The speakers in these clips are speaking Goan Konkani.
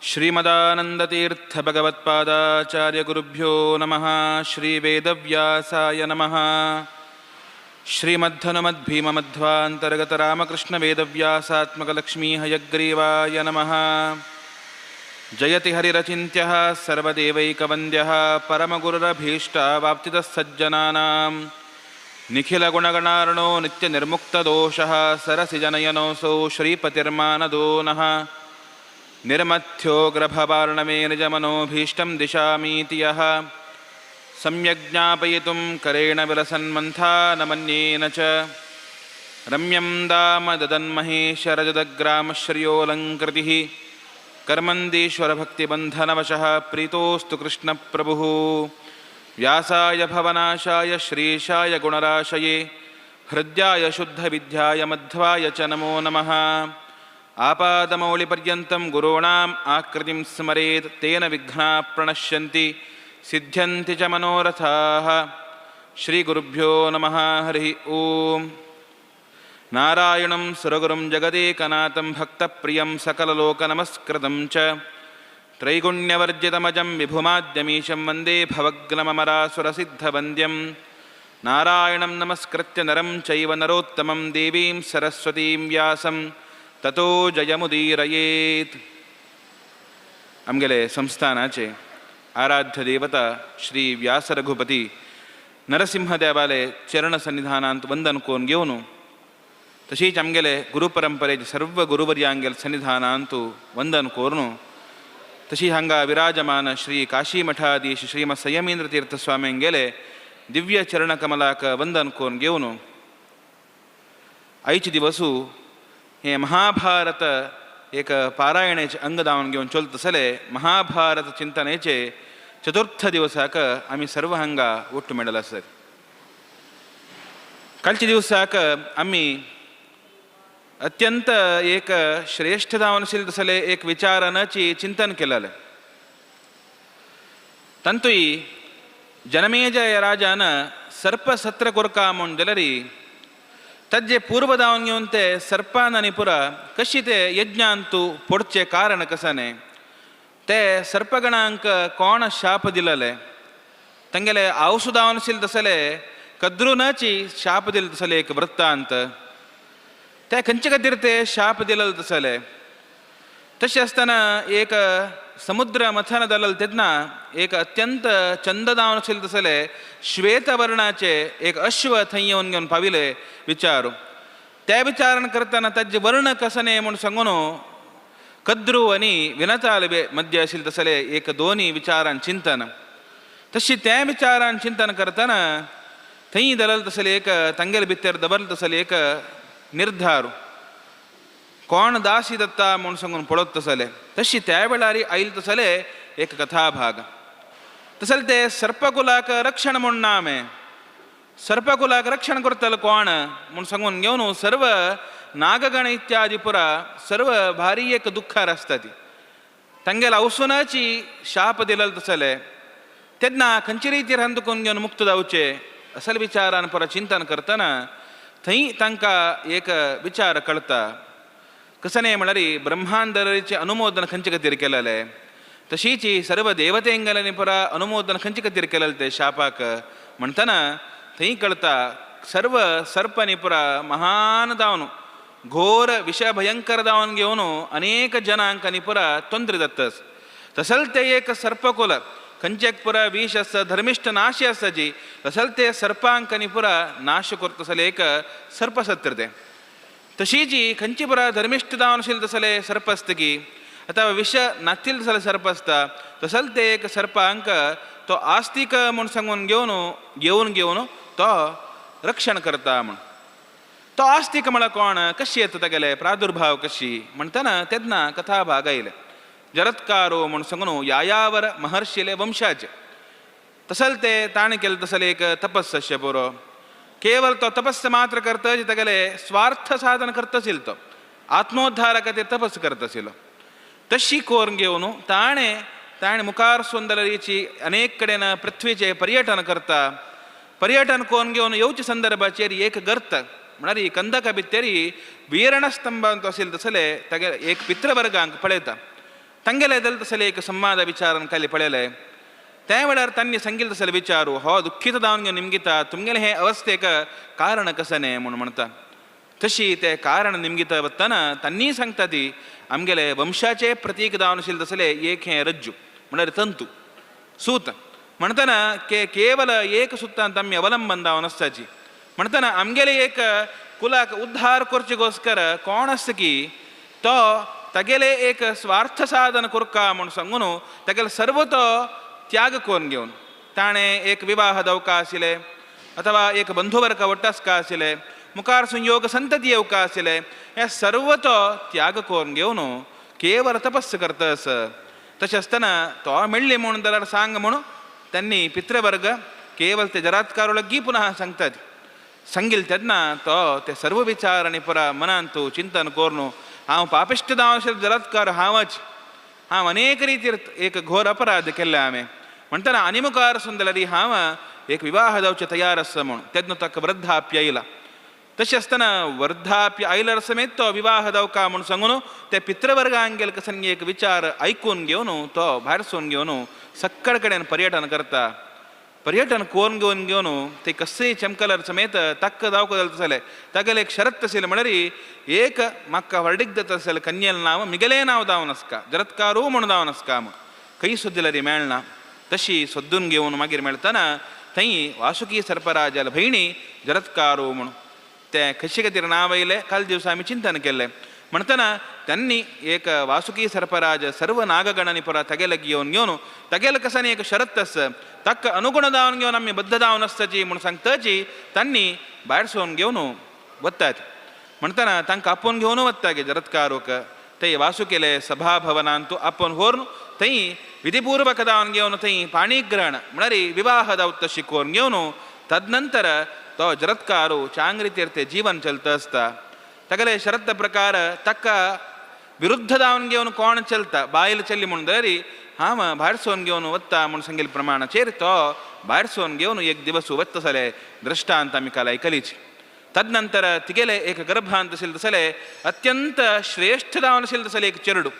श्रीमदानन्दतीर्थभगवत्पादाचार्यगुरुभ्यो नमः। श्रीवेदव्यासाय नमः। श्रीमद्धनुमद्भीममध्वान्तर्गतरामकृष्णवेदव्यासात्मकलक्ष्मी हयग्रीवाय नमः। जयति हरिरचिन्त्यः सर्वदेवैकवन्द्यः परमगुरुरभीष्टावाप्तितः सज्जनानां निखिलगुणगणार्णो नित्यनिर्मुक्तदोषः सरसिजनयनोऽसौ श्रीपतिर्मानदो नः। निर्मथ्योग्रभवार्णमे निजमनोभीष्टं दिशामीति यः सम्यग्ज्ञापयितुं करेण विलसन्मन्था न मन्येन च रम्यं दाम ददन्महेशरजदग्रामश्रियोऽलङ्कृतिः कर्मन्दीश्वरभक्तिबन्धनवशः प्रीतोऽस्तु कृष्णप्रभुः। व्यासाय भवनाशाय श्रीशाय गुणराशये हृद्याय शुद्धविद्याय मध्वाय च नमो नमः। आपादमौलिपर्यन्तं गुरूणाम् आकृतिं स्मरेत् तेन विघ्नाः प्रणश्यन्ति सिद्ध्यन्ति च मनोरथाः। श्रीगुरुभ्यो नमः। हरिः ॐ। नारायणं सुरगुरुं जगदेकनाथं भक्तप्रियं सकललोकनमस्कृतं च त्रैगुण्यवर्जितमजं विभुमाद्यमीशं वन्दे भवग्नमरासुरसिद्धवन्द्यं। नारायणं नमस्कृत्य नरं चैव नरोत्तमं देवीं सरस्वतीं व्यासं ततो जयमुदीरयेत्। आमगेले संस्थानाचे आराध्य देवता श्री व्यासरघुपती नरसिंहदेवाले चरण सन्निधानांत वंदन करून घेवन तशीच आमगेले गुरुपरंपरेचे सर्व गुरुवर्यांगेले सन्निधानांत वंदन करून तशी हांगा विराजमान श्री काशी मठाधीश श्रीमत् संयमेंद्र तीर्थ स्वाम्यांगेले दिव्य चरणकमलाक वंदन करून घेवन आयचे दिवसू हे महाभारत एक पारायणाचे अंग दावन घेवन चलत आसले महाभारत चिंतनेचे चतुर्थ दिवसाक आमी सर्व हांगा ಒಟ್ಟು मेळला आसत। कालच्या दिवसाक आमी अत्यंत एक श्रेष्ठ जावन आशिल्लें तसलें एक विचारानाची चिंतन केलेलें। तांतूय जनमेजय राजान सर्पसत्र कोरका म्हूण जाल्यार तज्जे पूर्व दावन घेवन ते सर्पान आनी पुरा कशी ते यज्ञांतु पडचें कारण कसाने ते सर्पगणांक कोण शाप दिलेले तांगेले आवसु दावन आशिल्लें तसले कद्रुनाची शाप दिले तसले एक वृत्तांत ते खंयचे खातीर ते शाप दिलेले तसले। तशें आसतना एक समुद्र मथन जालें तेन्ना एक अत्यंत चंद जावन आशिल्लें तसले श्वेतवर्णाचे एक अश्व थंय येवन घेवन पाविले विचार त्या विचारण करतना ताजे वर्ण कसने म्हूण सांगून कद्रू आनी विनताल मध्य आशिल्लें तसले एक दोनी विचारान चिंतन तशी त्या विचारान चिंतन करतना थंय दलल तसले एक तांगेले भितर दवरले तसले एक निर्धार कोण दासी दत्ता म्हूण सांगून पळोत तसले तशी त्या वेळार आयले तसले एक कथाभाग तसले ते सर्पकुलाक रक्षण म्हूण नाम सर्पकुलाक रक्षण करतले कोण म्हूण सांगून घेवन सर्व नागगण इत्यादी पुरा सर्व भारी एक दुख्खार आसता ती तांगेले अवसुनाची शाप दिलेले तसले तेन्ना खंयचे रितीर हांदून घेवन मुक्त जावचे असल विचारान पुरा चिंतन करतना थंय तांकां एक विचार कळटा कसने म्हळ्यार ब्रह्मांडराचे अनुमोदन खंयचे खातीर केलेलें तशीच सर्व देवतेंगेल्यानी पुरा अनुमोदन खंयचे खातीर केलेलें ते शापाक म्हणटना थंय कळटा सर्व सर्पांनी पुरा महान जावन घोर विष भयंकर जावन घेवन अनेक जनांक आनी पुरा तोंदरे जाता तसल ते एक सर्पकुल खंयचेक पुरा विष आसता धर्मिश्ट नाशी आसता जी तसल ते सर्पांक आनी पुरा नाश करता तसले एक सर्पसत्र तें तशी जी खंयची पुरा धर्मिश्ट जावन आशिल्लें तसले सर्प आसता की आतां विष नातिल्ले तसले सर्प आसता तसल ते एक सर्पांक तो आस्तिक म्हूण सांगून घेवन घेवन घेवन तो रक्षण करता म्हूण तो आस्तिक म्हळ्यार कोण कशी येता तागेले प्रादुर्भाव कशी म्हणटना तेन्ना कथा भाग आयले जरत्कारो म्हूण सांगून यायावर महर्षिले वंशाचे तसल ते ताणें केलें तसले एक तपस्या पुरो केवल तो तपस्या मात्र करता तागेले स्वार्थ साधन करता आशिल्लो तो आत्मोद्धारा खातीर तपस करता आशिल्लो तशी कोरून घेवन ताणें ताणें मुखार सुंदरीची अनेक कडेन पृथ्वीचें पर्यटन करता पर्यटन कोरून घेवन येवचे संदर्भाचेर एक गर्त म्हळ्यार कंदका भितर वीरणस्तंभांत आशिल्लें तसले तागेले एक पितृवर्गांक पळयता। तांगेले दल तसले एक संवाद विचारान खाली पळयले त्या वेळार तांणी सांगिल्ले तसले विचारू हो दुःखीत जावन घेवन निमगिता तुमगेले हे अवस्थेक कारण कशें न्ही म्हूण म्हणटा. तशी ते कारण निमगिता वतना तांणी सांगता ती आमगेले वंशाचे प्रतीक जावन आशिल्ले तसले एक हें रज्जू म्हळ्यार तंतू सूत म्हणटना के केवल एक सुत्तांत आमी अवलंबन जावन आसताची म्हणटना आमगेले एक कुलाक उद्धार करचेगोस्कर कोण आसता की तो तागेले एक स्वार्थ साधन करका म्हूण सांगून तागेले सर्व तो त्याग करून घेवन ताणें एक विवाह दवका आशिल्ले अथवा एक बंधुवर्ग वट्टासका आशिल्ले मुखार संयोग संतती येवका आशिल्ले हे सर्व तो त्याग करून घेवन केवल तपस्स करता आस. तशें आसतना तो मेळ्ळी म्हूण जाल्यार सांग म्हूण त्यांनी पितृवर्ग केवल ते जरात्कारो लग्गी पुनः सांगतात. सांगिल तेन्ना तो ते सर्व विचार आनी पुरा मनांत चिंतन करून हांव पापिश्ट जावन आशिल्लो जरात्कार हांवच हांव अनेक रितीर एक घोर अपराध केल्ले हांवें म्हणटना आनी मुखार सुंदरी हांव एक विवाह जावचे तयार आसा म्हूण तेन्ना ताका वृद्धाप्य आयला. तशें आसतना वृद्धाप्य आयल्यार समेत तो विवाह जावका म्हूण सांगून ते पितृवर्गांगेल कसन एक विचार आयकून घेवन तो भायर सून घेवन सक्कड कडेन पर्यटन करता. पर्यटन करून घेवन घेवन ते कसलेय चमकलर समेत ताक्क जावका जाता जालें तागेलें एक शरत आशिल्लें म्हळ्यार एक म्हाका व्हडीक जाता आसलें कन्येल नांव मिगेलें नांव जावन आसका जरत्कारू म्हूण जावन आसका म्हूण खंय सोदल्यार मेळना. तशी सोदून घेवन मागीर मेळटना थंय वासुकी सर्पराजाल भयणी जरत्कारू म्हूण ते खंयचे खातीर नांव आयलें काल दिवसा आमी चिंतन केल्लें म्हणटना त्यांनी एक वासुकी सर्पराज सर्व नागगणांनी पुरा तागेले घेवन घेवन तागेले कसानी एक शरत आसा ताका अनुगुण जावन घेवन आमी बद्ध जावन आसताची म्हूण सांगताची तांणी भायर सोवन घेवन वतात. म्हणटना तांकां आपोवन घेवन वता गे जरत्कारूक थंय वासुकेले सभाभवनांत आपोवन व्हरून थंय विधिपूर्वक जावन घेवन थंय पाणीग्रहण म्हळ्यार विवाह जावता शिकोवन घेवन तदनंतर तो जरत्कारू चांग रितीर ते जीवन चलता आसता. तागेले शरत प्रकार ताका विरुद्ध जावन घेवन कोण चलता बायल चल्ली म्हूण जाल्यार हांव भायर सोवन घेवन वता म्हूण सांगिल्ले प्रमाणाचेर तो भायर सोवन घेवन एक दिवस वता जाले दृश्टांत आमी काल आयकलीच. तदनंतर तिगेले एक गर्भांत आशिल्ले तसले अत्यंत श्रेष्ठ जावन आशिल्ले तसले एक चेरडू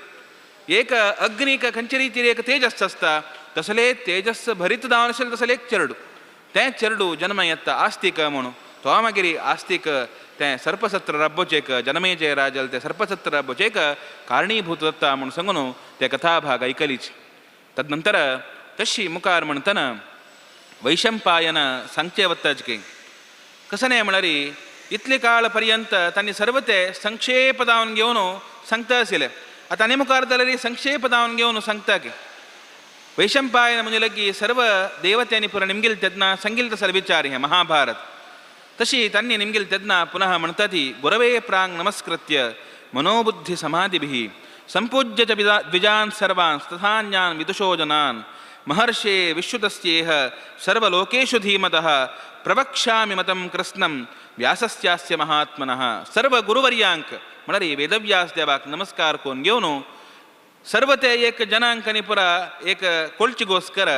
एक अग्नीक खंयचे रितीर एक तेजस आसता तसले तेजस भरीत जावन आशिल्ले तसले एक चेरडू तें चेरडू जन्म येता आस्तिक म्हणून तो मागीर आस्तिक तें सर्पसत्र रब्बोचेक जनमेजय राजल तें सर्पसत्र रब्बोचेक कारणीभूत जाता म्हूण सांगून ते कथाभाग आयकलीच. तदनंतर तशी मुखार म्हणटना वैशंपायन सांगचे वताच की कशें न्हय म्हळ्यार इतले काळ पर्यंत तांणी सर्व ते संक्षेप जावन घेवन सांगता आशिल्ले. आतां आनी मुखार जाल्यार संक्षेप जावन घेवन सांगता की वैशंपायन म्हणजे लगी सर्व देवत्यांनी पुरा निमगिल तेन्ना सांगिल्ले तसले विचार हे महाभारत तशी तांणी निमगिल तेन्ना पुनः म्हणटा ती गुरवे प्रांग नमस्कृत्य मनोबुद्धी समाधिभिः संपूज्य च द्विजान् सर्वान् तथान्यान् विदुषो जनान् महर्षे विश्रुतस्येह सर्वलोकेषु धीमतः प्रवक्ष्यामि मतं कृत्स्नं व्यासस्यास्य महात्मनः. सर्व गुरुवर्यांक म्हळ्यार वेदव्यास देवाक नमस्कार करून घेवन सर्व ते एक जनांक पुरा एक कोळचीगोस्कर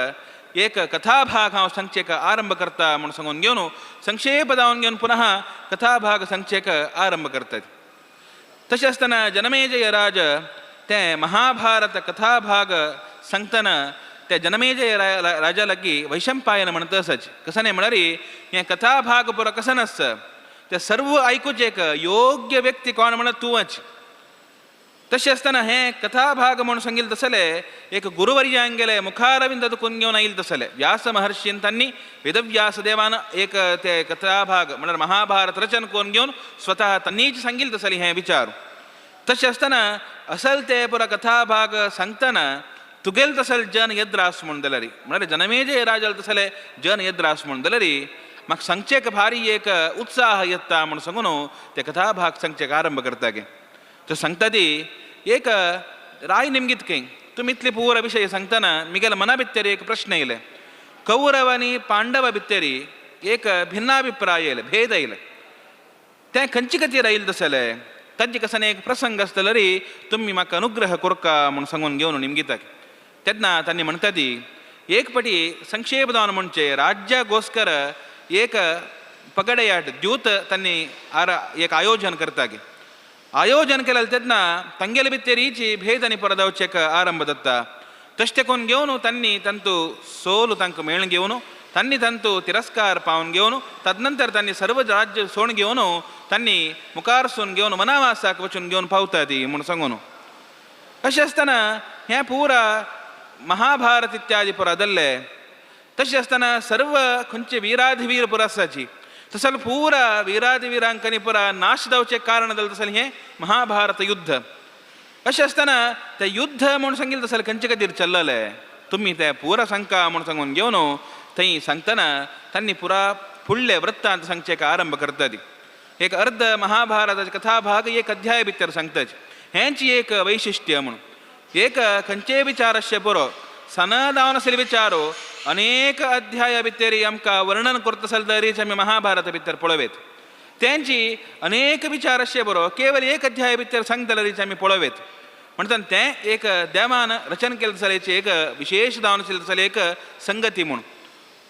एक कथाभाग हांव सांगचेक आरंभ करता म्हूण सांगून घेवन संक्षेप जावन घेवन पुनः कथाभाग सांगचेक आरंभ करतात. तशें आसतना जनमेजय राज ते महाभारत कथाभाग सांगतना ते जनमेजय राजा लागीं वैशंपायन म्हणटा आसाच कशें न्हय म्हळ्यार हें कथाभाग पुरो कशें नासता ते सर्व आयकुचेक योग्य व्यक्ती कोण म्हणत तूंच. तशें आसतना हें कथाभाग म्हूण सांगिल्लें तसले एक गुरुवर्यांगेले मुखारविंद करून घेवन आयिल्लें तसले व्यास महर्षीन तांणी वेदव्यास देवान एक ते कथाभाग म्हळ्यार महाभारत रचन करून घेवन स्वतः तांणीच सांगिल्लें तसले हें विचार. तशें आसतना असल ते पुरा कथाभाग सांगतना तुगेल तसल जन येद्रास म्हूण जाल्यार म्हळ्यार जनमेजय राजाल तसले जन येद्रास म्हूण जाल्यार म्हाका सांगचेक भारी एक उत्साह येता म्हूण सांगून ते कथाभाग सांगचेक आरंभ करता गे. तो सांगता ती एक राय निमगीत खंय तुमी इतले पुरा विशय सांगतना मिगेल्या मना भितर एक प्रश्न येयले कौरव आनी पांडवा भितर एक भिन्नाभिप्राय येयले भेद येयले तें खंयचे खातीर आयिल्लें तसलें तांचे कसन एक प्रसंग आसतलो रे तुमी म्हाका अनुग्रह करका म्हूण सांगून घेवन निमगिता. तेन्ना तांणी म्हणटा ती एक पटी संक्षेप जावन म्हणचे राज्यागोस्कर एक पगडयाट द्यूत तांणी एक आयोजन करता गे. आयोजन केलें तेन्ना तांगेले भितर रीची भेद आनी परदावचेक आरंभ जाता. तशें तेकून घेवन तांणी तांतू सोल तांकां मेळून घेवन तांणी तांतू तिरस्कार पावन घेवन तदनंतर तांणी सर्व राज्य सोण घेवन तांणी मुखारसून घेवन वनावासाक वचून घेवन पावता ती म्हूण सांगून. अशें आसतना हें पुरा महाभारत इत्यादी पुरा जाल्लें. तशें आसतना सर्व खंयचे वीराधिवीर पुरा आसाची तसो पुरा वीराधिवीरांकांनी पुरा नाश जावचें कारण जालें तसलें हें महाभारत युद्ध. अशें आसतना तें युद्ध म्हूण सांगिल्लें तसलें खंयचे खातीर चल्ललें तुमी तें पुरा सांगका म्हूण सांगून घेवन थंय सांगतना तांणी पुरा फुडले वृत्तांत सांगचें आरंभ करता ती. एक अर्द महाभारताचे कथाभाग एक अध्याय भितर सांगताची हेंच एक वैशिश्ट्य म्हणून. एक खंयचेय विचार आसचे पुरो सनदावन आशिल्ले विचारो अनेक अध्याया भितर आमकां वर्णन करता आसले तरीच आमी महाभारता भितर पळोवयत. तेंची अनेक विचार आसचे पुरो केवल एक अध्याय भितर सांगता जाल्यार आमी पळोवयत. म्हणटा तें एक देवान रचन केलें जाल्यार एक विशेश जावन आशिल्लें जाल्यार एक संगती म्हूण.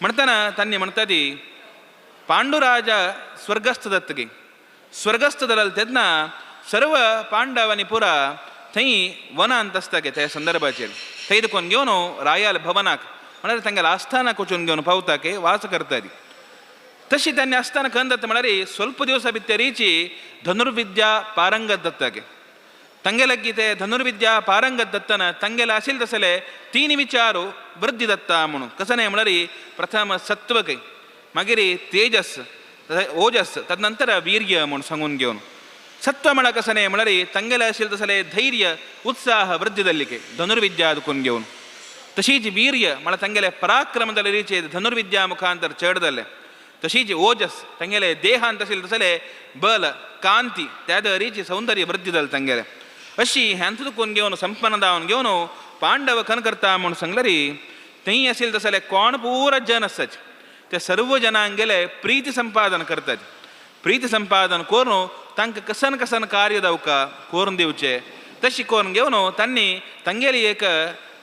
म्हणटना तांणी म्हणटा ती पांडुराजा स्वर्गस्थ जातकी स्वर्गस्थ जाले तेन्ना सर्व पांडवांनी पुरा थंय वनांत आसता गे त्या संदर्भाचेर थंय देखून घेवन रायाल भवनाक म्हळ्यार तांगेल्या आस्थानाक वचून घेवन पावता की वास करता ती. तशी तांणी आस्थान खंय जाता म्हळ्यार स्वल्प दिवसा भितरीची धनुर्विद्या पारंगत जाता गे. तांगे लागीं ते धनुर्विद्या पारंगत जातना तांगेले आशिल्ले तसले तीन विचार वृद्धी जाता म्हणून. कसं न्हय म्हळ्यार प्रथम सत्वक मागीर तेजस ओजस तदनंतर वीर्य म्हूण सांगून घेवन. सत्व म्हळ्यार कसं न्हय म्हळ्यार तांगेले आशिल्ले तसले धैर्य उत्साह वृद्धी जाल्ली धनुर्विद्या दुखून घेवन. तशीच वीर्य म्हळ्यार तांगेले पराक्रम जाल्ले धनुर्विद्या मुखांतर चड जालें. तशीच ओजस तांगेले देहांत आशिल्ले तसले बल कांती त्या दरीची सौंदर्य वृद्धी जालें तांगेले. अशी ह्यांत दुखून घेवन संपन्न जावन घेवन पांडव खन करता म्हूण सांगल्यार थंय आशिल्ले तसले कोण पुरा जन आसाचे ते सर्व जनांगेले प्रीती संपादन करतात. प्रीती संपादन करून तांकां कसन कसन कार्य जावका करून दिवचें तशें करून घेवन तांणी तांगेली एक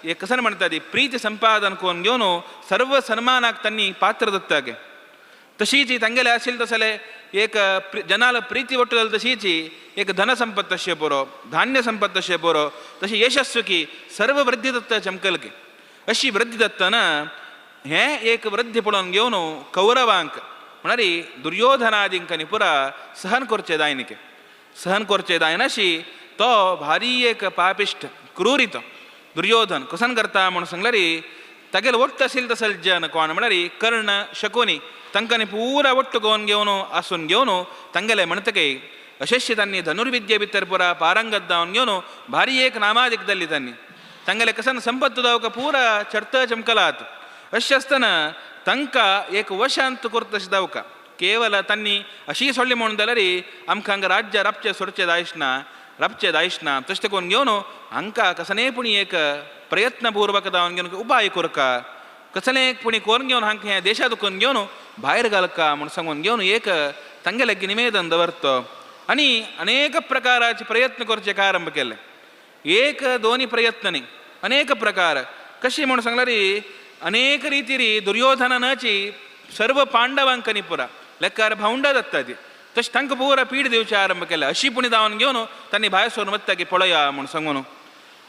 एक कसन म्हणटा ती प्रीती संपादन करून घेवन सर्व सन्मानाक तांणी पात्र जाता गे. तशीच तांगेले आशिल्ले तसले एक जनाल प्रीती ಒಟ್ಟು जाली तशीच एक धन संपत्त अशें पुरो धान्य संपत्त अशें पुरो तशी यशस्व की सर्व वृद्धी दत्ता चमकलकी. अशी वृद्धी दत्तना हें एक वृद्धी पळोवन घेवन कौरवांक म्हळ्यार दुर्योधनादींकांनी पुरा सहन करचें जायनिके सहन करचें जायनाशी तो भारी एक पापिश्ट क्रूरित दुर्योधन कसन करता म्हूण सांगल्यार तागेले वट्ट आशिल्ले तसले जन कोण म्हळ्यार कर्ण शकुनी तांकांनी पुरा वट्ट गोवन घेवन आसून घेवन तांगेले म्हणटकीर अशेंच तांणी धनुर्विद्ये भितर पुरा पारंगत जावन घेवन भारी एक नामादीक जाल्ली तांणी तांगेले कसन संपत्त जावका पुरा चडत चमकलात. अशें आसतना तांकां एक वशांत करता अशें जावका केवल तांणी अशी सोडली म्हणून जाल्यार आमकां हांगा राज्य राबचें सोडचें जायच राबचें जायच तशें करून घेवन हांकां कसलेय पूण एक प्रयत्नपूर्वक जावन घेवन उपाय करका कसलें एक पुणी करून घेवन हांकां हें देशा दुखून घेवन भायर घालका म्हूण सांगून घेवन एक तांगेले निवेदन दवरतो आनी अनेक प्रकाराचे प्रयत्न करचे आरंभ केले. एक दोनी प्रयत्न न्ही अनेक प्रकार कशी म्हूण सांगल्यार अनेक रितीरी दुर्योधनाची सर्व पांडवांकांनी पुरा लेखार भावंडा जाता ती तशें तांकां पुरा पीड दिवचें आरंभ केलें. अशी पुणी जावन घेवन तांणी भायर सरून वता की पळया म्हूण सांगून.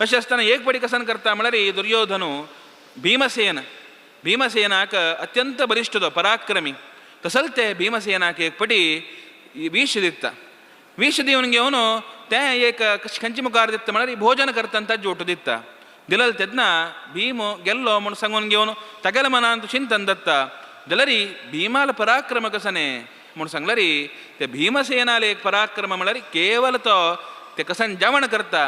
अशें आसतना एक पडी कसन करता म्हळ्यार दुर्योधन भीमसेन भीमसेनाक अत्यंत बलिश्ठ तो पराक्रमी तसल ते भीमसेनाक एक पटी विष दिता. विष दिवन घेवन तें एक खंयचे मुखार दिता म्हळ्यार भोजन करतना ताजें ओटू दिता दिलें तेन्ना भीम गेल्लो म्हूण सांगून घेवन तागेल्या मनांत चिंतन दत्ता जाल्यार भीमाल पराक्रम कसने म्हूण सांगल्यार ते भीमसेनाले एक पराक्रम म्हळ्यार केवल तो ते कसन जेवण करता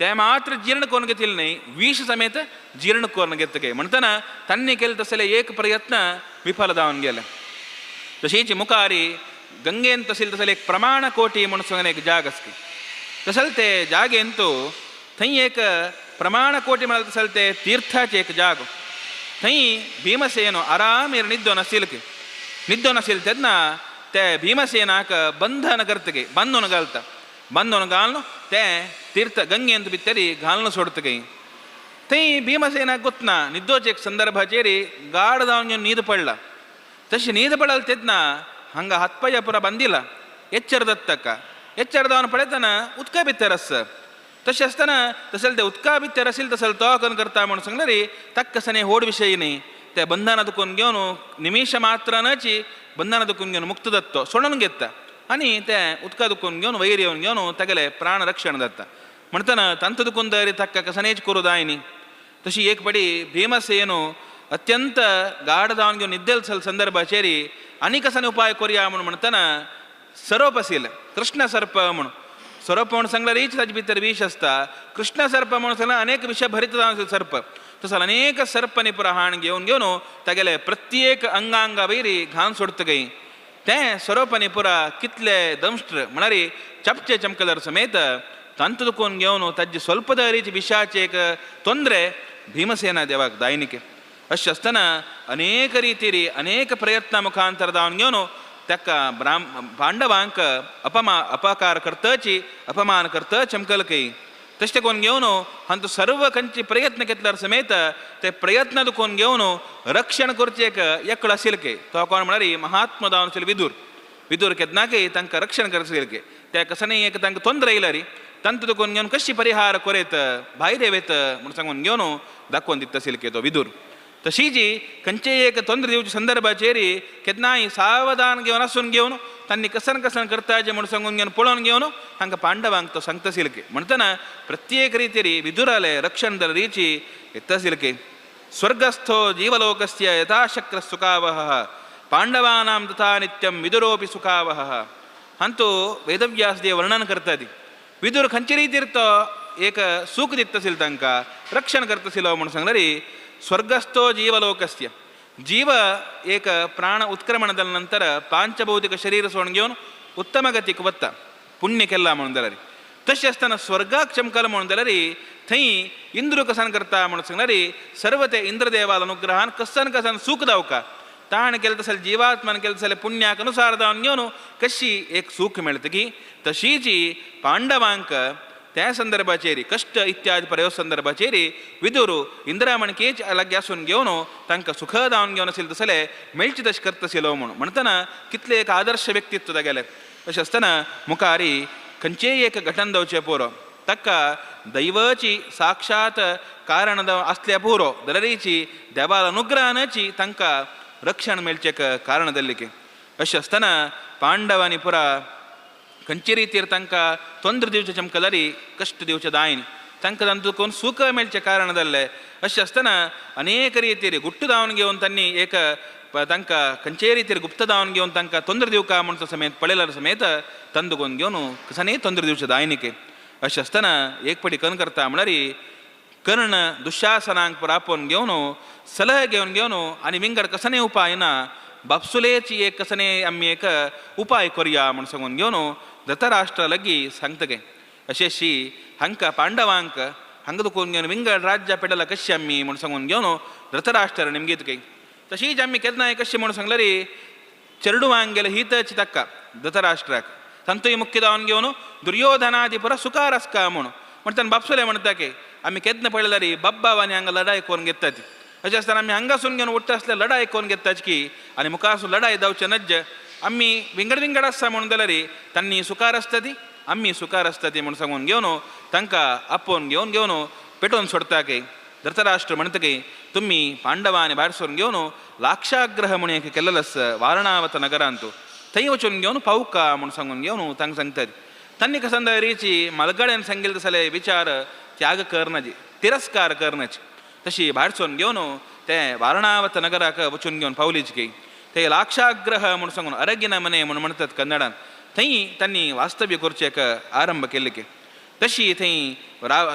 ते मात्र जीर्ण करून घेतिल्लें न्ही विष समेत जीर्ण करून घेतके म्हणटना तांणी केलें तसले एक प्रयत्न विफल जावन गेले. तशीच मुखारी गंगेन तसले तसले एक प्रमाण कोटी म्हूण सांगून एक जाग आसली तसल ते जागेंतू थंय एक प्रमाण कोटी म्हळ्यार तसल ते तीर्थाचे एक जाग थंय भीमसेन आरामेर निद्दो नाशिल्ले निद्दो नाशिल्ले तेन्ना ते भीमसेनाक बंधन करतगे बांदून घालता बांदून घालून ते तीर्थ गंगेंत भितरी घालून सोडतगे. थंय भीमसेनाक गोतना निद्दोचे एक संदर्भाचेर गाड जावन घेवन न्हीद पडला. तशी न्हीद पडल तेन्ना हांगा हातपाया पुरा बांदिला एच्चर दत्तका एच्चारदावन पळयतना उदका भितर आसा. तशें आसतना तशें ते उदका भितर आशिल्ले तसले तो कन करता म्हणून सांगले रे ताका कसने होड विशय न्ही. त्या बंधना दुखून घेवन निमिश मात्रानची बंधना दुखून घेवन मुक्त जाता, सोडून घेता आनी ते उदका दुखून घेवन वयर येवन घेवन तागेले प्राण रक्षण जाता. म्हणटना तांतू दुखून तरी ताका कसनेच करूं जाय न्ही. तशी एक पडी भीमसेन अत्यंत गाढ जावन घेवन निद्देल संदर्भाचेर आनी कसने उपाय करुया म्हूण म्हणटना सरोप आशिल्लें कृष्ण सर्प म्हूण. सोरोप म्हणून सांगल्यार रीच ताजे भितर विश आसता. कृष्ण सर्प म्हणून सांगल्यार अनेक विश भरीत जावन सर्प. तसो अनेक सर्पांनी पुरा हाण घेवन घेवन तागेले प्रत्येक अंगांगा वयर घाण सोडतगय तें सोरोपांनी पुरा कितले दंष्ट्र म्हळ्यार चपचे चमकलर समेत तांतू दुखून घेवन ताजे स्वल्प दरीचे विशाचे एक तोंदरे भीमसेना देवाक दायनिके. अशें आसतना अनेक रितीरी अनेक प्रयत्न मुखांतर जावन घेवन ताका पांडवांक अपकार करतची अपमान करत चमकल कई. तशें कोण घेवन हांतू सर्व खंयचे प्रयत्न घेतल्यार समेत ते प्रयत्न दुखून घेवन रक्षण करचें एक एकलो आशिल्ले के तो कोण म्हळ्यार महात्मा जावन आशिल्लो विदूर. विदूर केन्नाकय तांकां रक्षण करचें आशिल्लें त्या कसनय एक तांकां तोंदरे येयल्यार तांतू दुखून घेवन कशी परिहार करेत भायर येवेत म्हूण सांगून घेवन दाखोवन दिता आशिल्ले तो विदूर. तशी जी खंयचेय एक तोंदरे दिवचे संदर्भाचेर केन्नाय सावधान घेवन आसून घेवन तांणी कसन कसन करता जें म्हूण सांगून घेवन पळोवन घेवन हांकां पांडवांक तो सांगता आशिल्ले. म्हणटना प्रत्येक रितीर विदुराले रक्षण दरीची येता आशिल्ले. स्वर्गस्थो जीवलोकस्य यथाशक्र सुखावह पांडवानां तथा नित्यं विदुरोपि सुखावह. हांतू वेदव्यास देव वर्णन करता ती विदुर खंयचे रितीर तो एक सूख दिता आशिल्लो तांकां रक्षण करता आशिल्लो म्हूण सांगल्यार स्वर्गस्थो जीवलोकस्य जीव एक प्राण उत्क्रमण जाल्या नंतर पांचभौतिक शरीर सोडून घेवन उत्तम गतीक वता पुण्य केला म्हणून जाल्यार. तशें आसतना स्वर्गाक चमकल म्हणून जाल्यार थंय इंद्र कसान करता म्हणून सांगल्यार सर्व ते इंद्रदेवाल अनुग्रहान कसन कसन सूख दावका ताण केलें तसलें जिवात्मान केलें तसलें पुण्याक अनुसार जावन घेवन कशी एक सूख मेळटा की तशीच पांडवांक त्या संदर्भाचेर कश्ट इत्यादी प्रयोग संदर्भाचेर विदुर इंद्रामणकेच लागीं आसून घेवन तांकां सुख जावन घेवन आशिल्लें तसलें मेळचें तशें करता आशिल्लो म्हूण म्हणटना कितलें एक आदर्श व्यक्तित्व तागेलें. अशें आसतना मुखारी खंयचेय एक घटन जावचें पुरो ताका दैवाची साक्षात कारण आसल्या पुरो जाल्यारची देवाल अनुग्रहानची तांकां रक्षण मेळचें कारण जाल्लें की. अशें आसतना पांडवांनी पुरा खंयचे रितीर तांकां तोंद्र दिवचें चमकल्यार कश्ट दिवचें दायन तांकां तांतूं कोण सूख मेळचें कारण जाल्लें. अशें आसतना अनेक रितीर गुट्ट जावन घेवन तांणी एक तांकां खंयचेय रितीर गुप्त जावन घेवन तांकां तोंद्र दिवका म्हूण समेत पळयल्यार समेत तंदू कोण घेवन कसानी तोंद्र दिवचें दायनिके. अशें आसतना एक पटी कन करता म्हळ्यार कर्ण दुशासनांक पुरा आपोवन घेवन सलह घेवन घेवन आनी विंगड कसने उपाय ना बापसुलेची एक कसने आमी एक उपाय करुया म्हूण सांगून घेवन धृतराष्ट्र लागीं सांगता गे. अशेंशी हांकां पांडवांक हांगा दुखून घेवन विंगड राज्या पेडला कशी आमी म्हूण सांगून घेवन धृतराष्ट्र निमगीत गे. तशीच आमी केन्नाय कशें म्हूण सांगल्यार चेरडुवांक गेले हितच ताका धृतराष्ट्राक तांतूय मुख्य जावन घेवन दुर्योधनादी पुरा सुखार आसका म्हूण म्हणटान बापसुले म्हणटा की आमी केन्ना पळयल्यार बाब्बावांनी हांगा लडाय करून घेतात. अशें आसतना आमी हांगासून घेवन उठ्ठा आसल्यार लडाय करून घेतात की आनी मुखासून लडाय जावचे नज्ज आमी विंगड विंगड आसता म्हणून जाल्यार तांणी सुखार आसता ती आमी सुखार आसता ती म्हूण सांगून घेवन तांकां आपोवन घेवन घेवन पेटोवन सोडटा की धृतराष्ट्र म्हणटा की तुमी पांडवांनी भायर सरून घेवन लाक्षाग्रह म्हूण एक केल्लेलो आसा वारणावत नगरांतू थंय वचून घेवन पावका म्हूण सांगून घेवन तांकां सांगतात. तांणी कसन रिची मालगाड्यान सांगिल्ले तसले विचार त्याग करनाची तिरस्कार करनाची तशी भायर सरून घेवन ते वारणावत नगराक वचून घेवन पावलीच की ते लाक्षाग्रह म्हूण सांगून अरगिन मने म्हूण म्हणटात कन्नडान थंय तांणी वास्तव्य करचें एक आरंभ केल्ले की तशी थंय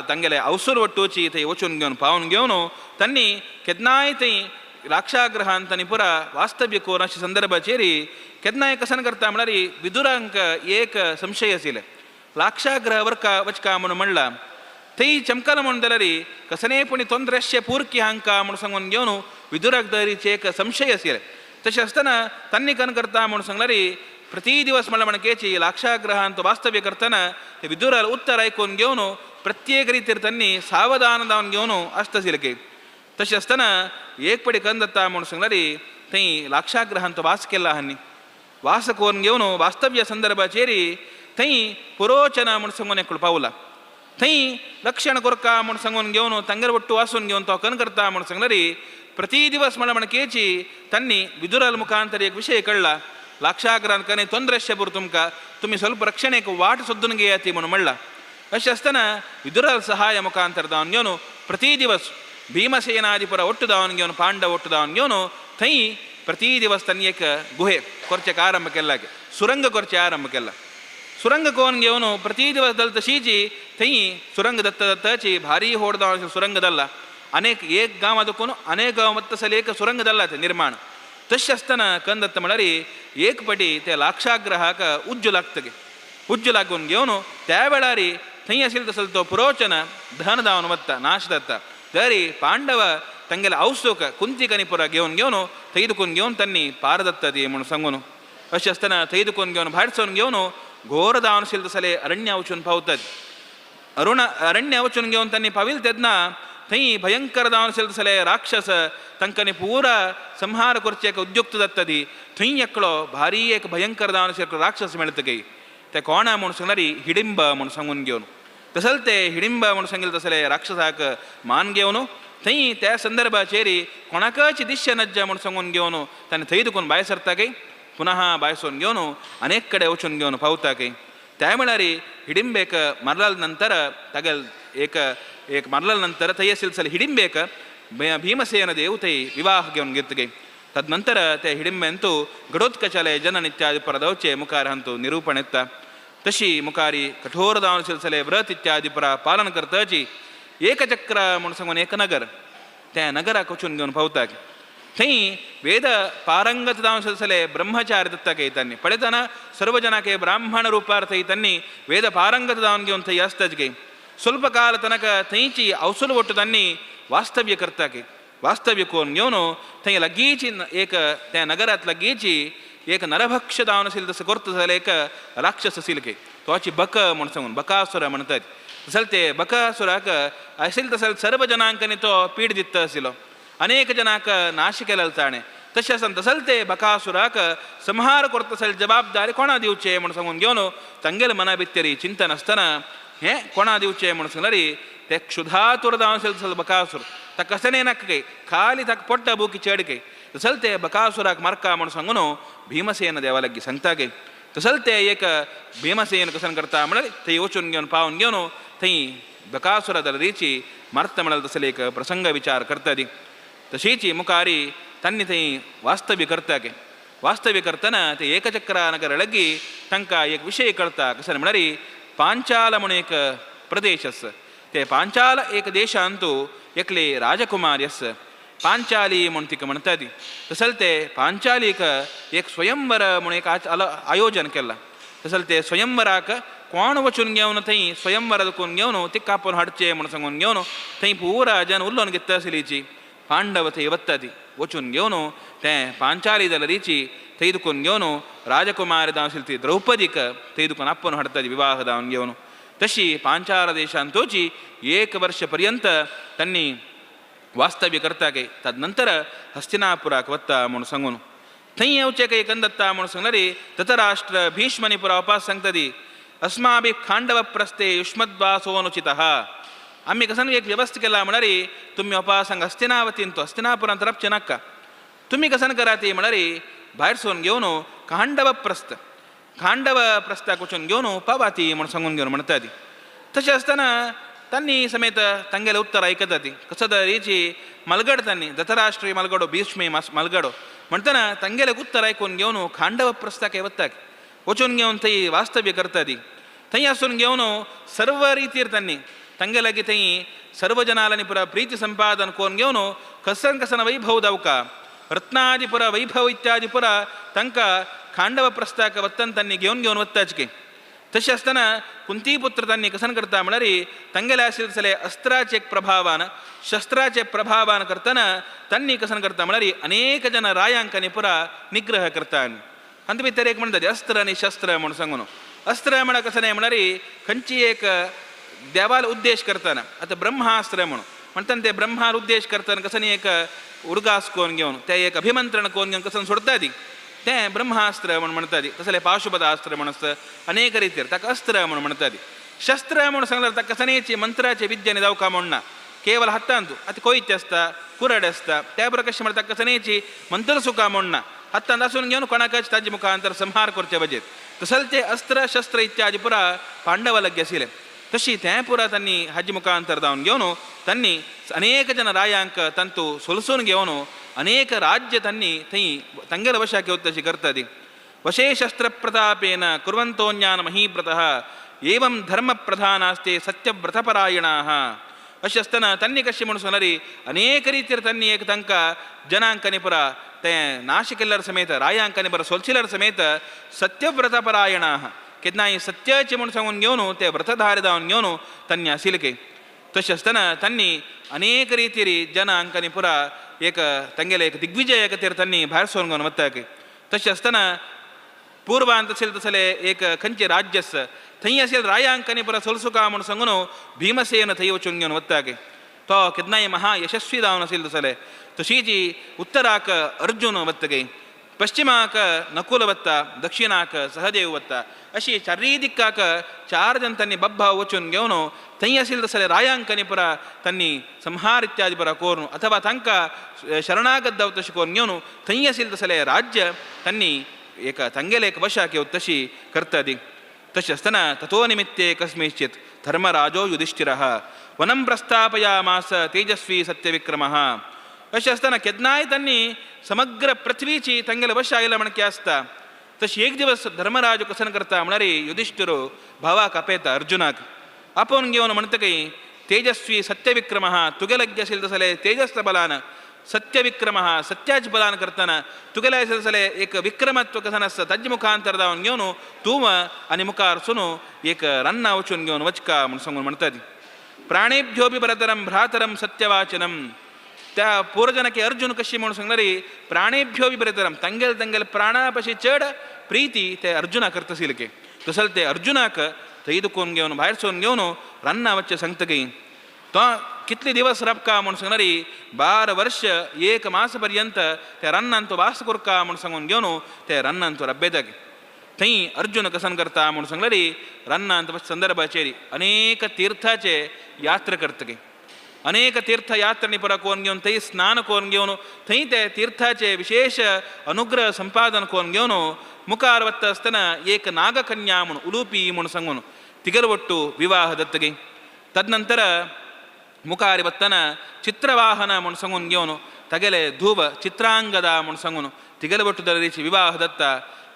तांगेले अवसर वट्टूची थंय वचून घेवन पावून घेवन तांणी केन्नाय थंय लाक्षाग्रहान तांणी पुरा वास्तव्य करून अशे संदर्भाचेर केन्नाय कसन करता म्हळ्यार विदुरांक एक संशय आशिल्लें लाक्षाग्रह वर्का वचका म्हूण म्हणलां थंय चमकल म्हूण जाल्यार कसनेय पूण तोंद्रेशे पुरकी हांकां म्हूण सांगून घेवन विदुराक दरीचे एक संशय आशिल्लें. तशें आसतना तांणी कन करता म्हूण सांगल्यार प्रति दिवस म्हणल्यार म्हणकेची लाक्षाग्रहान तो वास्तव्य करतना ते विदुराल उत्तर आयकून घेवन प्रत्येक रितीर तांणी सावधान जावन घेवन आसता आशिल्लें की. तशें आसतना एक पडी कन जाता म्हूण सांगल्यार थंय लाक्षाग्रहान तो वास केला हांणी वास करून घेवन वास्तव्य संदर्भाचेर थंय पुरोचना म्हूण सांगून एकलो पावला थंय रक्षण करका म्हूण सांगून घेवन तांगेर ಒಟ್ಟು वासून घेवन तो कन करता म्हूण सांगलरी प्रति दिवस म्हण म्हणकेची त्यांनी विदुराल मुखांतर एक विषय कळला लाक्षाग्रान कने ತೊಂದರೆಶ್ಯ ಬರು ತುಮಕ तुमी ಸ್ವಲ್ಪ ರಕ್ಷಣೆಗೆ ವಾट सोदून घेयाती म्हणून म्हणला. अशें आसतना विदुराल सहाय मुखांतर दावन घेवन प्रति दिवस भीमसेनादिपुರ ಒಟ್ಟು ದಾವನ್ घेवन पांडव ಒಟ್ಟು ದಾವನ್ घेवन थंय ಪ್ರತಿ ದಿವಸ ತನ್ನ ಏಕ ಗುಹೆ ಕೊರ್ಚೆಗೆ ಆರಂಭ ಕೆಲ್ಲಾಗೆ ಸುರಂಗ ಕೊರ್ಚೆ ಆರಂಭ ಕೆಲ್ಲ ಸುರಂಗ ಕೋನ್ घेवन ಪ್ರತಿ ದಿವಸ ದಲ್ತ ಶೀಚಿ थंय ಸುರಂಗ ದತ್ತ ದತ್ತಾಚಿ ಭಾರಿ होड ಸುರಂಗದಲ್ಲ ಅನೇಕ ಏಕ್ ಗಾಂव ಅದಕ್ಕೂ ಅನೇಕ गांव ಮತ್ತ ಏಕ ಸುರಂಗದಲ್ಲ ನಿರ್ಮಾಣ. तशें आसतना कंदत्त म्हळ्यार एक पटी ते लाक्षाग्रहाक उज्जू लागतगे उज्जू लागून घेवन त्या वेळार थंय आशिल्लो तसलो तो पुरोचन धन दावन वता नाश जाता. तरी पांडव तांगेले औसूक कुंती पुरा घेवन घेवन थंय दुखून घेवन तांणी पार दत्ता ती म्हणून सांगून. अशें आसतना थंय दुखून घेवन भायर सरून घेवन घोर दावन आशिल्ले तसले अरण्या वचून पावतात. अरण्य वचून घेवन तांणी पाविल तेन्ना थंय भयंकर दावन आशिल्ले तसले राक्षस तांकां पुरा संहार करचे एक उद्युक्त जाता ती थंय एकलो भारी एक भयंकर दावन आशिल्लो राक्षस मेळटा काही ते कोणा म्हूण सांगल्यार हिडिंब म्हूण सांगून घेवन तसले ते हिडिंब म्हूण सांगिल्ले तसले राक्षसाक मान घेवन थंय त्या संदर्भाचेर कोणाकच दिश्य नज्जा म्हूण सांगून घेवन ताणें थंय दुखून भायर सरता काही पुनः भायर सरून घेवन अनेक कडेन वचून घेवन पावता काही. त्या वेळार हिडिंबेक मारल्या नंतर तागेल एक एक मारल्या नंतर थंय आशिल्ले हिडिंबेक भीमसेन देव थंय विवाह घेवन घेतगे. तदनंतर ते हिडिंबेंतू घडोत्कचाले जनन इत्यादी परदवचे मुखार हंतू निरूपण येता. तशी मुखारी कठोर दावन सिलसिले व्रत इत्यादी परा पालन करताची एकचक्र म्हूण सांगून एक नगर त्या नगराक वचून घेवन पावता. थंय वेद पारंगत दावन सिलसिले ब्रह्मचारी दत्ताक येतानी पळयतना सर्व जनाक ब्राह्मण रुपार थंय तांणी वेद पारंगत दावन घेवन थंय आसताच गे. ಸ್ವಲ್ಪ ಕಾಲ ತನಕ थंयची अवसूल ಒಟ್ಟು तांणी वास्तव्य करता की वास्तव्य कोण घेवन थंय लगीची एक त्या नगरात लगीची एक नरभक्ष दावन आशिल्लें तसो करता जाल्यार एक राक्षस आशिल्ले की तोची बक म्हूण सांगून बकासुर म्हणटात तसले ते बकासुराक आशिल्ले तसले सर्व जनांकांनी तो पीड दिता आशिल्लो अनेक जनांक नाश केलेलो ताणें. तशें आसतना तसले ते बकासुराक संहार करता आसले जबाबदारी कोणा दिवचे म्हूण सांगून घेवन तांगेले मना भितरी चिंतन आसतना हें कोणा दिवचें म्हूण सांगल्यार ते क्षुधातुर दावन आशिल्लो तसलो बकासूर ताका कसलें नाका काय खाली ताका पोट्टा बुकी चड काय तसले ते बकासुराक मारका म्हूण सांगून भीमसेन देवा लागीं सांगता काय. तसले ते एक भीमसेन कसन करता म्हळ्यार थंय वचून घेवन पावन घेवन थंय बकासुरा दलरीची मारता म्हळ्यार तसले एक प्रसंग विचार करता ती. तशीची मुखारी तांणी थंय वास्तव्य करता काय. वास्तव्य करतना ते एकचक्रा नगर लागीं तांकां एक विशय कळटा कशें म्हळ्यार पांचाल म्हूण एक प्रदेश आसा ते पांचाल एक देशांतू एकली राजकुमारी आसा पांचाली म्हूण तिका म्हणटा ती. तसले ते पांचालीक एक स्वयंवर म्हूण एक आयोजन केलां. तसले ते स्वयंवराक कोण वचून घेवन थंय स्वयंवर दुखून घेवन तिका आपोवन हाडचें म्हूण सांगून घेवन थंय पुरा जन उलोवन घेता आसलीची पांडव थंय वता ती वचून घेवन तें पांचाली जाल्यारीची थंय दुखून घेवन राजकुमारी जावन आशिल्ली ती द्रौपदीक थंय दुखून आपोवन हाडटा ती विवाह जावन घेवन. तशी पांचाल देशांतोची एक वर्ष पर्यंत तांणी वास्तव्य करता काय. तदनंतर हस्तिनापुराक वता म्हूण सांगून थंय येवचें काय कंदत्ता म्हूण सांगल्यार धृतराष्ट्र भीष्मनिपुरा उपास सांगता ती अस्माभि खांडव प्रस्ते युष्मद्वासोनुचितः. आमी कसन एक व्यवस्था केला म्हळ्यार तुमी उपास सांग हस्तिनावतीन तो हस्तिनापुरांत रावचें नाका तुमी कसन कराती म्हळ्यार भायर सरून घेवन खांडव प्रस्थ खांडव प्रस्थाक वचून घेवन पावाती म्हूण सांगून घेवन म्हणटा ती. तशें आसतना तांणी समेत तांगेलें उत्तर आयकता ती कसो तरेची मलगड तांणी धृतराष्ट्रीय मलगडो भीष्मी मलगडो म्हणटना तांगेलें उत्तर आयकून घेवन खांडव प्रस्थाक वता वचून घेवन थंय वास्तव्य करता ती. थंय आसून घेवन सर्व रितीर तांणी तांगे लागीं थंय सर्व जनालांनी पुरा प्रीती संपादन करून घेवन कसन कसन वैभव दावका रत्नादिपुरा वैभव इत्यादी पुरा तांकां खांडव प्रस्थाक वत्तन तांणी घेवन घेवन वत्ताच की. तशें आसतना कुंतीपुत्र तांणी कसन करता म्हळ्यार तांगेले आशिल्ले तसले अस्त्राचे प्रभावान शस्त्राचे प्रभावान करतना तांणी कसन करता म्हळ्यार अनेक जन रायांकांनी पुरा निग्रह करता. आनी भितर एक म्हणटा अस्त्र आनी शस्त्र म्हूण सांगून अस्त्र म्हळ्यार कशें न्हय म्हळ्यार खंयची एक देवाल उद्देश करतना आतां ब्रह्मास्त्र म्हणून म्हणटाना ते ब्रह्मार उद्देश करतना कसं न्ही एक उडगास कोन घेवन ते एक अभिमंत्रण कोन घेवन कसन सोडता ती तें ब्रह्मास्त्र म्हूण म्हणटा ती तसलें पाशुपतास्त्र म्हूण आसता अनेक रितीर ताका अस्त्र म्हूण म्हणटा ती. शस्त्र म्हूण सांगल्यार ताका सनेची मंत्राचे विद्येने जावका म्हूण ना, केवल हातांतू आतां कोयते आसता कुराडे आसता त्या बरोबर कशें म्हणटा ताका सनेची मंत्रसुका म्हूण ना, हातांत आसून घेवन कोणाकच ताजे मुखांतर संहार करचे बजेत. तसलें ते अस्त्र शस्त्र इत्यादी पुरा पांडव लग्गे आशिल्लें तशी तें पुरा तांणी हाजे मुखांतर जावन घेवन तांणी अनेक जन रायांक तांतू सोलसून घेवन अनेक राज्य तांणी थंय तांगेले वशाक घेवन तशी करता ती. वशे शस्त्रप्रतापेन कुर्वन्तोऽन्यान् महीव्रतः एवं धर्मप्रधानास्ते सत्यव्रतपरायणाः. अशें आसतना तांणी कशें म्हूण सांगल्यार अनेक रितीर तांणी एक तांकां जनांकांनी पुरा तें नाश केल्यार समेत रायांकांनी पुरा सोलशिल्यार समेत सत्यव्रतपरायणाः केन्नाय सत्याचें म्हूण सांगून घेवन ते व्रतधार जावन घेवन तांणी आशिल्ले की. तशें आसतना तांणी अनेक रितीर जनांकांनी पुरा एक तांगेले एक दिग्विजय खातीर तांणी भायर सरून घेवन वता की. तशें आसतना पूर्वांत आशिल्लें तसलें एक खंयचें राज्य आसा थंय आशिल्ले रायांकांनी पुरा सोलसुका म्हूण सांगून भीमसेन थंय वचून घेवन वता की. तो केन्नाय महा यशस्वी जावन आशिल्लो तसलें. तशीच उत्तराक अर्जुन वतगी, पश्चिमाक नकुल वता, दक्षिणाक सहदेव वता, अशी चारय दिक्काक चार जन तांणी बब्बा वचून घेवन थंय आशिल्ले तसले रायांकांनी पुरा तांणी संहार इत्यादी पुरा करून अथवा तांकां शरणागत जावं तशें करून घेवन थंय आशिल्ले तसले राज्य तांणी एक तांगेले एक वशाक येवन तशी करता ती. तशें आसतना ततो निमित्ते कस्मिंश्चित् धर्मराजो युधिष्ठिरः वनं प्रस्थापयामास तेजस्वी सत्यविक्रमः. अशें आसतना केन्नाय तांणी समग्र पृथ्वीची तांगेले वश आयला म्हणके आसता. तशें एक दिवस धर्मराज कसन करता म्हळ्यार युधिष्ठिर भावाक आपयता अर्जुनाक आपोवन घेवन म्हणटकीर तेजस्वी सत्यविक्रमः तुगे लागीं आशिल्लें तसलें तेजस बलान सत्यविक्रमः सत्याच बलान करतना तुगेले आशिल्लें तसलें एक विक्रमत्व कसन आसता ताजे मुखांतर जावन घेवन तूं आनी मुखार सुन एक रान्ना वचून घेवन वचका म्हूण सांगून म्हणटा ती. प्राणेभ्योपि परतरं भ्रातरं सत्यवाचनं. त्या पूर्वजनके अर्जुन कशी म्हणून सांगल्यार प्राणेभ्यो विपरीतरं तांगेले तांगेले प्राणा पशी चड प्रीती ते अर्जुना करता आशिल्ले. तसलें ते अर्जुनाक थंय दुखून घेवन भायर सरून घेवन रान्ना वचचें सांगता की तो कितले दिवस राबका म्हूण सांगल्यार 12 वर्ष 1 मास पर्यंत त्या रान्नान तो वास करका म्हूण सांगून घेवन ते रान्नान तो रब्बेता. थंय अर्जुन कसन करता म्हूण सांगल्यार रान्नांत संदर्भाचेर अनेक तीर्थाचे यात्रा करता. अनेक तीर्थयात्रणी पुरा कोण घेवन थंय स्नान कोण घेवन थंय ते तीर्थाचे विशेष अनुग्रह संपादन कोण घेवन मुखार वता आसतना एक नागकन्या म्हूण उलुपी म्हूण सांगून तिगेलो ಒಟ್ಟು विवाह दत्तगी. तदनंतर मुखार वतना चित्रवाहन म्हूण सांगून घेवन तागेले धूव चित्रांगदा म्हूण सांगून तिगेलो ಒಟ್ಟು दरीची विवाह दत्ता.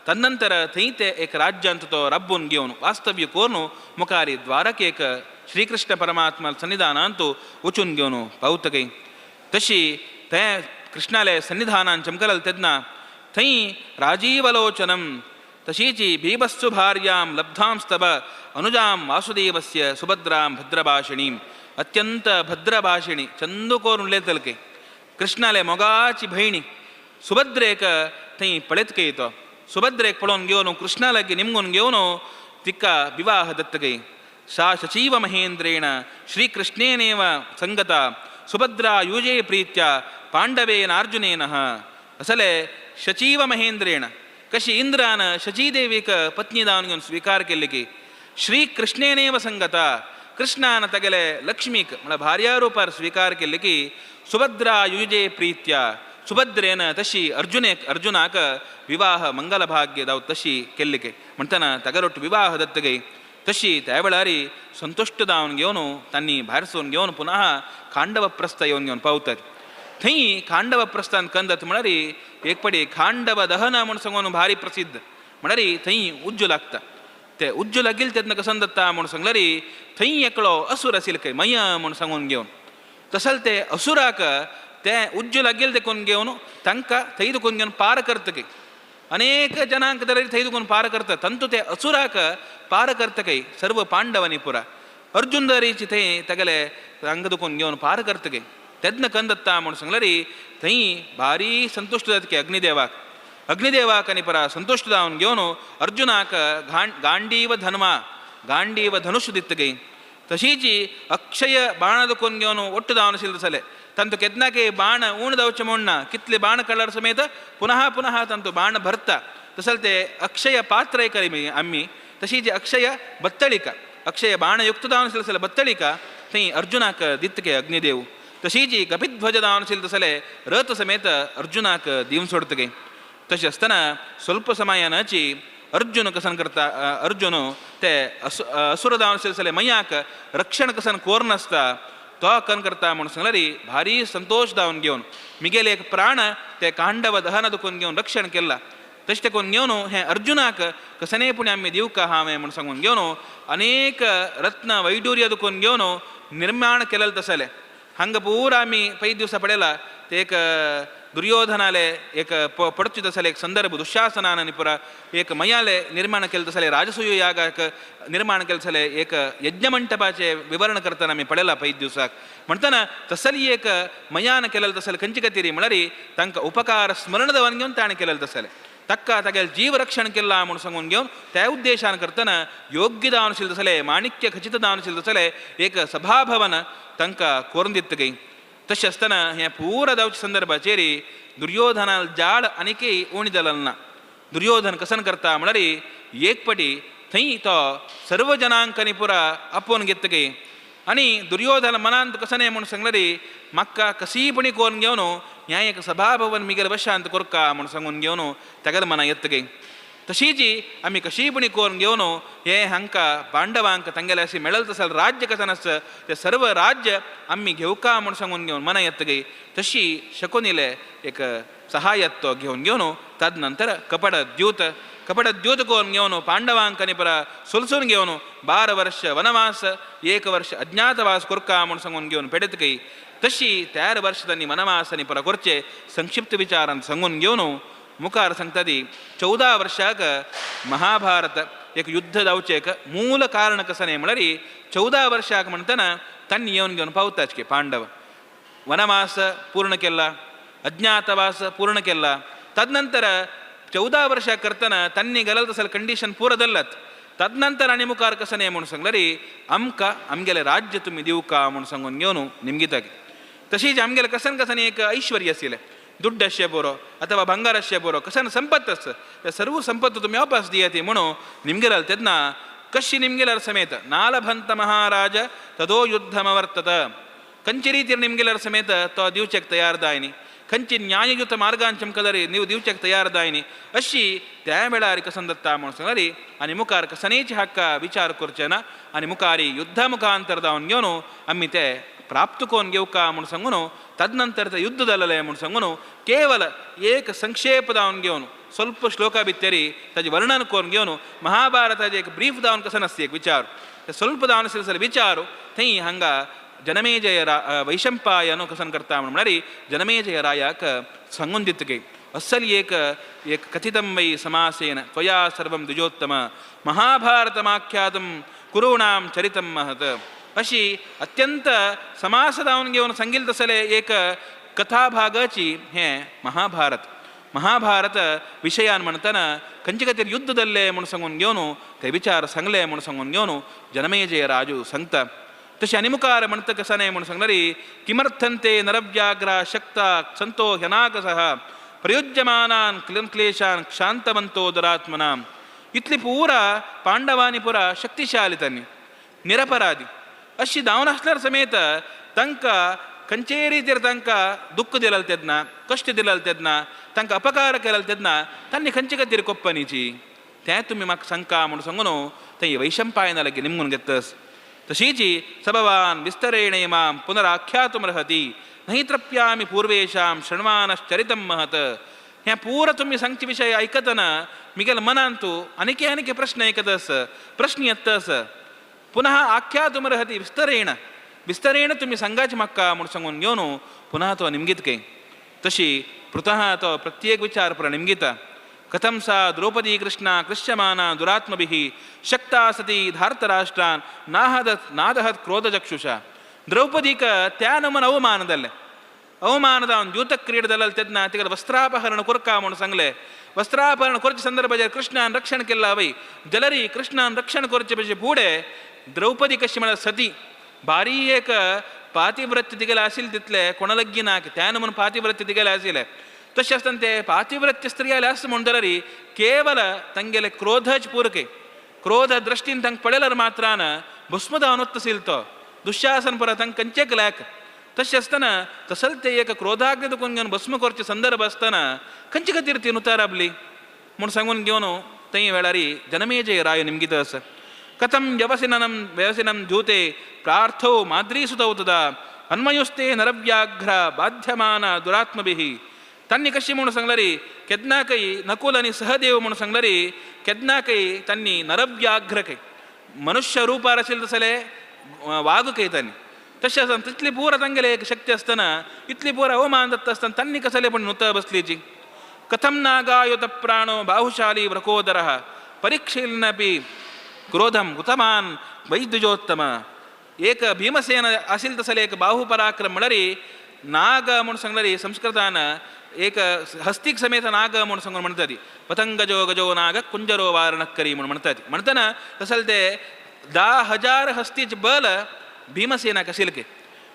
तदनंतर थंय ते एक राज्यांत तो रब्बून घेवन वास्तव्य कोरून मुखार द्वारकेक श्रीकृष्ण परमात्मा सन्निधानांतु वचून घेवन पावतकी. तशी ते कृष्णाले सन्निधानान चमकलल तेन्ना थंय राजीवलोचनं तशीची भीभत्सु भार्यां लब्धांस्तव अनुजां वासुदेवस्य सुभद्रां भद्रभाषिणीं. अत्यंत भद्रभाषिणी चंदू कोरून उलयतलके कृष्णाले मोगाची भयणी सुभद्रेक थंय पळयतके तो सुभद्रेक पळोवन घेवन कृष्णा लागीं निमगून घेवन तिका विवाह दत्तके. सा शचीव महेंद्रेण श्रीकृष्णेनेव संगता सुभद्रा युजे प्रीत्या पांडवेन अर्जुनेन. असले शचीव महेंद्रेण कशी इंद्रान शचीदेवीक पत्नी जावन घेवन स्वीकार केल्ली की श्रीकृष्णेनेव संगता कृष्णान तगेले लक्ष्मीक म्हळ्यार भार्या रुपार स्वीकार केल्ली की सुभद्रा युजे प्रीत्या सुभद्रेन तशी अर्जुनेक अर्जुनाक विवाह मंगलभाग्य दाव तशी केल्ली के म्हणटना तागेलोट विवाह दत्तगे. तशी त्या वेळार संतुश्ट जावन घेवन तांणी भायर सरून घेवन पुनः खांडवप्रस्थ येवन घेवन पावतात. थंय खांडवप्रस्थान कंदत म्हळ्यार एक पडी खांडव दहन म्हूण सांगून भारी प्रसिद्ध म्हळ्यार थंय उज्जू लागता. ते उज्जू लागील तेन्ना कसन दत्ता म्हूण सांगल्यार थंय एकलो असुर आशिल्लो खंय मय म्हूण सांगून घेवन तसल ते असुराक ते उज्जू लागील देखून घेवन तांकां थंय दुखून घेवन पार करतकी अनेक जनांक तरी थंय दुखून पार करता तंतू ते असुराक पार करतकी सर्व पांडवांनी पुरा अर्जुन दरीची थंय तागेले अंग दुखून घेवन पार करतकी तेन्ना कंदत्ता म्हूण सांगल्यार थंय भारी संतुश्ट जाता की अग्निदेवाक अग्निदेवाक आनी परा संतुश्ट जावन घेवन अर्जुनाक गांडीव धन्वा गांडीव धनुष दितगी. तशीच अक्षय बाण दुखून घेवन ಒಟ್ಟು जावन आशिल्लें तसलें ತಂತು केदनाके बाण ऊण जावचे म्हूण ना, कितले बाण काडल्यार समेत पुनः पुनः तांचो बाण भरता. तसल ते अक्षय पात्र करी आम्ही तशी जी अक्षय बत्तळिका अक्षय बाणयुक्त जावन आशिल्ले तसले बत्तळिका थंय अर्जुनाक दितके अग्निदेव. तशी जी कपिध्वज जावन आशिल्ले तसले रथ समेत अर्जुनाक दिवन सोडतगे. तशें आसतना स्वल्प समयानाची अर्जुन कसन करता, अर्जुन ते असुर जावन आशिल्ले तसले मयाक रक्षण कसन कोर नासता तो कन करता म्हूण सांगल्यार भारी संतोश जावन घेवन मिगेले एक प्राण ते कांडव दहन दुखून घेवन रक्षण केला. तशें तेकून घेवन हें अर्जुनाक कसने पुण्य आमी दिवका हांवें म्हूण सांगून घेवन अनेक रत्न वैडूर्य दुखून घेवन निर्माण केलेलें तसलें. हांगा पूरा आमी पयलीं दिवसा पळयला ते एक दुर्योधनाले एक पडचे तसले एक संदर्भ दुशासनान आनी पुरा एक मयाले निर्माण केलें तसलें राजसूय यागाक निर्माण केलें तसलें एक यज्ञमंटपाचें विवरण करतना आमी पळयलां पयलीं दिवसाक. म्हणटना तसली एक मयान केलेलें तसलें खंयचे खातीर म्हळ्यार तांकां उपकार स्मरण दवरून घेवन ताणें केलेलें तसलें. ताका तागेलें जीव रक्षण केलां म्हूण सांगून घेवन त्या उद्देशान करतना योग्य जावन आशिल्लें तसलें माणिक्य खचित जावन आशिल्लें तसलें एक सभाभवन तांकां कोरून दितगय. तशें आसतना हें पूरा जावच्या संदर्भाचेर दुर्योधना जाळ आनीकय उणी जालें ना. दुर्योधन कसन करता म्हळ्यार एक पटी थंय तो सर्व जनांक आनी पुरा आपोवन घेतगय आनी दुर्योधन मनांत कसने म्हूण सांगल्यार म्हाका कशीपणी कोरून घेवन ह्या एक सभाभवन मिगेल वशांत कोरका म्हूण सांगून घेवन तागेले मनां येतगय. तशीच आमी कशीपणी कोरून घेवन हे हांकां पांडवांक तांगेले अशें मेळल तसलें राज्य कशें आसता तें सर्व राज्य आमी घेवका म्हूण सांगून घेवन मनां येतगय. तशी शकुनीले एक सहायत्व घेवन घेवन तदनंतर कपट द्यूत कपट द्यूत कोरून घेवन पांडवांक आनी परा सोलसून घेवन 12 वर्ष वनवास 1 वर्ष अज्ञातवास कोरका म्हूण सांगून घेवन पेडतगय. तशी 13 वर्ष तांणी वनवास आनी परा करचे संक्षिप्त विचारान सांगून घेवन मुखार सांगता ती 14 वर्षाक महाभारत एक युद्ध जावचें एक मूल कारण कसं न्ही म्हळ्यार 14 वर्षाक म्हणटना तांणी येवन घेवन पावताच की पांडव वनवास पूर्ण केला अज्ञातवास पूर्ण केला. तदनंतर 14 वर्षाक करतना तांणी गेलें तसलें कंडिशन पुरो जाल्लात. तदनंतर आनी मुखार कसं न्ही म्हूण सांगल्यार आमकां आमगेलें राज्य तुमी दिवका म्हूण सांगून घेवन निमगिता. तशीच आमगेलें कसन कसन एक ऐश्वर्य आशिल्लें दुड्डशे बरो अथवा ಬಂಗಾರಶೆ ಬರೋ ಕಸನ ಸಂಪತ್ತಸ್ ಸರ್ವ ಸಂಪತ್ತು ತುಮಿ ವಾಪಸ್ ದಿಯತಿ म्हणून ನಿಮ್ಗೆಲ್ಲ ತೆದ್ನ ಕಶಿ ನಿಮ್ಗೆಲ್ಲರ ಸಮೇತ ನಾಲಭಂತ ಮಹಾರಾಜ ತದೋ ಯುದ್ಧಮವರ್ತತ ಕಂಚಿ ರೀತಿಯ ನಿಮ್ಗೆಲ್ಲರ ಸಮೇತ ತ ದಿವ್ಚಕ್ ತಯಾರದಾಯಿನಿ ಕಂಚಿ ನ್ಯಾಯಯುತ ಮಾರ್ಗಾಂಚಂಕದರಿ ನೀವು ದಿವ್ಚಕ್ ತಯಾರದಾಯಿನಿ ಅಶಿ त्या वेळार कसन दत्ता म्हणून सांगल्यार आनी मुखार कसनेची हक्क विचार करचे ना आनी मुखारी युद्ध मुखांतर जावन घेवन आमी ते प्राप्त कोन घेवका म्हूण सांगून तदनंतर ते युद्ध जालें म्हूण सांगून केवल एक संक्षेप जावन घेवन ಸ್ವಲ್ಪ ಶ್ಲೋಕ ಬಿತ್ತರಿ ताजें वर्णन करून घेवन महाभारताचे एक ब्रीफ जावन कसो नासता एक विचार ಸ್ವಲ್ಪ जावन आशिल्लो विचार थंय हांगा जनमेजय रा वैशंपायन कसन करता म्हूण म्हळ्यार जनमेजय रायाक सांगून दितगे अस्सल एक एक कथितं वै समासेन त्वया सर्वं द्विजोत्तम महाभारतमाख्यातं कुरूणां चरितं महत् अशी अत्यंत समास जावन घेवन सांगिल्लें तसलें एक कथाभागाची हें महाभारत. महाभारत विशयान म्हणटना खंयचे खातीर युद्ध जाल्लें म्हूण सांगून घेवन ते विचार सांगले म्हूण सांगून घेवन जनमेजय राजू सांगता. तशें आनी मुखार म्हणटा कशें न्हय म्हूण सांगल्यार किमर्थं ते नरव्याघ्र शक्ता संतो ह्यनाकसः प्रयुज्यमानान क्लं क्लेशान क्षांतवंतो दुरात्मनां. इतली पुरा पांडवांनी पुरा शक्तिशाली तांणी निरपराधी अशी जावन आसल्यार समेत तांकां खंयचेय रितीर तांकां दुख्ख दिलें तेन्ना कश्ट दिलें तेन्ना तांकां अपकार केले तेन्ना तांणी खंयचे खातीर कोप्पनीची तें तुमी म्हाका सांगका म्हूण सांगून थंय वैशंपायना लागीं निमगून घेतस. तशीच सबवान विस्तरेण मां पुनराख्यातुमर्हति नहीं तृप्यामि पूर्वेषां शृण्वानश्चरितं महत्. हें पूरा तुमी सांगचे विशय आयकतना मिगेल मनांतू आनीक आनीक प्रश्न आयकतस प्रश्न येतस पुनः आख्यातुमर्हति विस्तरेण विस्तरेण तुमी सांगाचे म्हाका म्हूण सांगून घेवन पुनः तो निमगीत काय तशी पृतः तो प्रत्येक विचार पुरा निमगिता. कथं सा द्रौपदी कृष्णा कृष्यमाना दुरात्मभिः शक्ता सती धार्तराष्ट्रान नाहदत् नादहत् क्रोधचक्षुषा. द्रौपदीक त्या नमन अवमान जाल्लें अवमान जावन द्यूत क्रीड जालें तेन्ना तिका वस्त्रापहरण कोरका म्हूण सांगलें. वस्त्रापहरण करचे संदर्भाचेर कृष्णान रक्षण केलां वय जाल्यार कृष्णान रक्षण करचे पेक्षा फुडें द्रौपदी कशी म्हळ्यार सती भारी एक पातिव्रत्य तिगेलें आशिल्लें तितलें कोणालग्गी ना त्यान म्हणून पातिव्रत्य तिगेलें आशिल्लें. तशें आसतना ते पातिव्रत्य स्त्रियाले आसा म्हणून जाल्यार केवल तांगेले क्रोधच पुरके क्रोध दृष्टीन तांकां पळयल्यार मात्रान भस्म जावन वता तो दुश्यासन परत तांकां कंचेक लायक. तशें आसतना तसल ते एक क्रोधाग्नी दुखून घेवन भस्म करचे संदर्भ आसतना खंयचे खातीर ती नुतार आपली म्हूण सांगून घेवन थंय वेळारी जनमेजय राय निमगीत आसा. कथं व्यवसिननं व्यवसिनं द्यूते प्रार्थो माद्रीसुतौ तदा अन्मयुस्ते नरव्याघ्र बाध्यमान दुरात्मभिः. तांणी कशी म्हणून सांगलारी केन्नाकय नकुल आनी सहदेव म्हणून सांगलारी केन्नाकय तांणी नरव्याघ्र खंय मनुष्य रुपार आशिल्ले तसले वाग खंय तांणी तशें आसतना तितली पुरा तांगेले एक शक्ती आसतना इतली पुरा अवमान जाता आसतना तांणी कसले पण नुता बसलीची. कथं नागायुत प्राणो बाहुशाली वृकोदरः परीक्षीलनपि क्रोधं कृतमान वैद्युजोत्तम. एक भीमसेन आशिल्ले तसले एक बाहुपराक्रम म्हणल्यार नाग म्हूण सांगल्यार संस्कृतान एक हस्तीक समेत नाग म्हूण सांगून म्हणटात. पतंगजो गजो नाग कुंजरो वारणकरी म्हूण म्हणटात. म्हणटना तसल ते 10,000 हस्तीचे बल भीमसेनाक आशिल्लें.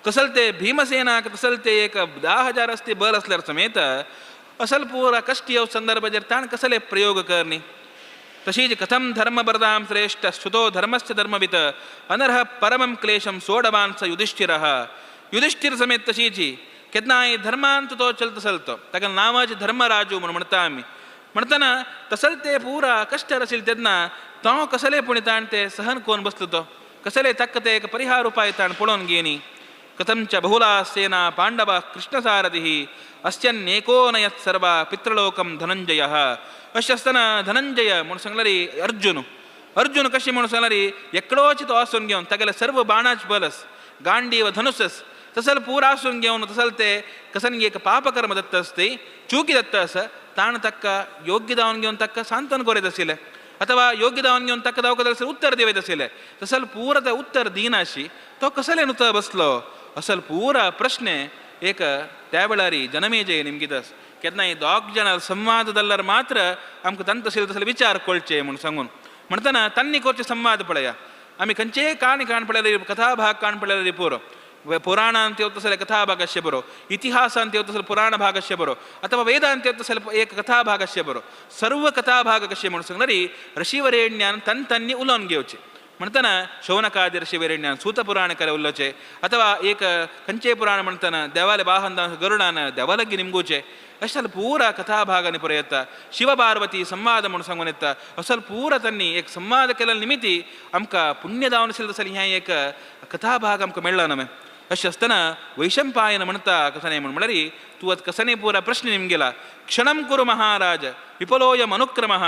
कसल ते भीमसेनाक तसल ते एक 10,000 हस्ती बल असल्यार समेत असल पुरा कश्ट येव संदर्भाचेर ताण कसले प्रयोग करणी. तशीच कथं धर्मबरदां श्रेष्ठ स्तुतो धर्मस्य धर्मवित अनर्ह परमं क्लेशं सोडवान स युधिष्ठिरः. युधिष्ठिर समेत तशीची केन्नाय धर्मान तो चलत चलतो ताका नांवाचे धर्मराजू म्हणून म्हणटा आमी. म्हणटना तसल ते पुरा कश्ट आशिल्ले तेन्ना तो कसले पुणी ताण ते सहन कोण बसलो तो कसले तक्क ते एक परिहार उपाय ताण पळोवन घेनी. कथं च बहुला सेना पांडव कृष्णसारथिः अस्यन्नेको नयत् सर्वा पितृलोकं धनंजयः. अशें आसतना धनंजय म्हणून सांगल्यार अर्जुन अर्जुन कशें म्हणून सांगल्यार एकलोच तो आसून घेवन तागेले सर्व बाणाच बलस गांडीव धनुसस तसल पूरा आसून घेवन तसल ते कसन एक पापकर्म दत्त आसते चुकी दत्त आसा ताण ताका योग्य दावन घेवन ताका सांत्वन करत आशिल्लें अथवा योग्य दावन घेवन ताका दावकत आसल्यार उत्तर दिवयत आशिल्लें. तसल पुरा ते उत्तर दिनाशी तो कसले नुतो बसलो असल पुरा प्रश्न एक त्या वेळार जनमेजय निमगीत केन्नाय दोग जाणां संवाद जाल्यार मात्र आमकां तांकां तशें तसले विचार कळचे म्हूण सांगून म्हणटना तांणी करचे संवाद पळया आमी खंयचेय काणी काण पळयल्यार कथाभाग काण पळयल्यार पुरो पुराणांत येवता तसले कथाभाग आसचे बरो, इतिहासांत येवता तसले पुराण भाग आसचे बरो, अथवा वेदांत येवता तसले एक कथाभाग आसचे बरो. सर्व कथाभाग कशे म्हणून सांगल्यार ऋषिवरेण्यान तन तन्नी उलोवन घेवचे. म्हणटना शौनकादी ऋषिवरेण्यान सूतपुराण करे उलोवचे अथवा एक खंयचेय पुराण म्हणटना देवाले वाहन गरुडान देवालगी निमगुचे अशें पुरा कथाभागांनी पुरो येता. शिव पार्वती संवाद म्हणून सांगून येता. असल पुरा तांणी एक संवाद केल्ल्या निमित्ती आमकां पुण्य जावन आशिल्लें तसलें हें एक कथाभाग आमकां मेळ्ळा न्हय. अशें आसतना वैशंपायन म्हणटा कसने म्हूण म्हणल्यार तूं आतां कसने पुरा प्रश्न निमगेला. क्षणं कुरु महाराज विपलोयम अनुक्रमः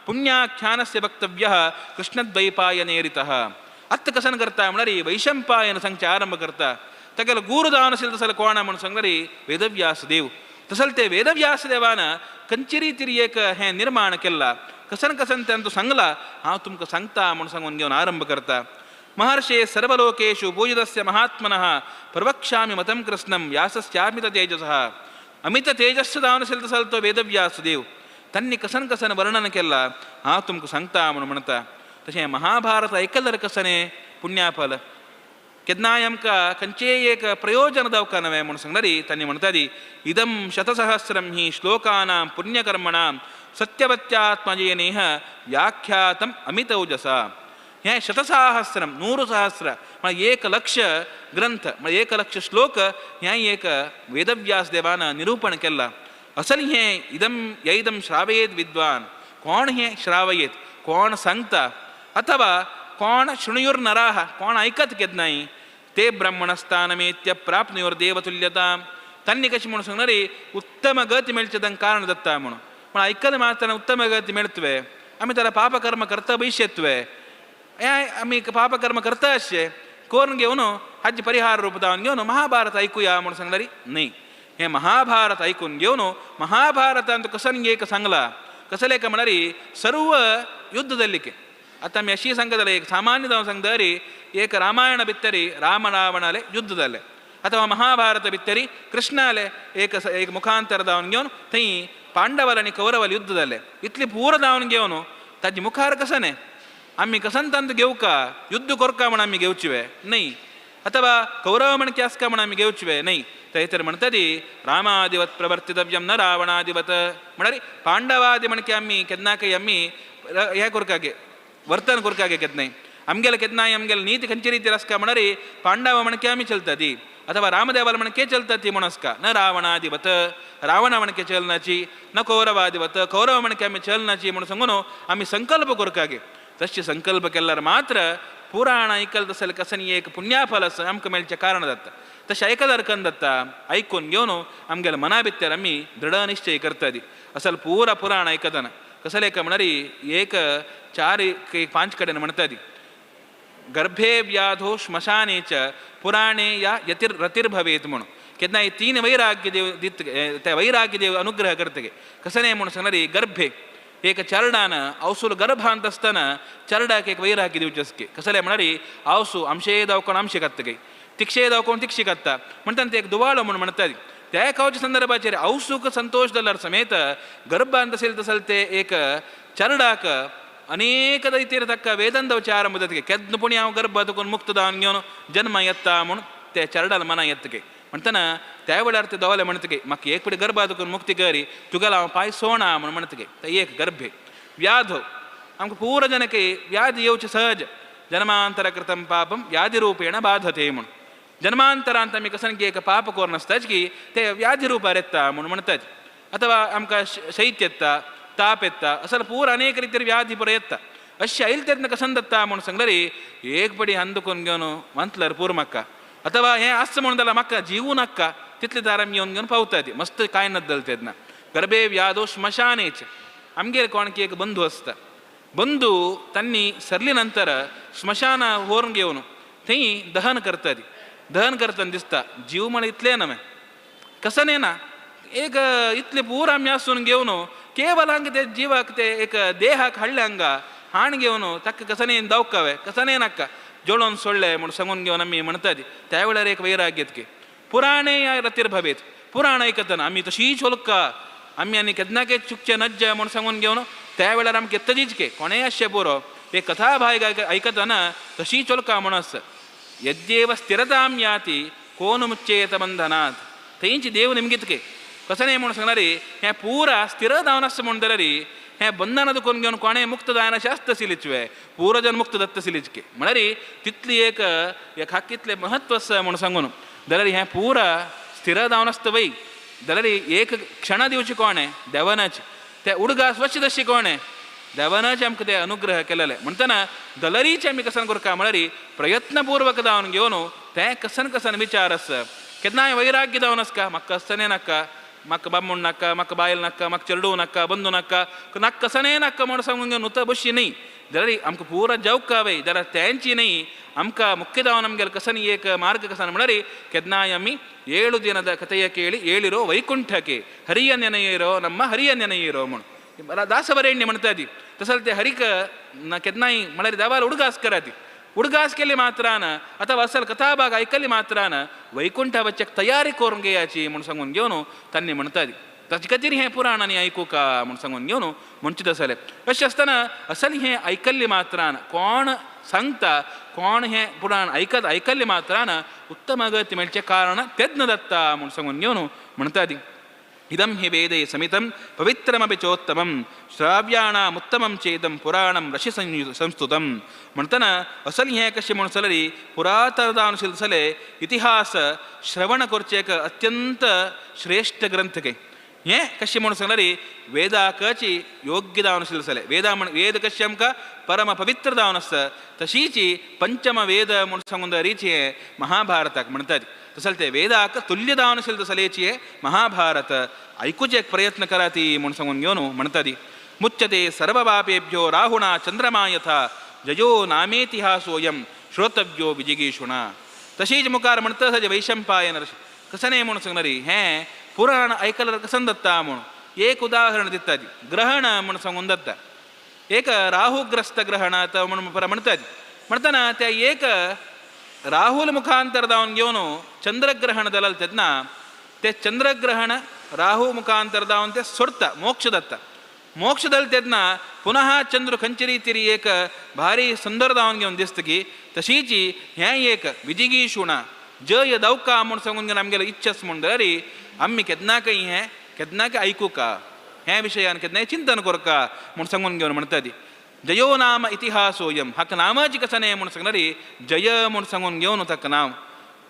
पुण्याख्यानस्य वक्तव्यः कृष्णद्वैपायनेरितः. आत्तां कसन करता म्हणल्यार वैशंपायन सांगचे आरंभ करता. तागेलो गुरू जावन आशिल्लो तसलो कोण म्हणून सांगल्यार वेदव्यास देव. तसल ते वेदव्यास देवान खंयचे रितीर एक हें निर्माण केलां कसन कसन तें सांगलां हांव तुमकां सांगता म्हूण सांगून घेवन आरंभ करता. महर्षे सर्वलोकेषु पूजितस्य महात्मनः प्रवक्ष्यामि मतं कृत्स्नं व्यासस्यामित तेजसः. अमित तेजस्स जावन आशिल्लो तसलो तो वेदव्यास देव तांणी कसन कसन वर्णन केलां हांव तुमकां सांगता म्हणून म्हणटा. तशें महाभारत आयकल्यार कसने पुण्याफल केन्नाय आमकां खंयचेय एक प्रयोजन जावका नवें म्हूण सांगल्यार तांणी म्हणटाली इदं शतसहस्रं हि श्लोकानां पुण्यकर्मणां सत्यवत्यात्मजेनेह व्याख्यातम् अमितौजसा. हें शतसाहस्रं 100 सहस्र म्हळ्यार 1 लक्ष ग्रंथ म्हळ्यार 1 लक्ष श्लोक हें एक वेदव्यास देवान निरूपण केलां. असल हें इदं यैदं श्रावयेत विद्वान कोण हें श्रावयेत कोण सांगता अथवा कोण शृणुयुर्नराः कोण आयकत केन्नाय ते ब्राह्मणस्थानमेत्य प्राप्नुयुर्देवतुल्यतां. तांणी कशें म्हणून सांगल्यार उत्तम गती मेळचें तांकां कारण जाता म्हणून. पूण आयकलें मात्र उत्तम गती मेळतवे आमी त्याला पापकर्म करता भविष्यत्वे आमी पापकर्म करता अशें करून घेवन हाजे परिहार रूप दावन घेवन महाभारत आयकुया म्हणून सांगल्यार न्हय. हें महाभारत आयकून घेवन महाभारतांत कसन एक सांगलां कसलें काय म्हळ्यार सर्व युद्ध जाल्लें. आतां आमी अशी सांगता जाल्यार एक सामान्य जावन सांगता एक रामायण भितरी राम रावणाले युद्ध जालें अथवा महाभारत भितरी कृष्णाले एक एक मुखांतर जावन घेवन थंय पांडवाल आनी कौरवाले युद्ध जालें. इतली पूर जावन घेवन ताजे मुखार कसने आमी कसन तांत घेवका युद्ध करका म्हण आमी घेवची वे न्हय. ಅಥವಾ ಕೌರವ ಮಣಕೆ आसका म्हण आमी घेवचें न्हय. थंय म्हणटा ती रामादिवत प्रवर्तितव्यम न रावणादिवत म्हळ्यार पांडवादी म्हणके आमी केन्नाकय आमी हें करकागे वर्तन करकागे केन्नाय आमगेले केन्नाय आमगेले नीती खंयचे रितीर आसका म्हळ्यार पांडव म्हणके आमी चलता ती ಅಥವಾ ರಾಮದೇವರ ಮಣಕೆ ಚಲ್ತತಿ ಮೊಣಸ್ಕ ನ ರಾವಣಾಧಿಪತ ರಾವಣ ಮಣಕೆ ಚಲ್ನಾಚಿ ನ ಕೌರವಾಧಿಪತ ಕೌರವ ಮಣಕೆ ಆಮಿ ಚಲ್ನಾಚಿ म्हणून आमी ಸಂಕಲ್ಪ ಕೊರಕಾಗೆ. तशी ಸಂಕಲ್ಪ केल्यार मात्र पुराण ऐकल तसले कसन एक पुण्याफल आमकां मेळचें कारण जाता. तशें ऐकल्यार कन जाता आयकून घेवन आमगेले मना भितर आमी दृढ निश्चय करतादी. असल पुरा पुराण ऐकतना कसले का म्हणारी एक चार एक पांच कडेन म्हणटादी गर्भे व्याधो श्मशाने च पुराणे या यतिर रतिर्भवेत म्हणून केन्ना हे तीन वैराग्य देव दित त्या वैराग्य देव अनुग्रह करतगे. कसने म्हणून सांगणारी गर्भे एक चरडान आवसूल गर्भांत आसतना चरडाक एक वैराग्य दिवचे आसके. कसले म्हणारी आवसू आमशे दावकोण आमशे कात्तगे तिक्षे दावकोण तिक्षे कात्ता म्हणटान ते एक दुवाळो म्हणून म्हणटाली. त्या खावच्या संदर्भाचेर आवसूक संतोष जाल्यार समेत गर्भांत असेल तसल ते एक चरडाक अनेक दैतीर ताका वेदंत आरंभ जातगे केन्ना पुणी हांव गर्भ तुकून मुक्त जावन घेवन जन्म येता म्हूण ते चरडाल मना येतगे. म्हणटना त्या वेळार ते दोवले म्हणटगे म्हाका एक पडी गर्भ तुकून मुक्ती करी तुगेलो हांव पांय सोणा म्हूण म्हणटगे. ते एक गर्भे व्याधो आमकां पूरा जनके व्याधी येवचे सहज जन्मांतर कृतं पापं व्याधिरूपेण बाधते म्हूण जन्मांतरांत आमी कसन की एक पाप करून आसताच की ते व्याधी रुपार येता म्हूण म्हणटात. अथवा आमकां शैत्य येता ताप येता असल पूरा अनेक रितीर व्याधी पुरो येता. अशें आयल तेन्ना कसन दत्ता म्हूण सांगल्यार एक पडी अंदकून घेवन वांतल्यार पूर म्हाका अथवा हें आसता म्हणून जाल्यार म्हाका जीव नाका तितले दार आमी येवन घेवन पावता ती मस्त कांय नद्दल तेन्ना. गर्भे व्याधो श्मशानेच आमगेर कोणकी एक बंधू आसता बंधू तांणी सरली नंतर स्मशान व्हरून घेवन थंय दहन करता ती दहन करतना दिसता जीव म्हण इतलें न्हय कसं ना एक इतले पूर आमी आसून घेवन केवल हांगा ते जिवाक ते एक देहाक हाडले हांगा हाण घेवन ताका कसने दावकावे कसने नाका जोडोन सोडले म्हूण सांगून घेवन आमी म्हणटात. त्या वेळार एक वैराग्य येतके पुराणे रतीर भवेत पुराण ऐकतना आमी तशी चोलका आमी आनी केन्नाके चुकचे नज्जे म्हूण सांगून घेवन त्या वेळार आमकां येतजीच के कोणेय आसचें पुरो एक कथा भाय आयकतना तशी चोलका म्हूण आसा. यद्येव स्थिरतां याति कोन मुच्चेत बंधनात थंयची देव निमगितके कसं म्हणून सांगणारी हें पुरा स्थिर जावन आसता म्हूण जाल्यार हें बंधनां दुखून घेवन कोणें मुक्त जायना शास्त्र सिलिचवे पुरजन मुक्त दत्त सिलिचके म्हळ्यार तितली एक हाका कितलें महत्व आसा म्हणून सांगून जाल्यार हें पुरा स्थिर जावन आसता वय जाल्यार एक क्षणा दिवची कोणें देवनाच ते उडगास वचचे तशी कोणें देवनाच आमकां ते अनुग्रह केलेले. म्हणटना दलरीचे आमी कसन करता म्हळ्यार प्रयत्नपूर्वक जावन घेवन तें कसन कसन विचार आसा. केन्नाय वैराग्य जावन आसका म्हाका कसने नाका म्हाका बामूण नाका म्हाका बायल नाका म्हाका चेडूं नाका बंधू नाका नाका कसने नाका म्हूण सांगून घेवन नुता बशी न्हय जाल्यार आमकां पुरा जवका वय जाल्यार तेंची न्हय आमकां मुख्य जावन आमगेले कसन एक मार्ग कसन म्हळ्यार केन्नाय आमी 7 ದಿನದ ಕಥೆಯ ಕೇಳಿ ಏಳಿರೋ ವೈಕುಂಠಕ್ಕೆ ಹರಿಯ ನೆನೆಯಿರೋ ನಮ್ಮ ಹರಿಯ ನೆನೆಯಿರೋ म्हूण दासवरेण्य म्हणटा ती. तसं ते हरिक केन्नाय म्हळ्यार देवाल उडगास कराती उडगास केली मात्रान अथवा असल कथाभाग ऐकली मात्रान वैकुंठ वच्चक तयारी करून घेयाची म्हूण सांगून घेवन तांणी म्हणटा ती. ताचे खातीर हें पुराण आनी आयकूका म्हूण सांगून घेवन म्हणचें तसलें. अशें आसतना असल हें आयकल्ले मात्रान कोण सांगता कोण हें पुराण आयकत आयकल्ले मात्रान उत्तम गती मेळचें कारण तेज्ञ दत्ता म्हूण सांगून घेवन म्हणटा ती. इदं हि वेदे समितं पवित्रमपि चोत्तमं श्राव्याणामुत्तमं चेदं पुराणं ऋषि संस्तुतं म्हणटना असल हें कशें म्हूण सलरी पुरातनदानुशील सले इतिहास श्रवण करचें एक अत्यंत श्रेष्ठ ग्रंथ के हें कशें म्हूण सांगल्यार वेदाकची योग्य जावन आशिल्लें सले वेदा म्हण वेद कशें आमकां परम पवित्र जावन आसता तशीची पंचम वेद म्हूण सांगून रिची महाभारताक म्हणटात. तसले ते वेदाक तुल्य जावन आशिल्लें तसलेची महाभारत आयकुचें एक प्रयत्न कराती म्हूण सांगून घेवन म्हणटात. मुच्यते सर्वपापेभ्यो राहुणा चंद्रमा यथा जयो नामेतिहासोयं श्रोतव्यो विजिगीषुणा. तशीच मुखार म्हणटा सज वैशंपायन कसने म्हूण सांगणारी हें पुराण आयकल्यार कसन दत्ता म्हूण एक उदाहरण दिता ती ग्रहण म्हूण सांगून दत्ता एक राहुग्रस्त ग्रहण म्हूण पर म्हणटात. म्हणटना त्या एक राहुल मुखांतर जावन घेवन चंद्रग्रहण जालें तेन्ना ते चंद्रग्रहण राहु मुखांतर जावन ते सोडता मोक्ष दत्ता. मोक्ष तेन्ना पुनः चंद्र खंयचे रितीर एक भारी सुंदर दावन घेवन दिसता की तशीची हें एक विजिगीषुणा जय दवका म्हूण सांगून घेवन आमगेलो इच्छास म्हूण जाल्यार आमी केन्नाकय हें केन्नाकय आयकुका हें विशयान केन्नाय चिंतन करका म्हूण सांगून घेवन म्हणटा ती जयो नाम इतिहासोयम हाका नामाची कसं न्हय म्हूण सांगणारी जय म्हूण सांगून घेवन ताका नांव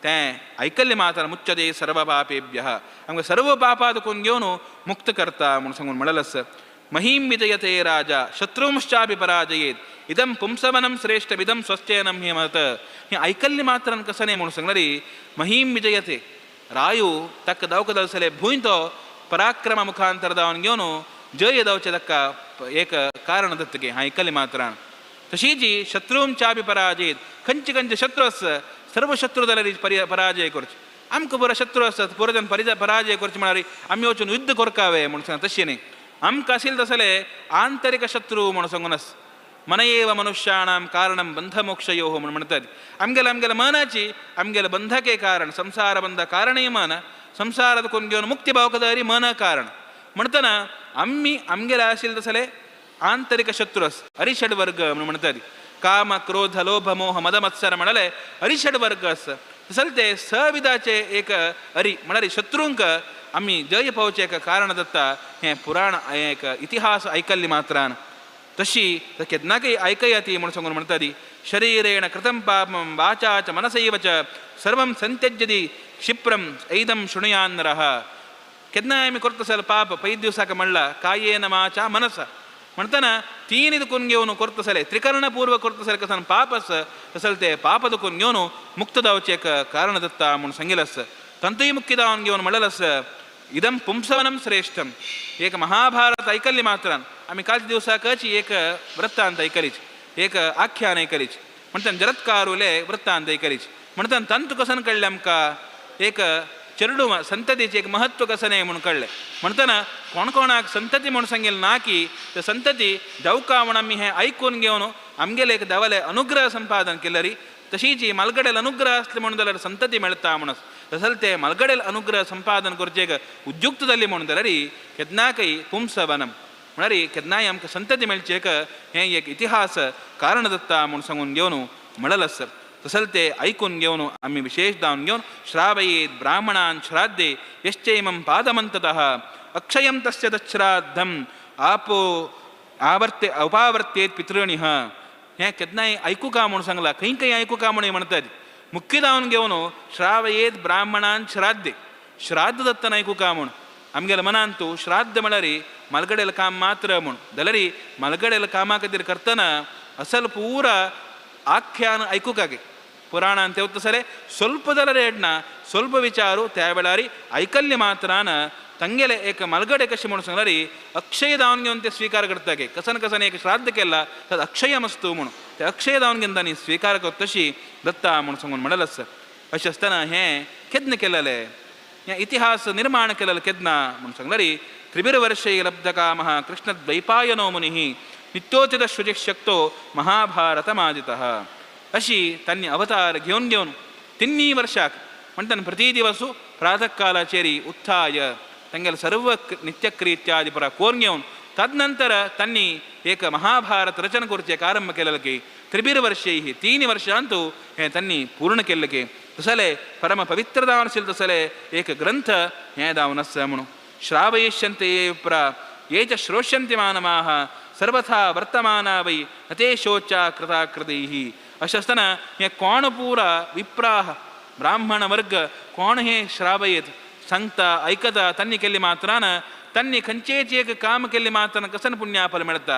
तें आयकल्लें मात्र मुच्यते सर्व पापेभ्यः आमकां सर्व पापा दुखून घेवन मुक्त करता म्हूण सांगून म्हणलें आसा. महीं विजयते राजा शत्रुंश्चापि पराजयेत इदं पुंसवनं श्रेष्ठमिदं स्वस्त्ययनं हें मत हें आयकल्लें मात्रान कसं न्हय म्हूण सांगणारी महीं विजयते रायू ताका दावका जालें भूंय तो पराक्रम मुखांतर दावन घेवन जय दावचें ताका एक कारण दत्त की आयकल्लें मात्रान. तशीच शत्रूंचापि पराजयेत खंयचे खंयचे शत्रू आसा सर्व शत्रू जाल्यार पराजय करचे आमकां पुरो शत्रू आसात पुरो जावन पराजय करचे म्हळ्यार आमी वचून युद्ध करकावे म्हूण सांग तशें न्ही. आमकां आशिल्लें तसलें आंतरीक शत्रू म्हूण सांगून आसा मनयेव मनुष्याणां कारणं बंधमोक्षयोः म्हूण म्हणटात. आमगेले आमगेले मनाची आमगेले बंधके कारण संसार बंध कारणय मन संसारात कोण घेवन मुक्ती पावका जाल्यार मन कारण म्हणटना आमी आमगेले आशिल्लें तसलें आंतरीक शत्रू आसा अरिषड वर्ग म्हूण म्हणटात. काम क्रोध लोभ मोह मद मत्सर म्हणाले अरिषड वर्ग आसा तसलें ते सविधाचे एक अरी म्हळ्यार शत्रूंक आमी जय पावचें एक कारण दत्ता हें पुराण एक इतिहास आयकल्ली मात्रान. तशी केन्नाकय आयकया ती म्हूण सांगून म्हणटा ती शरीरेण कृतं पापं वाचा च मनसैव च सर्वं संत्यज्यति क्षिप्रं ऐदं शृणुयान् नरः. केन्नाय आमी करता जाल्यार पाप पयलीं दिवसाक म्हणला कायेन वाचा मनसा म्हणटना तीन दुखून घेवन करता जाल्यार त्रिकरणपूर्व करता जाल्यार कसन पाप आसा तसलें तें पाप दुखून घेवन मुक्त जावचें एक कारण दत्ता म्हूण सांगिल्लें आसा. तंतूय मुख्य जावन घेवन म्हणलें आसा इदं पुंसवनं श्रेष्ठं. एक महाभारत आयकल्ली मात्रान आमी कालच्या दिवसाकच एक वृत्तांत आयकलीच एक आख्यान आयकलीच म्हणटना जरत्कारुले वृत्तांत आयकलीच म्हणटना तंतु कसन कळ्ळें आमकां एक चेरडू संततीचें एक महत्व कसं न्हय म्हूण कळ्ळें. म्हणटना कोण कोणाक संतती म्हूण सांगिल्लें ना की ते संतती जावका म्हूण आमी हें आयकून घेवन आमगेले एक देवाले अनुग्रह संपादन केल्यारी तशीच मालगडेल अनुग्रह आसले म्हणून जाल्यार संतती मेळटा म्हूण तसलें ते मालगडेल अनुग्रह संपादन करचें उद्युक्त जाली म्हणून जाल्यार केन्नाकय पुंसवनं म्हळ्यार केन्नाय आमकां संतती मेळचें एक हें एक इतिहास कारण दत्ता म्हूण सांगून घेवन म्हणलें आसा. तसलें ते आयकून घेवन आमी विशेष जावन घेवन श्रावयेत ब्राह्मणान श्राद्धे यश्चैमं पादमन्ततः अक्षयं तस्य तच्छ्राद्धम् आपो आवर्ते उपावर्तेत पितृणिह. हें केन्नाय आयकुका म्हूण सांगलां खंय खंय आयकुका म्हूण म्हणटात. मुख्य जावन घेवन श्रावयेत ब्राह्मणान श्राद्धे श्राद्ध दत्तन आयकुका म्हूण आमगेल्या मनान तूं श्राद्ध म्हळ्यार मालगडेल काम मात्र म्हूण जाल्यार मालगडेल कामा खातीर करतना असल पुरा आख्यान आयकुका गे पुराणान ते तसलें ಸ್ವಲ್ಪ जाल्यार येडना ಸ್ವಲ್ಪ विचारू त्या वेळार आयकल्ले मात्रान तंगेले एक मलगडे कशें म्हणून सांगल्यार अक्षय दावन घेवन ते स्वीकार करता गे कसन कसन एक श्राद्ध केला तद अक्षयमस्तु म्हणून ते अक्षय दावन घेवन तांणी स्वीकार करता तशी दत्ता म्हणून सांगून म्हणलें आसा. अशें आसतना हें केन्ना केलेलें हें इतिहास निर्माण केलेलें केन्ना म्हणून सांगल्यार त्रिभिर्वर्षै लब्धकामः कृष्णद्वैपायनो मुनिः नित्योचित शुचिशक्तो महाभारतमाजितः. अशी तांणी अवतार घेवन घेवन तिन्नी वर्षाक म्हणटान प्रति दिवसू प्रातः कालाचेरी उत्थाय तांगेले सर्व नित्यक्रित्यादी परा कोरून घेवन तदनंतर तांणी एक महाभारत रचन करचें आरंभ केलें की त्रिभिर्वर्षैः 3 वर्षांतु हें तांणी पूर्ण केल्लें की तसलें परम पवित्र दावन आशिल्लें तसलें एक ग्रंथ हें दावन आसा म्हणून श्रावयिष्यन्ते ये विप्रा ये च श्रोष्यन्ति मानवाः सर्वथा वर्तमाना वै न ते शोचा कृताकृतैः. अशें आसतना हें कोण पुरा विप्राः ब्राह्मण वर्ग कोण हें श्रावयेत सांगता आयकता तांणी केल्ले मात्रान तांणी खंयचेच एक काम केल्ले मात्रान कसन पुण्याफल मेळटा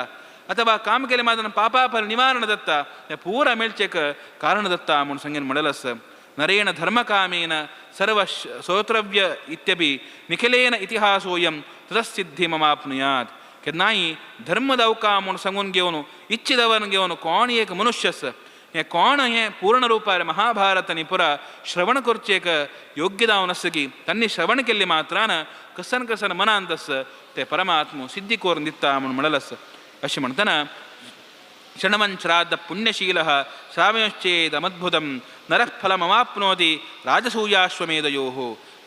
अथवा काम केल्ले मात्रान पापाफल निवारण दत्ता हें पुरा मेळचें एक कारण दत्ता म्हूण सांगीन म्हणलें आसा. नरेण धर्मकामेन सर्व श्रोतव्य इत्यपि निखिलेन इतिहासोयं ततसिद्धी ममाप्नुयात्. केन्नाय धर्म दावका म्हूण सांगून घेवन इच्छिदवन घेवन कोण एक मनुष्य आसा हें कोण हें पूर्ण रुपार महाभारत आनी पुरा श्रवण करचें एक योग्य जावन आसा की तांणी श्रवण केल्ले मात्रान कसन कसन मनांत आसा ते परमात्मो सिद्धी करून दिता म्हूण म्हणलें आसा. अशें म्हणटना शृण्वन् श्राद्ध पुण्यशीलः श्रावयश्चेदमद्भुतं नरः फलमवाप्नोति राजसूयाश्वमेधयोः.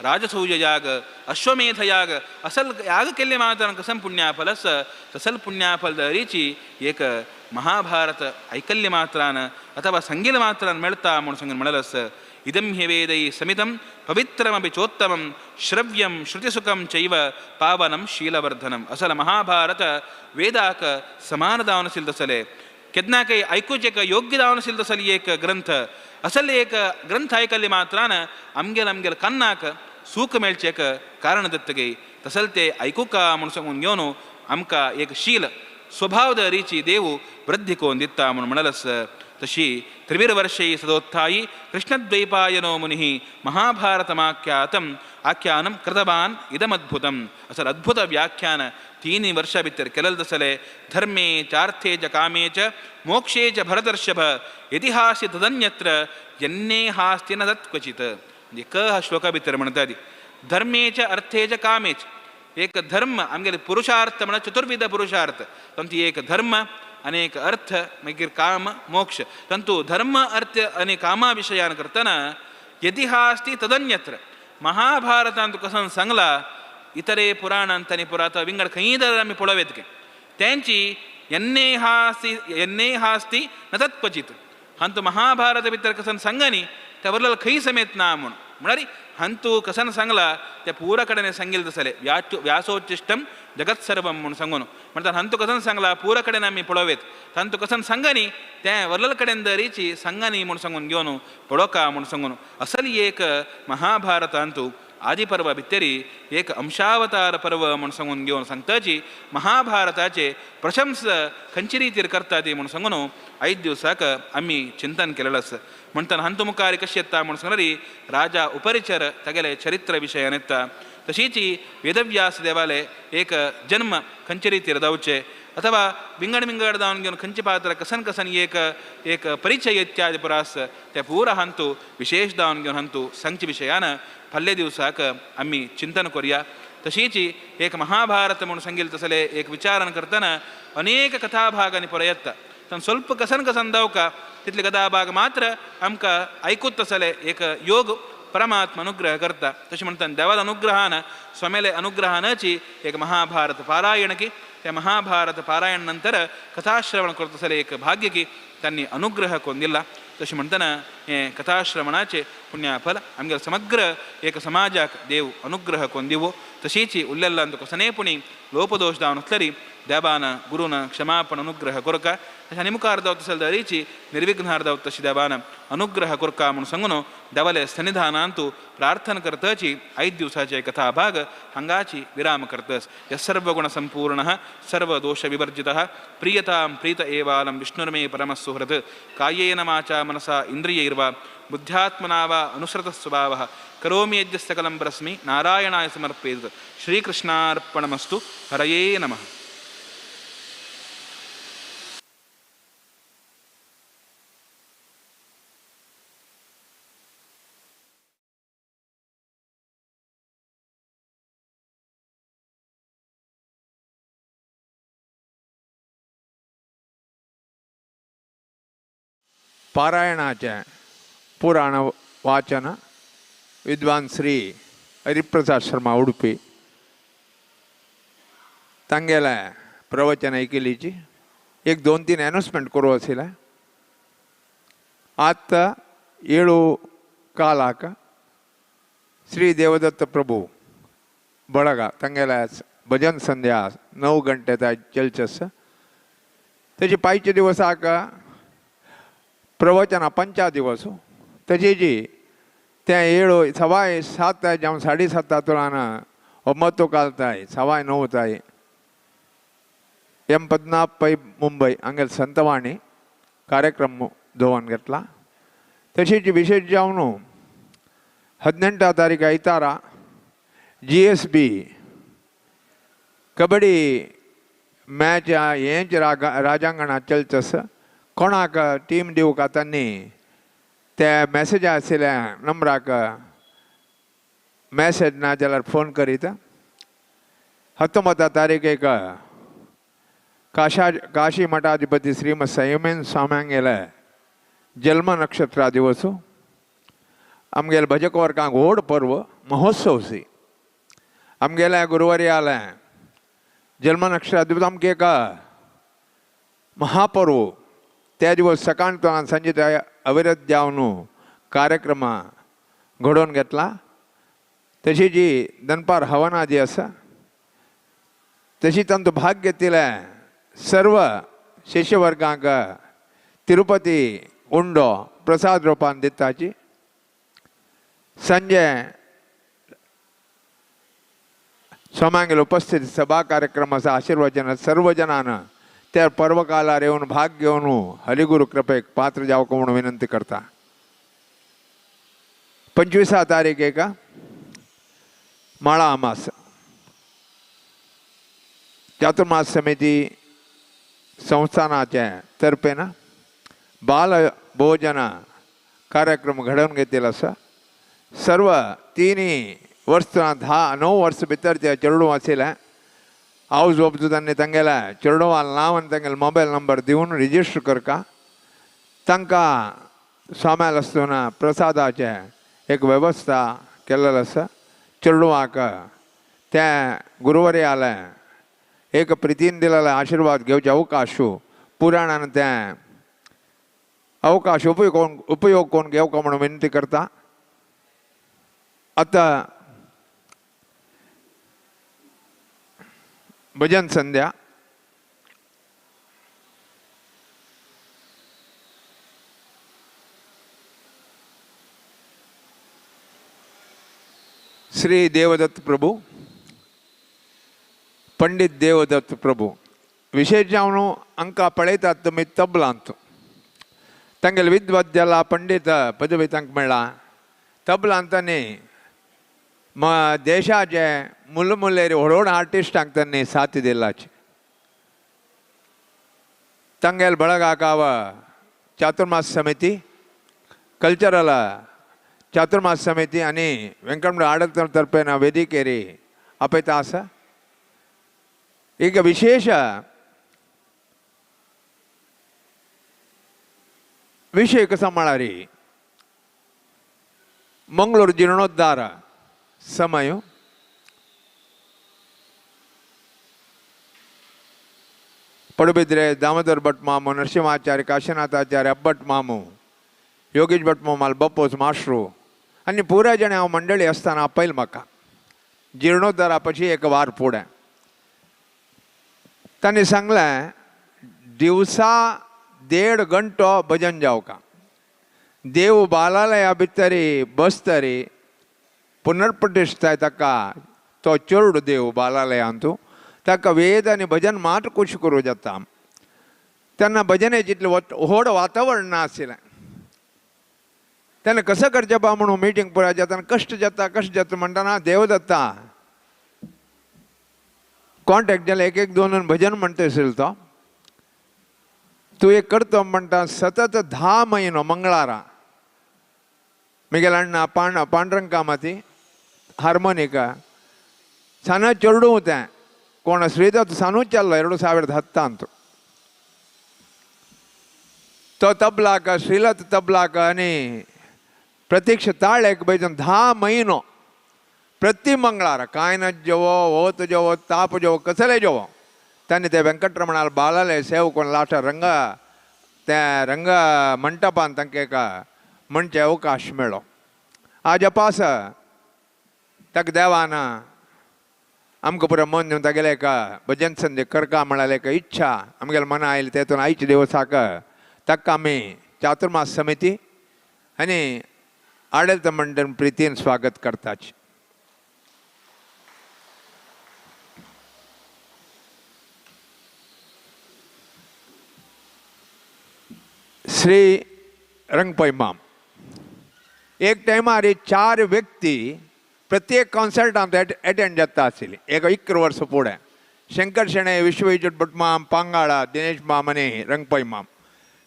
राजसूय याग अश्वमेध याग असल याग केल्ले मात्र कसन पुण्याफल आसा तसल पुण्याफल दरीची एक महाभारत ऐकल्य मात्रान अथवा संगील मात्रान मेळता म्हूण सांगून म्हणलें आसा. इदं हि वेदै समितं पवित्रमपि चोत्तमं श्रव्यं श्रुतिसुखं चैव पावनं शीलवर्धनम्. असल महाभारत वेदाक समान जावन आशिल्लें तसलें केन्ना काही आयकुचें एक योग्य जावन आशिल्लें तसली एक ग्रंथ असल एक ग्रंथ आयकल्ले मात्रान आमगेल आमगेल कान्नाक सूख मेळचें एक कारण दत्तगेय तसल ते आयकुका म्हूण सांगून घेवन आमकां एक शील स्वभाव दरीची देव वृद्धी कोन दिता म्हूण म्हणलें आसा. तशी त्रिविर्वर्षै सदोत्थायी कृष्णद्वैपायनो मुनिः महाभारतमाख्यातम् आख्यानं कृतवान् इदमद्भुतम्. असल अद्भुत व्याख्यान 3 वर्ष भितर केलेलें तसलें. धर्मे चार्थे च कामे च मोक्षे च भरतर्षभ इतिहासे तदन्यत्र यन्नेहास्ति न तत् क्वचित्. एक हा श्लोका भितर म्हणटा ती धर्मे च अर्थे च कामे च. एक धर्म आमगेले पुरुषार्थ म्हणल्यार चतुर्विध पुरुषार्थ तांतूं एक धर्म अनेक अर्थ मागीर काम मोक्ष. तांतूं धर्म अर्थ आनी कामा विशयान करतना यतिहास्ति तदन्यत्र महाभारतांत कसन सांगला इतरे पुराणांत आनी पुरात विंगड खंयी दर आमी पळोवं येता तेंची यन्नेहास्ति न तत् क्वचित्. हांतू महाभारत भितर कसन सांगनी त्या वरल खंय समेत ना म्हूण म्हळ्यार हांतू कसन सांगला त्या पुरा कडेन सांगिल्लें तसलें व्यासोच्चिष्टं जगत् सर्वं म्हूण सांगून म्हणटा हांतू कसन सांगला पुरा कडेन आमी पळोवं येता तांतू कसन सांगनी तें वरल कडेन दरीची सांगनी म्हूण सांगून घेवन पळोवका म्हूण सांगून असल एक महाभारतांतू आदिपर्व भितरी एक अंशावतार पर्व म्हूण सांगून घेवन सांगताची महाभारताचे प्रशंस खंयचे रितीर करता ती म्हूण सांगून आयज दिवसाक आमी चिंतन केलेलें आसा. म्हणटना हांतू मुखार कशें येता म्हूण सांगल्यार राजा उपरिचर तागेले चरित्र विशयान येता. तशीच वेदव्यास देवाले एक जन्म खंयचे रितीर जावचें अथवा विंगड विंगड जावन घेवन खंयचे पात्र कसन कसन एक एक परिचय इत्यादी पुरास त्या पुरा हांतू विशेष जावन घेवन हांतू सांगचे विशयान फाल्ल्या दिवसाक आमी चिंतन करुया. तशीच एक महाभारत म्हूण सांगिल्लें तसलें एक विचारण करतना अनेक कथाभागांनी पळय येता तांकां स्वल्प कसन कसन दावका तितले कथाभाग मात्र आमकां आयकूत तसलें एक योग परमात्मा अनुग्रह करता. तशें म्हणटा देवाल अनुग्रहान स्वामेले अनुग्रहानची एक महाभारत पारायण की त्या महाभारत पारायण नंतर कथाश्रवण करता तसलें एक भाग्य की त्यांनी अनुग्रह कोण दिला. तशें म्हणटना हें कथाश्रवणाचें पुण्याफल आमगेले समग्र एक समाजाक देव अनुग्रह कोण दिवो. तशीच उरलेल्यांत कसनेय पुणी लोपदोश जावन आसल्यार देवान गुरून क्षमापण अनुग्रह कोरका तशें आनी मुखार जावं तशें दरीची निर्विघ्नार जावं तशें देवान अनुग्रह कोरका म्हूण सांगून देवाले सन्निधानांतू प्रार्थना करताची आयज दिवसाचे कथाभाग हांगाची विराम करतस. यः सर्वगुणसंपूर्णः सर्वदोषविवर्जितः प्रियतां प्रीत एवालं विष्णुर्मे परमसुहृत् कायेन वाचा मनसा इंद्रियैर्वा बुद्ध्यात्मना वा अनुसृतस्वभावः करोमि यद्य सकलं परस्मै नारायणाय समर्पयेत्. श्रीकृष्णार्पणमस्तु. हरये नमः. पारायणाचे पुराण वाचन विद्वान श्री हरिप्रसाद शर्मा उडुपी तांगेले प्रवचन ऐकलीची एक 2-3 अनाउन्समेंट करूं आशिल्लें. आतां 7:15 श्री देवदत्त प्रभू बळगा तांगेले भजन संध्या 9 गंटे चलचे आसा. तेजे पांयचे दिवसाक प्रवचना 5 दिवस तशी जी ते 7 7:15 जावं 7:30 तुळान 9 कालताय 9:15 ताय एम पद्मनाभ पै मुंबई हांगेर संतवाणी कार्यक्रम दवरून घेतला. तशीच विशेष जावन 18 तारीख आयतारा GSB kabaddi match हेंच राजांगणात चलचो आसा. कोणाक टीम दिवका तांणी ते मॅसेज आशिल्ल्या नंबराक मॅसेज ना जाल्यार फोन करीत. 19 तारीख काशी मठाधिपती श्रीमद संयमेन स्वाम्यांगेले जन्म नक्षत्र दिवस आमगेले भजक वर्गांक व्हड पर्व. महोत्सव सी आमगेल्या गुरुवारी आले जन्मनक्षत्र आमकां एक महापर्व त्या दिवस सकाळ तो संजे अविरत जावन कार्यक्रम घडोवन घेतला. तशी जी दनपार हवना जी आसा तशी तांचो भाग घेतिल्ले सर्व शिष्यवर्गांक तिरुपती उंडो प्रसाद रूपान दिताची. संजय स्वाम्यांगेल उपस्थित सभा कार्यक्रमाचा आशीर्वचन सर्व जणांना त्या पर्वकालार येवन भाग घेवन हरिगुरु कृपेक पात्र जावंक म्हणून विनंती करता. 25 तारीख एका माळा अमास चातुर्मास समिती संस्थानाचे तर्फेन बाल भोजन कार्यक्रम घडोवन घेतिल्लो आसा. सर्व 3 वर्स 10-9 वर्स भितर ते चेडूं आशिल्लें हावज वबजू तांणी तांगेल्या चेडवान नांव आनी तांगेलो मोबायल नंबर दिवन रजिस्टर करका. तांकां स्वाम्याल आसतना प्रसादाचें एक वेवस्था केल्लें आसा. चेडवाक त्या गुरुवारी आलें एक प्रितीन दिलेलो आशिर्वाद घेवचे अवकाश पुराणान तें अवकाश उपयोग कोण घेवका म्हणून विनंती करता. आतां भजन संध्या श्री देवदत्त प्रभू पंडित देवदत्त प्रभू विशेष जावन हांकां पळयतात तुमी तबलांत तांगेले विद्वत जाला पंडित पदवी तांकां मेळ्ळा. तबलांत तांणी देशाचे मुलमुलेर व्हड व्हड आर्टिस्टांक तांणी साथ दिलाची. तांगेल बळगाकाव चातुर्मास समिती कल्चरल चातुर्मास समिती आनी वेंकटरमण आडत तर्फेन वेदिकेरी आपयता आसा. एक विशेष विशय कसो म्हळ्यार मंगळूर जिर्णोद्धार समय पಡುಬಿದ್ರೆ दामोदर भट मामू नरसिंहाचार्य काशीनाथाचार्य अब्बट मामू योगेश भट मामाल बप्पोस माश्रू आनी पुराय जाणें हांव मंडळी आसतना पयल म्हाका जिर्णोद्धारा पशी एक वार फुडें तांणी सांगलें दिवसा 1.5 घंटो भजन जावका देव बालालया भितरी बसतरी पुनर्प्रतिष्ठाय ताका तो चेडू देव बालालयांतू ताका वेद आनी भजन मात खूश करूं जाता. तेन्ना भजनेचें इतलें व्हड वातावरण नाशिल्लें तेन्ना कसं करचें बा म्हणून मिटींग पुराय जाता कश्ट जाता कश्ट जाता म्हणटना देवदत्ता कॉन्टेक्ट जालें 1 1 2 2 भजन म्हणटा आशिल्लो तो तूं एक करतो म्हणटा सतत 10 म्हयनो मंगळारा म्हगेल्या अण्णा पांडुरंग कामती हार्मोनिका साना चेडूं तें कोण श्रीदत्त सानूच चल्लो 2010 तो तबलाक श्रीलत तबलाक आनी प्रत्यक्ष ताळेक बैजन 10 म्हयनो प्रति मंगळारा कांय ना जेवो वत जेवो ताप जेवो कसलें जेवो तांणी ते वेंकटरमणाल बालाले सेव कोण लास्ट रंग त्या रंग मंटपान तांकां एक म्हणचे अवकाश मेळ्ळो. आज अपास ताका देवान आमकां पुरो मन दिवन तागेलें एक भजन संदी करका म्हळ्यार एक इच्छा आमगेल्या मना आयली तेतून आयच्या दिवसाक ताका आमी चातुर्मास समिती आनी आडळत मंडळ प्रितीन स्वागत करताच. श्री रंगपै माम एक टायमार 4 व्यक्ती प्रत्येक कॉन्सर्टांत एटेंड जाता आशिल्ली एक 11 वर्स फुडें शंकर शेणै विश्वविजय भट माम पांगाळा दिनेश माम आनी रंगपै माम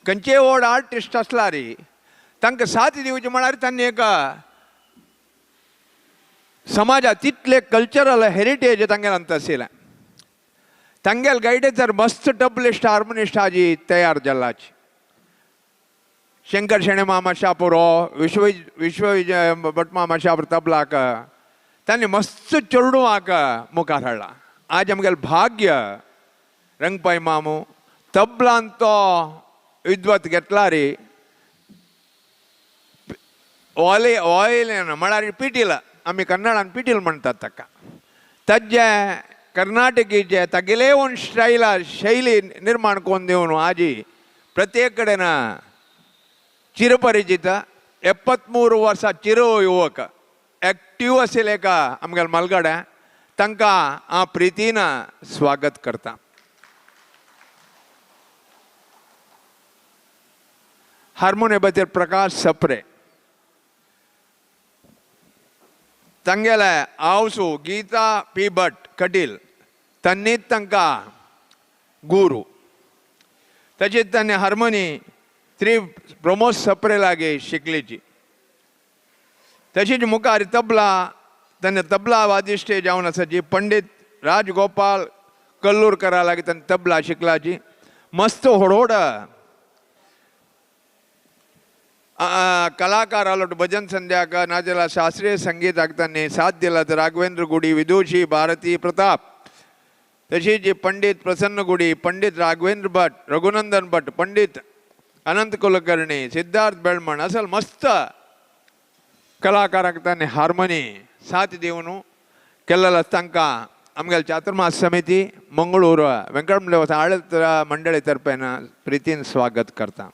खंयचेय व्हड आर्टिस्ट आसला रे तांकां साथ दिवची म्हळ्यार तांणी एक समाजात तितले कल्चरल हेरिटेज तांगेल अंत आशिल्लें. तांगेल गायडेचर मस्त टबलिस्ट हार्मोनिस्ट हाजी तयार जाल्लाची. शंकर शेणै मामा शापुरो विश्वविजय भट मामा शापूर तबलाक तांणी मस्त चेडवाक मुखार हाडला. आज आमगेलें भाग्य रंगपाय मामू तबलान तो विद्वत घेतला रे ऑले ऑयल म्हळ्यार पिटील, आमी कन्नडान पिटील म्हणटात ताका. ताजे कर्नाटकीचे तागेले ओन स्टायला शैली निर्माण करून दिवन आजी प्रत्येक कडेन चिरपरिचित 73 वर्सां चिर युवक एक्टीव आशिल्ले एका आमगेले मालगड्या तांकां हांव प्रितीन स्वागत करता. हार्मोनियमाचेर प्रकाश सप्रे, तांगेले आवसू गीता पी भट कटील तांणीच तांकां गुरू. तशेंच तांणी हार्मोनी श्री प्रमोद सप्रे लागीं शिकलीची. तशीच मुखार तबला तांणी तबला वादिश्टे जावन आसाची पंडीत राजगोपाल कल्लूरकरा लागीं तांणी तबला शिकलाची. मस्त होडहोड कलाकार आलो भजन संध्याक नाजाल्यार शास्त्रीय संगीताक तांणी साथ दिला. तर राघवेंद्र गुडी, विदुषी भारती प्रताप, तशीच पंडीत प्रसन्न गुडी, पंडीत राघवेंद्र भट, रघुनंदन भट, पंडीत अनंत कुलकर्णी, सिद्धार्थ बेळमण असल मस्त कलाकाराक तांणी हार्मोनी साथ दिवन केल्लेलो तांकां आमगेले चातुर्मास समिती मंगळूर वेंकटरमण देवस्थान आडत मंडळी तर्फेन प्रितीन स्वागत करता.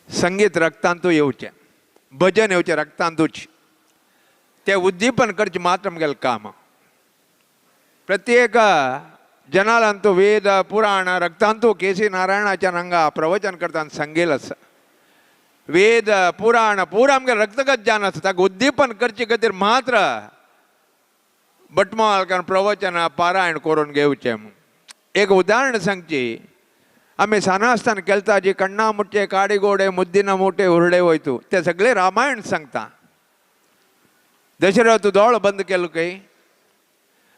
संगीत रक्तांतू येवचें, भजन येवचें रक्तांतूच, तें उद्दीपन करचें मात्र आमगेलें काम. प्रत्येक जनालांतू वेद पुराण रक्तांतू के सी नारायणाच्या हांगा प्रवचन करता संगील आसा. वेद पुराण पुरा आमगेलें रक्तगत जावन आसा, ताका उद्दीपन करचे खातीर मात्र भटमालकान प्रवचन पारायण करून घेवचें. एक उदाहरण सांगची, आमी सान आसतना केलता जी कण्णा मुट्टे काडिगोडे मुद्दिना मोटे उरडे वयतू ते सगळे रामायण सांगता. दशरथ दोळ बंद केलो काय,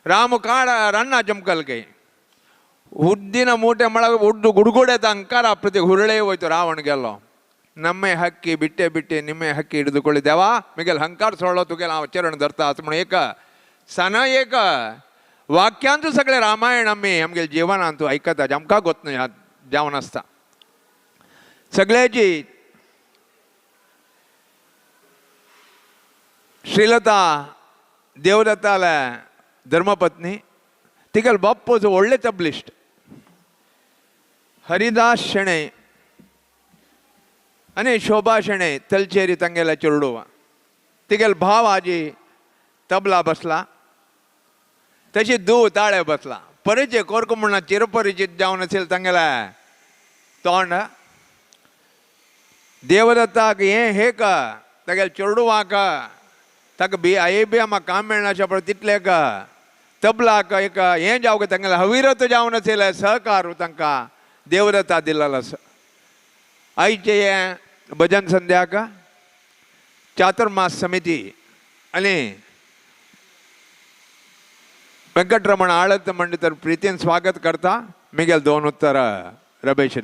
राम काड रान्ना चमकल काय, उद्दिನ ಮೂಟೆ म्हळ्यार उड्डू ಗುಡುಗುಡೆ ಅಂಕಾರ ಪ್ರತಿ ಹುರುಳೆ ಹೋಯ್ತು ರಾವಣ ಗೆಲ್ಲೋ. ನಮ್ಮೆ ಹಕ್ಕಿ ಬಿಟ್ಟೆ ಬಿಟ್ಟೆ ನಿಮ್ಮೆ ಹಕ್ಕಿ ಹಿಡಿದುಕೊಳ್ಳಿದ್ದೇವಾ ಮಿಗಲ್ ಹಂಕಾರ ಸೊಳ್ಳೋ ತುಗೆಲ್ ಆ ಚರಣ धरता असं म्हणून एक सना एक वाक्यांतू सगळे रामायण आमी आमगेले जिवनांतू आयकता, आमकां गोत न्हय जावन आसता. सगळ्याची श्रीलता देवदत्ताले धर्मपत्नी तिगेल बाप्पोचो व्हडले तबलिस्ट हरिदास शेणै आनी शोभा शेणै तलचेरी तांगेल्या चेरडुवा तिगेल भाव आजी तबला बसला, तशी दूव ताळे बसला. परिचय कोरको म्हणून चिरपरिचित जावन असेल तांगेल्या तोंड. देवदत्ताक हें हे का तागेले चेरडुवाक ताका बी I बी आमकां काम मेळनाशें पळय तितलें का तबलाक एक हें जावं तांगेलें हविरत जावन असेल सहकार तांकां देवदत्ता दिल्लो आसा. आयचे हें भजन संध्याक चातुर्मास समिती आनी वेंकटरमण आळत मंडळ तर प्रितीन स्वागत करता. मिगेल दोन उत्तर रमेश.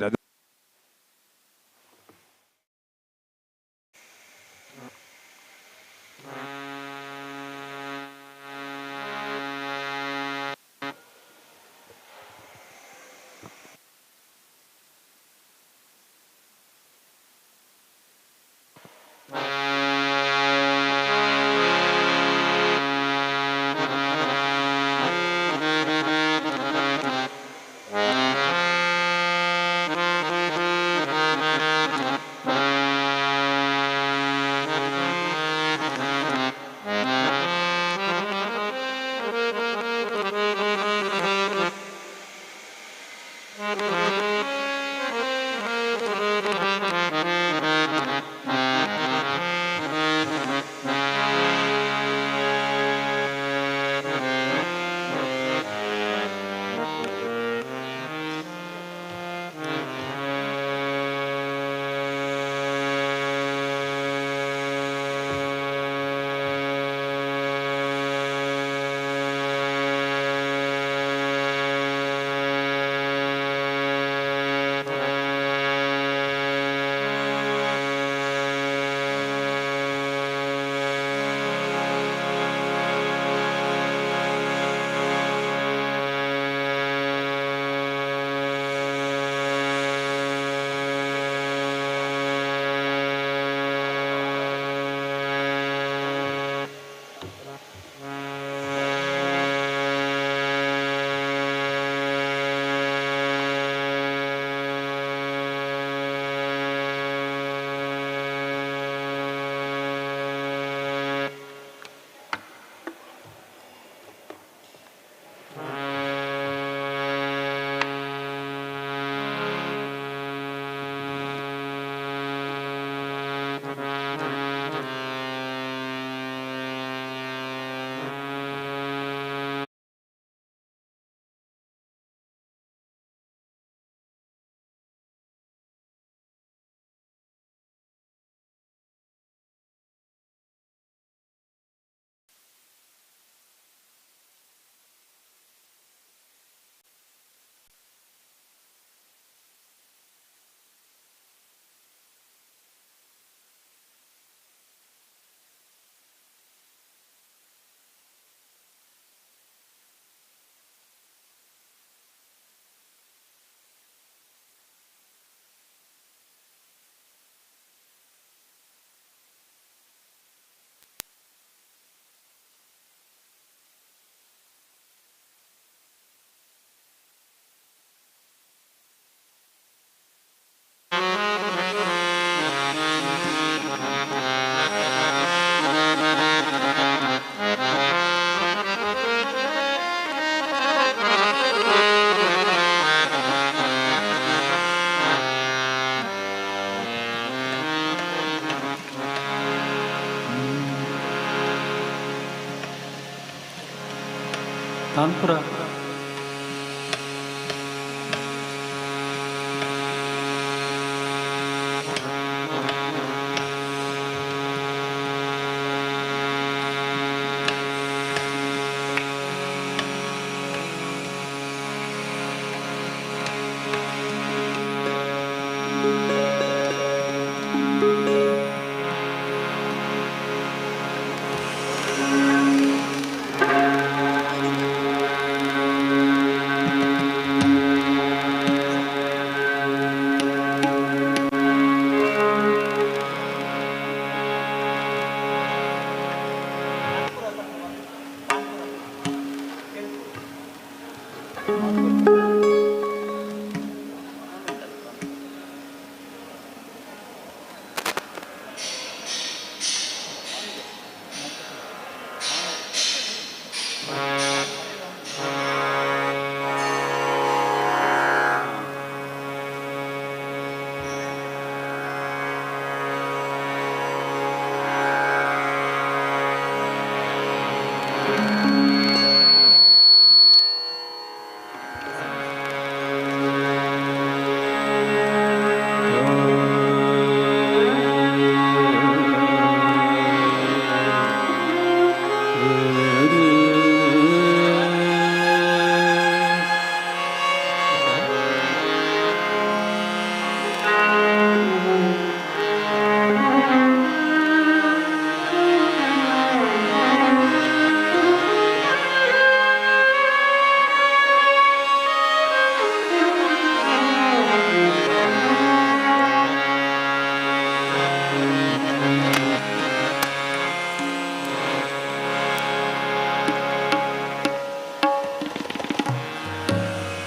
तानपुरा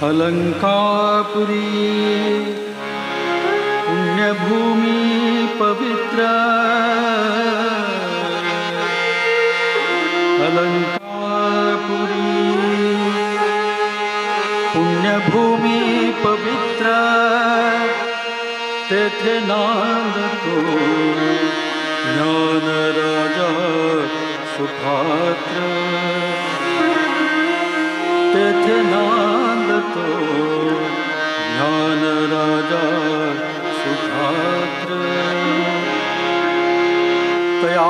अलंकापुरी पुण्यभूमि पवित्र अलंकापुरी पुण्यभूमि पवित्र तेथे नांदतो ज्ञान राजा सुपात्र तेथे नांदतो ज्ञान राजा सुपात्र तया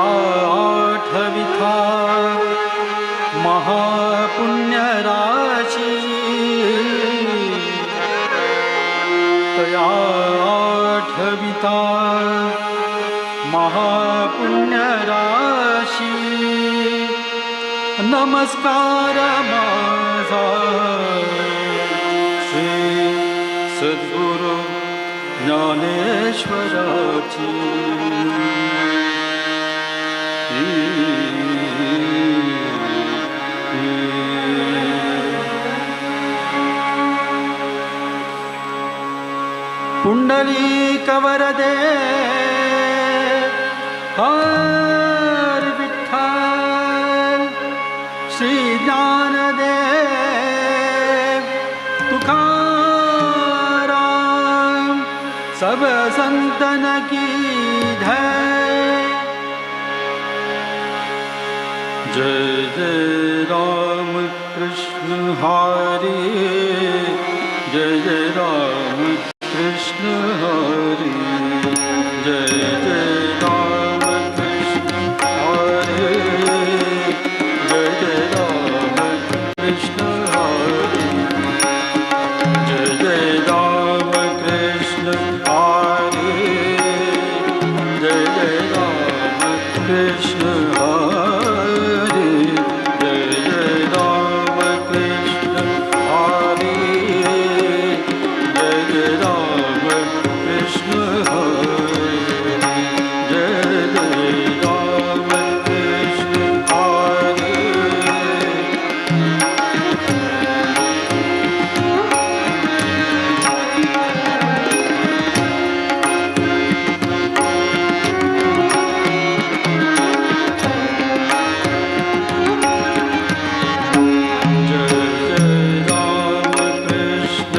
आठविथा महापुण्य राशि तया आठविता महापुण्य राशि नमस्कार माझा श्री सद्गुरु ज्ञानेश्वराची। पुंडलीक वरदे हर विठ्ठल श्री ज्ञानदेव तुकाराम सब संतन की जय। जय जय राम कृष्ण हरे, जय जय राम कृष्ण हरे, जय जय राम कृष्ण हरे, जय जय राम कृष्ण हरे, जय जय राम कृष्ण हरे, जय जय राम कृष्ण हरे, जय जय राम कृष्ण हरे, जय जय राम कृष्ण हरे, जय जय राम कृष्ण हरे। जय जय राम कृष्ण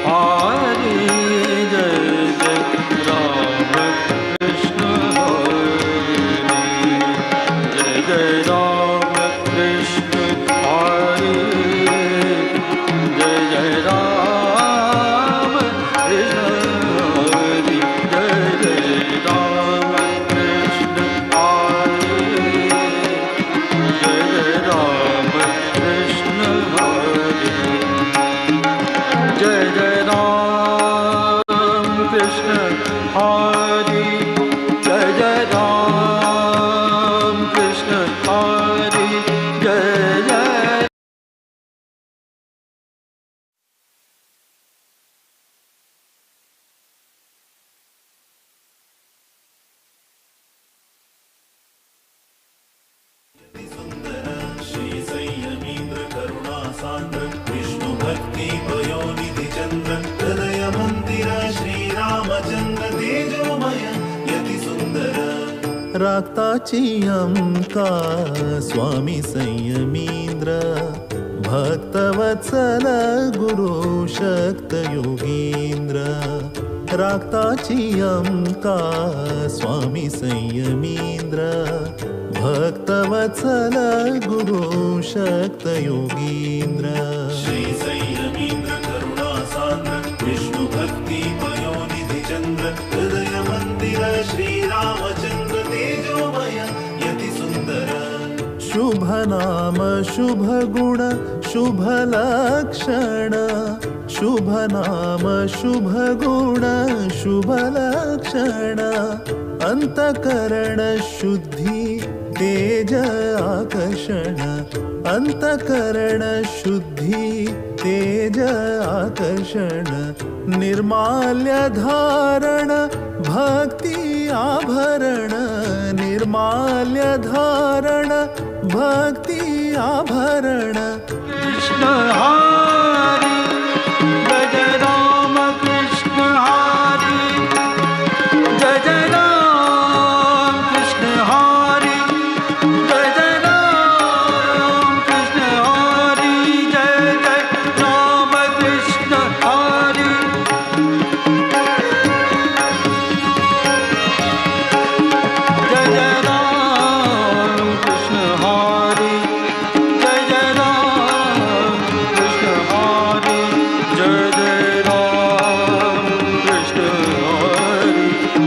हरे, जय जय राम कृष्ण हरे, जय जय राम कृष्ण हरे, जय जय राम कृष्ण हरे, जय जय राम कृष्ण हरे, जय जय राम कृष्ण हरे, जय जय राम कृष्ण हरे, जय जय राम कृष्ण हरे, जय जय। श्री संयमीन्द्र करुणा सान्द्र विष्णु भक्ति पयोनिधि चन्द्र हृदय मन्दिर श्रीरामचन्द्र तेजोमय यति सुन्दर। राक्ताची अमका स्वामी संयमींद्र भक्तवत्सल गुरु शक्त योगींद्र। राक्ताची अमका स्वामी संयमींद्र भक्तवत्सल गुरु शक्त योगींद्र। श्री संयमींद्र करुणा सान्द्र विष्णु भक्ति पयोनिधि चन्द्र हृदय मन्दिर श्रीरामचन्द्र तेजोमय यति सुन्दर। शुभ नाम शुभ गुण शुभ लक्षण, शुभ नाम शुभ गुण शुभ लक्षण, अंतकरण शुद्धि तेज आकर्षण, अंतकरण शुद्धि तेज आकर्षण, निर्माल्य धारण भक्ति आभरण, निर्माल्य धारण भक्ति आभरण। कृष्ण हरे, जय जय राम कृष्ण हरे, जय जय राम कृष्ण हरे, जय जय राम कृष्ण हरे, जय जय राम कृष्ण हरे, जय जय राम कृष्ण हरे, जय जय राम कृष्ण हरे, जय जय राम कृष्ण हरे,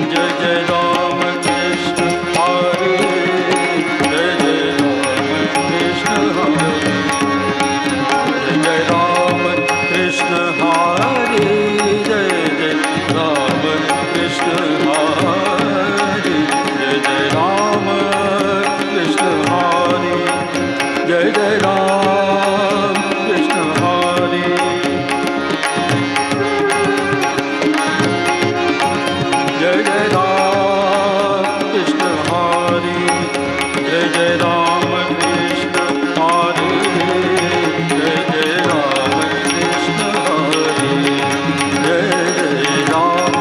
जय जय राम कृष्ण हरे, जय जय राम कृष्ण हरे, जय जय राम कृष्ण हरे, जय जय राम कृष्ण हरे, जय जय राम कृष्ण हरे, जय जय राम कृष्ण हरे, जय जय राम कृष्ण हरे, जय जय राम कृष्ण हरे, जय जय राम कृष्ण हरे, जय जय राम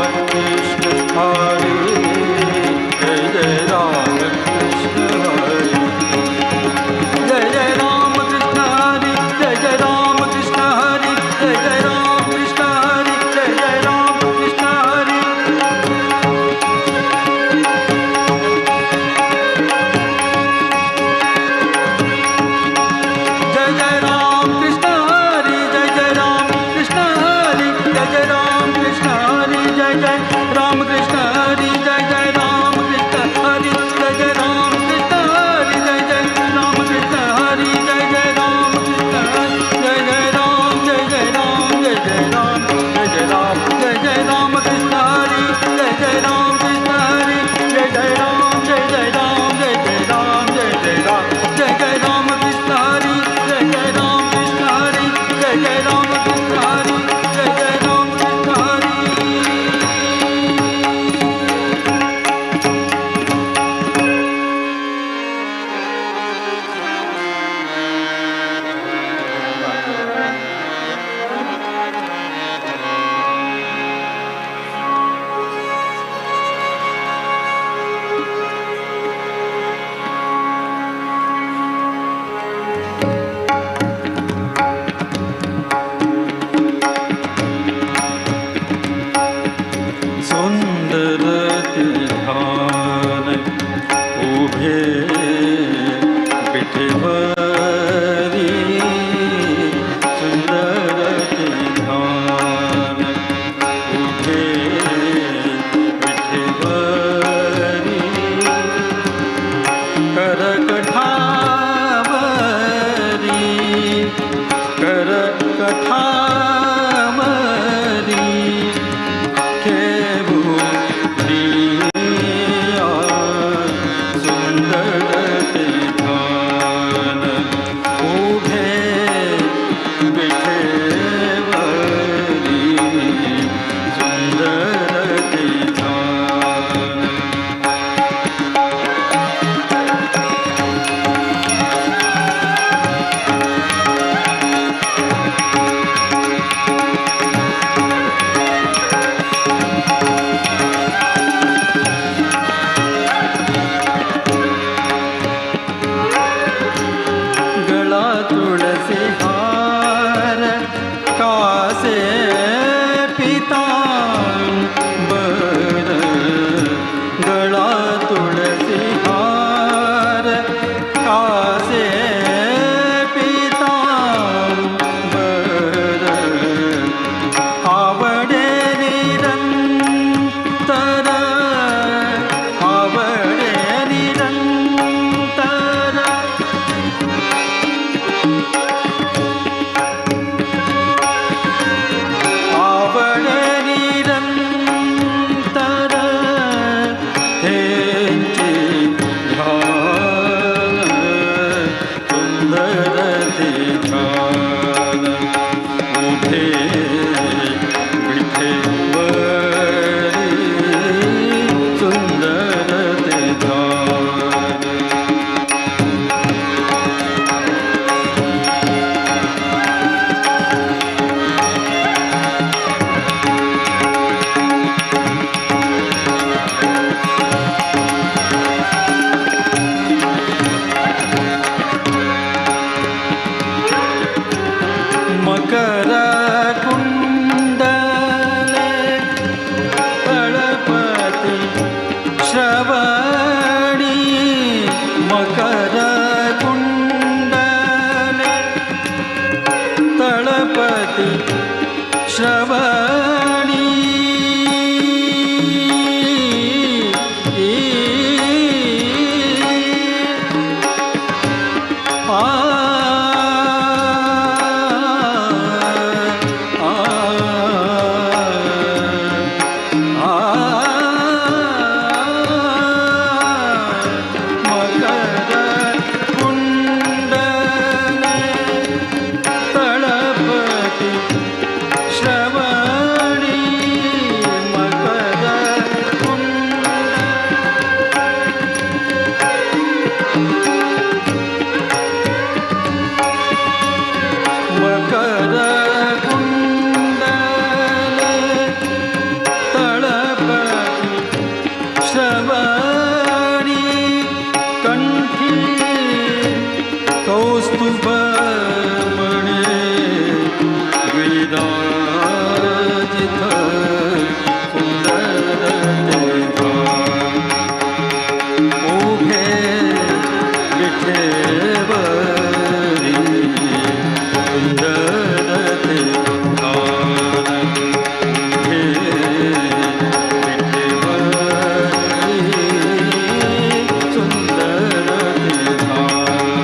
गळा तुळसी हार कासे पीतांबर गळा तुळसी हार कासे पीतांबर आवडे निरंतर आवडे निरंतर आवडे निरंतर हेंची ध्यान सुंदर ते ध्यान उभे विठे वरी सुंदर ते ध्यान. मकर कुंडले तळपती श्रवणी मकर कुंडले तळपती श्रवणी आ आ आ मकर कुंडले तळपती श्रवणी मकर कुंडले मकर कुंडले तळपती श्रवणी कंठी कौस्तुभमणि विराजित सुंदर ते धाम उभे विठेवरी सुंदर ते ध्यान उभे विठेवरी सुंदर ते ध्यान.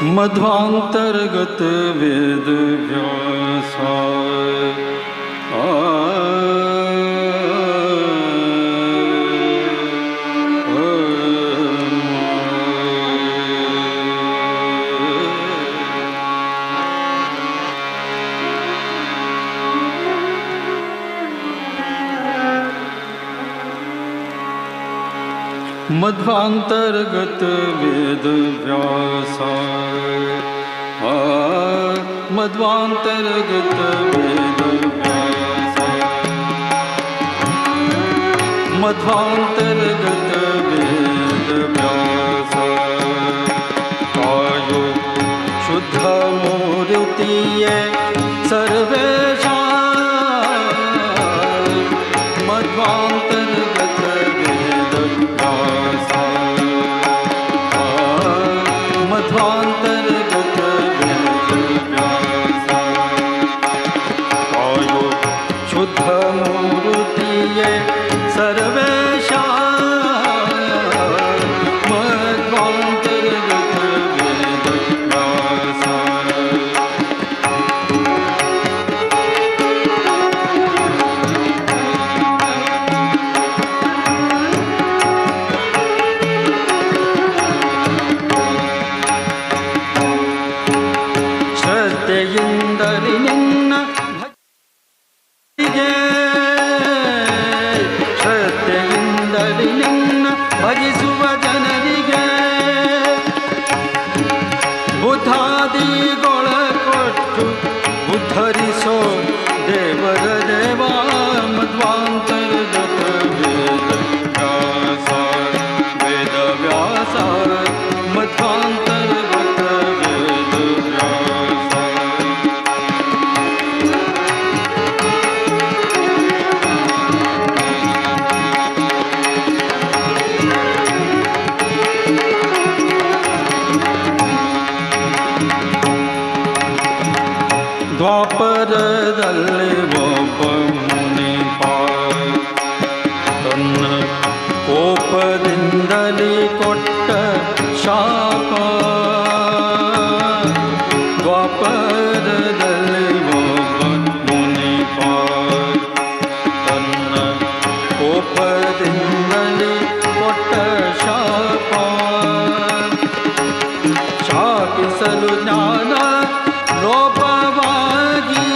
मध्वांतर्गत वेद व्यासा। मध्वांतर्गत वेद व्यासा, मध्वांतर्गत वेद व्यासा, मध्वांतर्गत वेद व्यासा। आयो शुद्ध मूर्तिये सर्वेशा, मध्वांतर्गत वेद व्यासा, मध्वांतर्गत वेद व्यासा। आयो शुद्ध मूर्तिये सर्वेशा, मध्वांतर्गत वेद व्यासा। ಶ್ರದ್ಧೆಯಿಂದಲಿ ನಿನ್ನ ಭಜಿಗೆ, ಶ್ರದ್ಧೆಯಿಂದಲಿ ನಿನ್ನ ಭಜಿಸುವ ಜನರಿಗೆ ಬುದ್ಧಾದಿಗೊಳ ಕೊಟ್ಟು ಉದ್ಧರಿಸೋ ದೇವರ ದೇವ, ಮಧ್ವಾಂತರ್ಗತ ವೇದ ವ್ಯಾಸ, ವೇದ ವ್ಯಾಸ, ಮಧ್ವಾಂತರ್ಗತ ವೇದ ವ್ಯಾಸ. ದ್ವಾಪರದಲ್ಲಿ ಒಬ್ಬ ಮುನಿಪ ತನ್ನ ಕೋಪದಿಂದಲೇ ಕೊಟ್ಟ ಶಾಪ, ದ್ವಾಪರದಲ್ಲಿ ಒಬ್ಬ ಮುನಿಪ ತನ್ನ ಕೋಪದಿಂದಲೇ ಕೊಟ್ಟ ಶಾಪ, ಶಾಪಿಸಲು ಜ್ಞಾನ ಲೋಪವಾಗಿ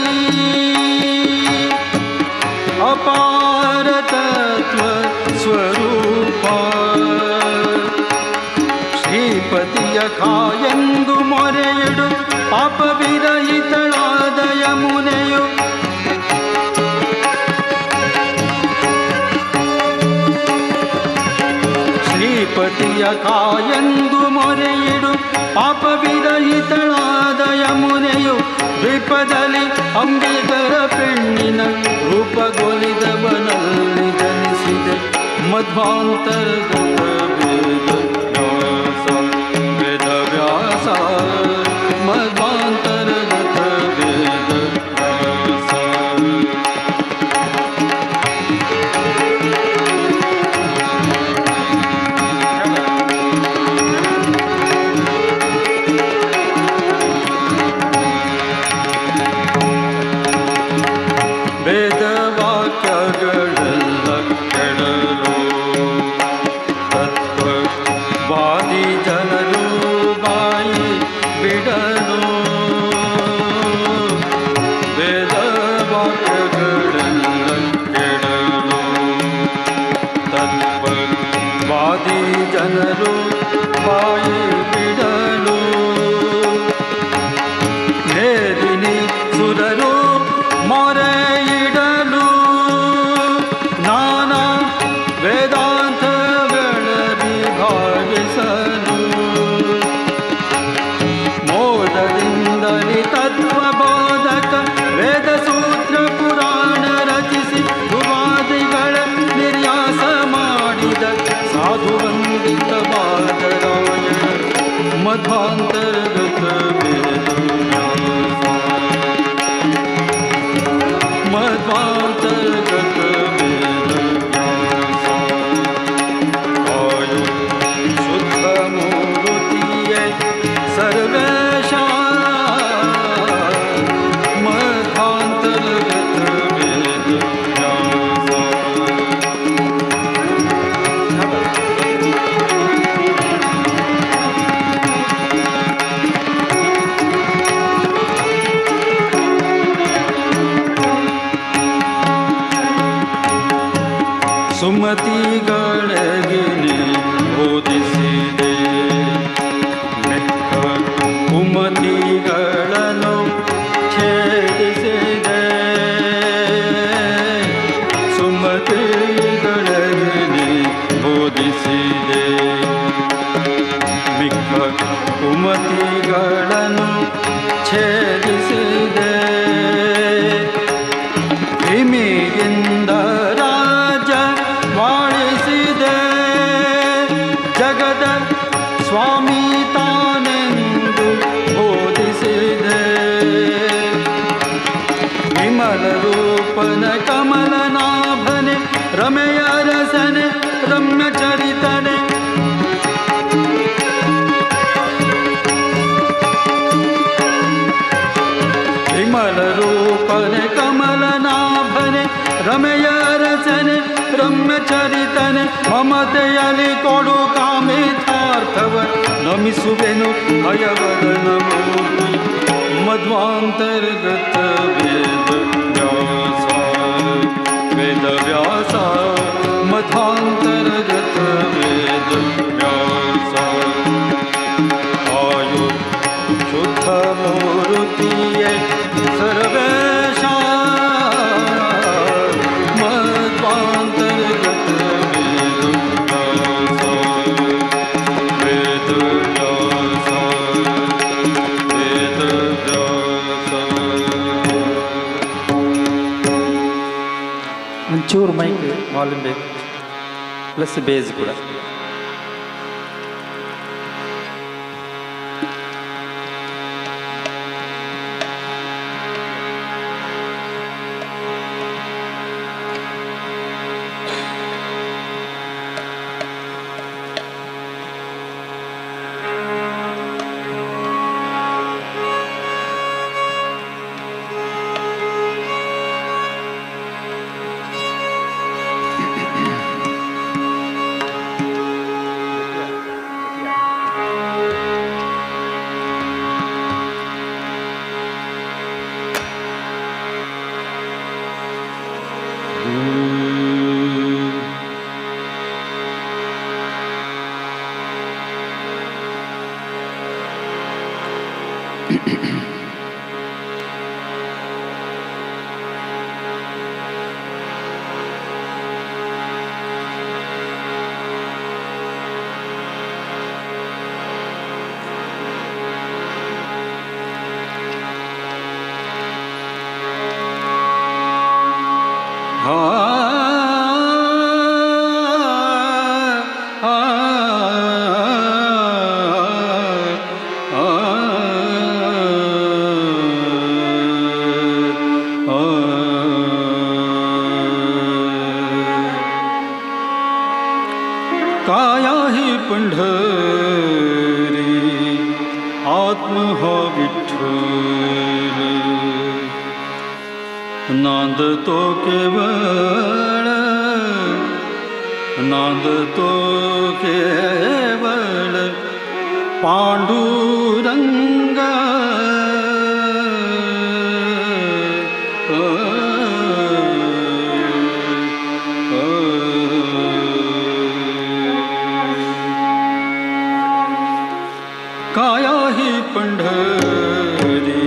ಅಪಾರ ತತ್ವ ಸ್ವರೂಪ, ಶ್ರೀಪತಿಯ ಕಾಯೆಂದು ಮೊರೆಯಿಡು ಪಾಪವಿರಹಿತಳಾದ ಯಮುನೆಯು, ಶ್ರೀಪತಿಯ ಕಾಯೆಂದು ಮೊರೆಯಿಡು ಪಾಪವಿರಹಿತಳಾದ ಯಮುನೆಯು, ದ್ವೀಪದಲ್ಲಿ ಅಂಬಿಗರ ಪೆಣ್ಣಿನ ರೂಪಗೊಲಿದವನಲ್ಲಿ ಜನಿಸಿದೆ ಮಧ್ವಾಂತರ್ಗತ ವೇದ ವ್ಯಾಸ, ವೇದ ವ್ಯಾಸ, ಮಧ್ವಾಂತರ್ಗತ ವೇದ ವ್ಯಾಸ. ವೇದ ವಾಕ್ಯಗಳೆಲ್ಲ ಕೆಡಲು ತತ್ವವಾದಿ ಜನರು ಬಾಯಿ ಬಿಡಲು, ವೇದ ವಾಕ್ಯಗಳೆಲ್ಲ ಕೆಡಲು ತತ್ವವಾದಿ ಜನರು ಬಾಯಿ ಬಿಡಲು, ಮೇದಿನಿ ಸುರರು ಮೊರೆಯಿಡಲು, ನಾನಾ ವೇದಾಂತಗಳ ವಿಭಾಗಿಸಲು, ಮೋದದಿಂದಲಿ ತತ್ವಬೋಧಕ ವೇದ ಸೂತ್ರ ಪುರಾಣ ರಚಿಸಿ ಧ್ರುವಾದಿಗಳ ನಿರ್ಯಾಸ ಮಾಡಿದ ಸಾಧುವಂದಿತ ಬಾದರಾಯಣ, ಮಧ್ವಾಂತರ್ಗತ ವೇದ ವ್ಯಾಸ, ಮಧ್ವಾಂತರ್ಗತ ವೇದ ವ್ಯಾಸ. ಆಯು ಶುದ್ಧ ಮೂರ್ತಿಯೇ ಸರ್ವೇಶ, ಸುಮತಿಗಳಿಗೆ ಬೋಧಿಸಿದೆ. ಮಿಕ್ಕ ಕುಮತಿಗಳನ್ನು ಛೇದಿಸಿದೆ, ಸುಮತಿಗಳಿಗೆ ಬೋಧಿಸಿದೆ. ಮಿಕ್ಕ ಕುಮತಿಗಳನ್ನು ಛೇದಿಸಿದೆ. ಭೀಮಿಯಿಂದ ರಾಜ ಮಾಡಿಸಿದೆ, ಜಗದ ಸ್ವಾಮಿ ತಾನೆಂದು ಬೋಧಿಸಿದೆ. ವಿಮಲ ರೂಪನ ಕಮಲನಾಭನೆ, ರಮೆಯ ರಸನೆ ರಮ್ಯ ಚರಿತನೆ. ವಿಮಲ ರೂಪನೆ ಕಮಲನಾಭನೆ, ರಮೆಯ ರಸನೆ ರಮ್ಯ ಚರಿತನೆ. ಮಮತೆಯಲಿ ಕೊಡು ಕಾಮಿತಾರ್ಥವ, ನಮಿಸುವೆನು ಭಯವದನ ಮೂರ್ತಿ. ಮಧ್ವಾಂತರ್ಗತ ವೇದ ವ್ಯಾಸ, ವೇದ ವ್ಯಾಸ, ಮಧ್ವಾಂತರ್ಗತ ವೇದ ವ್ಯಾಸ. ಆಯು ಶುದ್ಧ ಮೂರ್ತಿಯೇ ಸರ್ವೇಶ, ಮಧ್ವಾಂತರ್ಗತ ವೇದ ವ್ಯಾಸ, ವೇದ ವ್ಯಾಸ, ವೇದ ವ್ಯಾಸ. ಒಂಚೂರು ಮೈಕ್ ವಾಲ್ಯೂಮ್ ಬೇಕು, ಪ್ಲಸ್ ಬೇಸ್ ಕೂಡ. काया ही पंढरी, आत्म हो विठ्ठल. नांद तो केवळ, नांद तो केवळ पांडुरंग. काया ही पंढरी,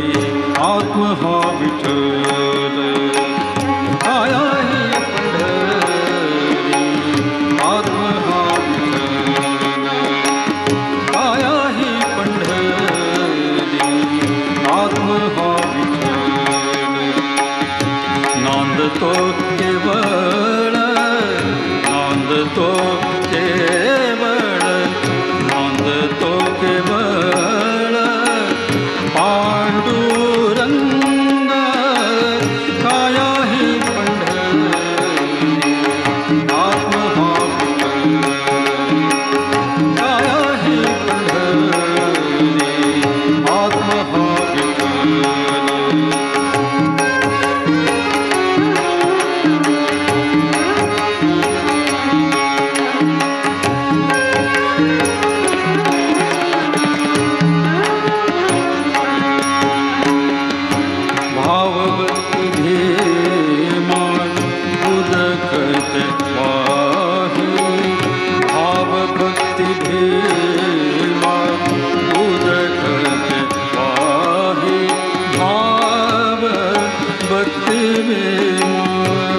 आत्म हा विठ्ठल. काया ही पंढरी, आत्म हा विठ्ठल. काया ही पंढरी, आत्म हा विठ्ठल. नांद तो केवळ, नांद तो केवळ, नांद तो केवळ पांडुरंग. काया ही पंढरी, आत्म हा विठ्ठल. काया ही पंढरी, आत्म हा विठ्ठल.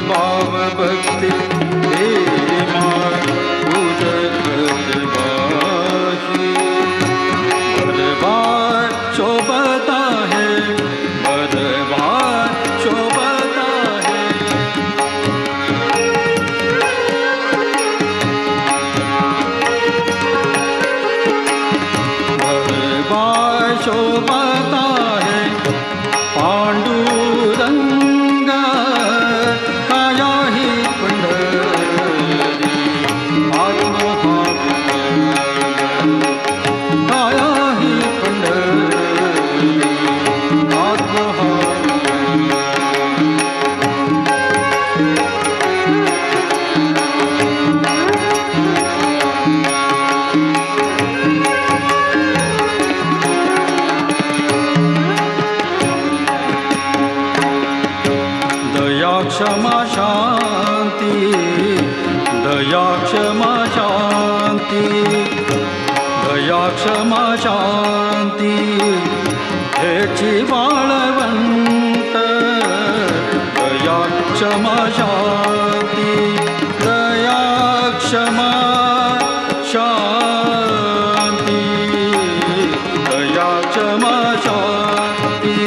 भाव भक्ती प्रेमा उदकत बाही बरबार शोभता है बरबार शोभता है। बरबार शोभता है पांडुरंग काया ही पंढरी आत्मा हा विठ्ठल काया ही पंढरी आत्मा हा विठ्ठल। दया क्षमा शांती दया क्षमा शांती दया क्षमा शांती हेची वाळवंट दया क्षमा शांती दया क्षमा शांती दया क्षमा शांती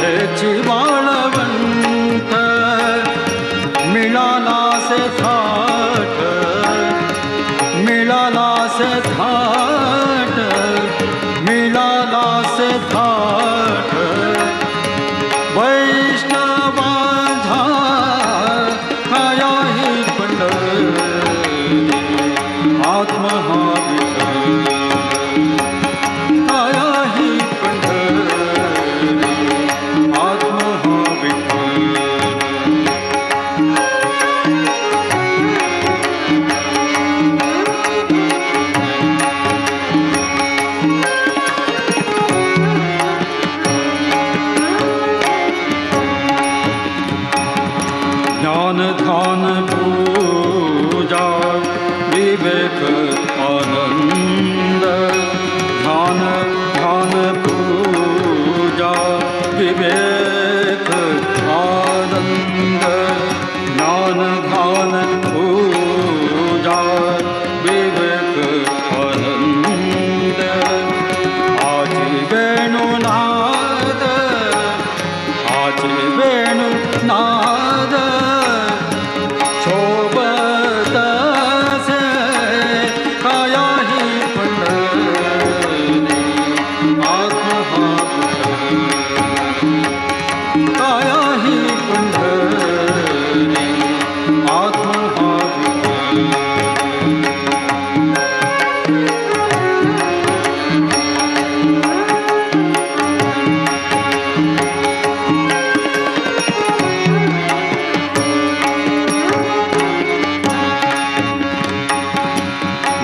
हेची वाळवंट मिळाला से थाट मिळाला से थाट मिळाला से थाट वैष्णवांझा काया ही पंढरी आत्मा हा विठ्ठल काया ही पंढरी आत्मा हा विठ्ठल। ज्ञान ध्यान पूजा विवेक आनंद ध्यान ध्यान पूजा विवेक आनंद ज्ञान ध्यान पूजा विवेक आनंद आजी वेणुनाद आजी वेणुनाद शोभत से काया ही पंढरी आत्मा हा विठ्ठल काया ही पंढरी आत्मा हा विठ्ठल।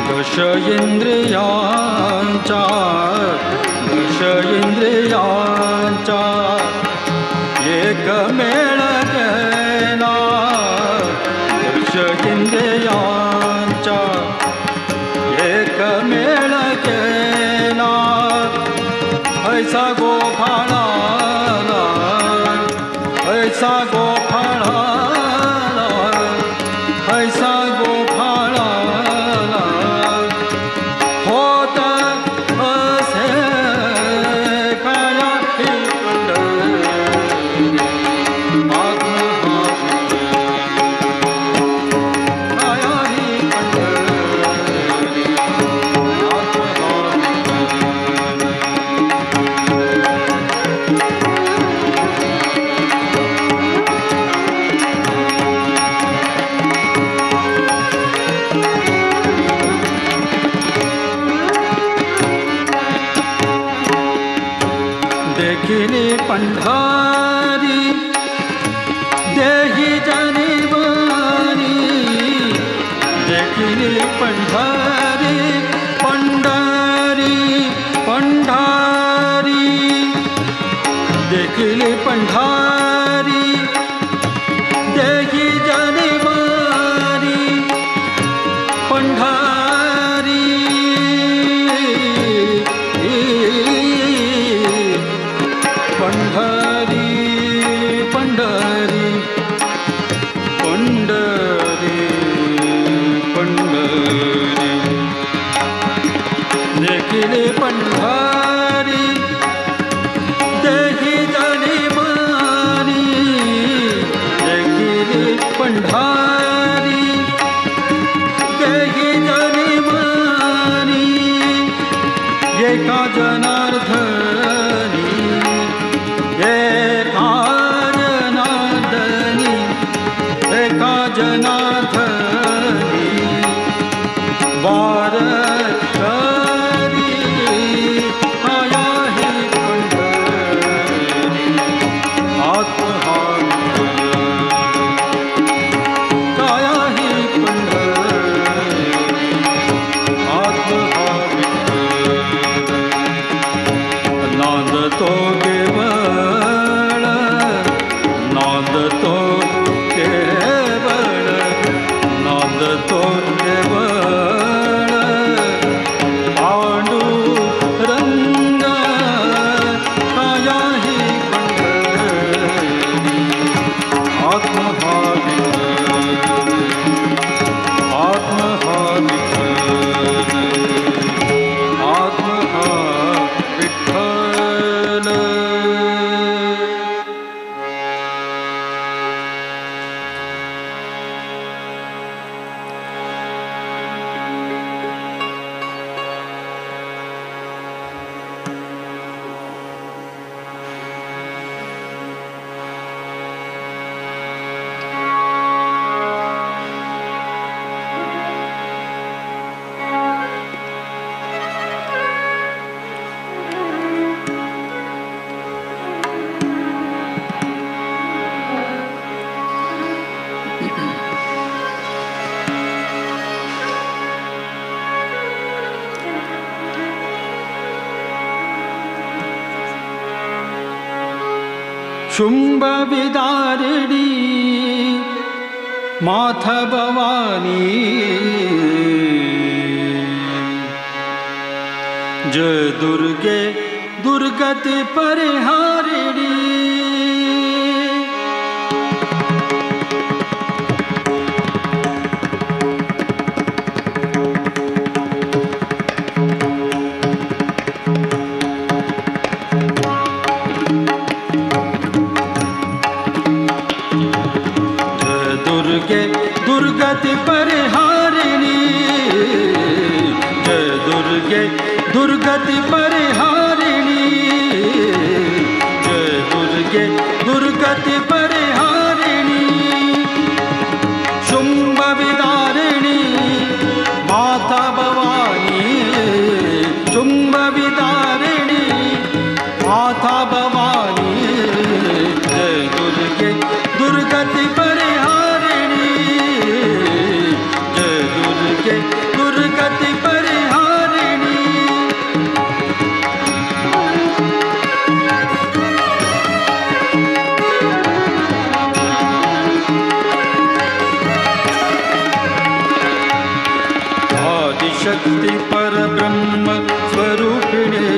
दश इंद्रियांचा दश इंद्रियांचा एक मेळ केला दश इंद्रियांचा एक मेळ केला ऐसा गोफाळाला ऐसा गोफाळाला ऐसा गोफाळाला होत असे काया ही पंढरी आत्मा हा विठ्ठल काया ही पंढरी आत्मा हा विठ्ठल। देखिली पंढरी देही जनिवारी देखिली पंढरी पंढरी पंढरी देखिली पंढरी देही जनिवारी पंढरी पंढरी पंढरी। नाद तो केवळ, नाद तो केवळ, पांडुरंग कायाही पंढरी, आत्मा हा विठ्ठल, आत्मा हा विठ्ठल, आत्मा हा विठ्ठल. शुंभ विदारिणी माथ भवानी, जय दुर्गे दुर्गति परिहारिणी. दुर्गे दुर्गति परिहारिणी, जय दुर्गे दुर्गति परिहारिणी, जय दुर्गे दुर्गति परिहारिणी, शुंभ विदारिणी माता भवानी, शुंभ विदारिणी माता भवानी, जय दुर्गे दुर्गति परिहारिणी, जय दुर्गे दुर्गति परिहारिणी. आदिशक्ति परब्रह्म स्वरूपिणे,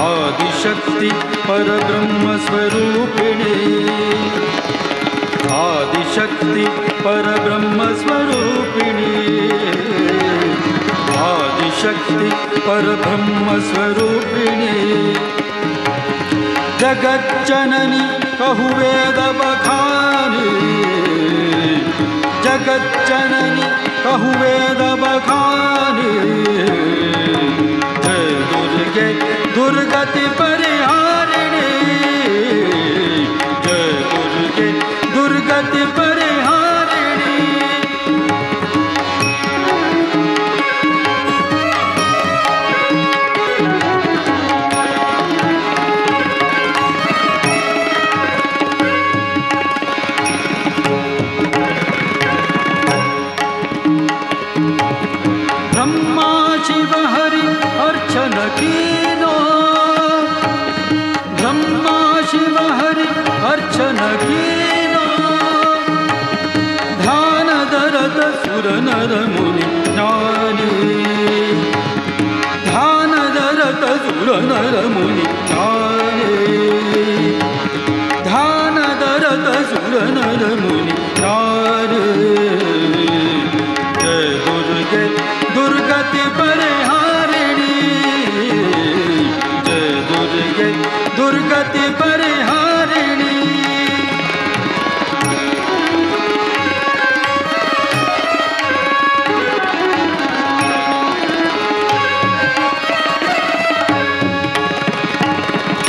आदिशक्ति परब्रह्म स्वरूपिणे, आदिशक्ति परब्रह्म स्वरूपिणी, आदिशक्ति परब्रह्म स्वरूपिणी, जगज्जननी कहु वेद बखानी, जगज्जननी कहु वेद बखानी, जय दुर्गे दुर्गति परिहारिणी, जय दुर्गे दुर्गति परिहारिणी. ब्रह्मा शिव हरि अर्चन कीनो, ब्रह्मा शिव हरि अर्चन कीनो, ध्यान दरद सुर नर मुनि ज्ञानी, ध्यान दरद सुर नर मुनि ज्ञानी, ध्यान दरद सुर नर मुनि ज्ञानी, जय दुर्गे दुर्गति परिहारिणी, जय दुर्गे दुर्गति परिहारिणी.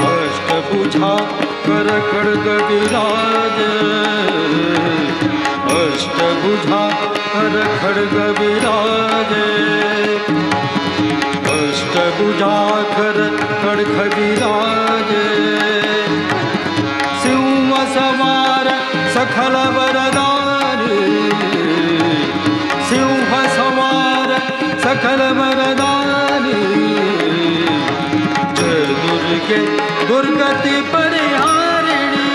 अष्टभुजा कर खड्ग विराज, अष्टभुजा कर खड्ग विराज, अष्टभुजा कर खड्ग विराज, सिंह सवार सखल वरदानी, सिंह सवार सकल वरदानी, जय दुर्गे दुर्गति परिहारिणी,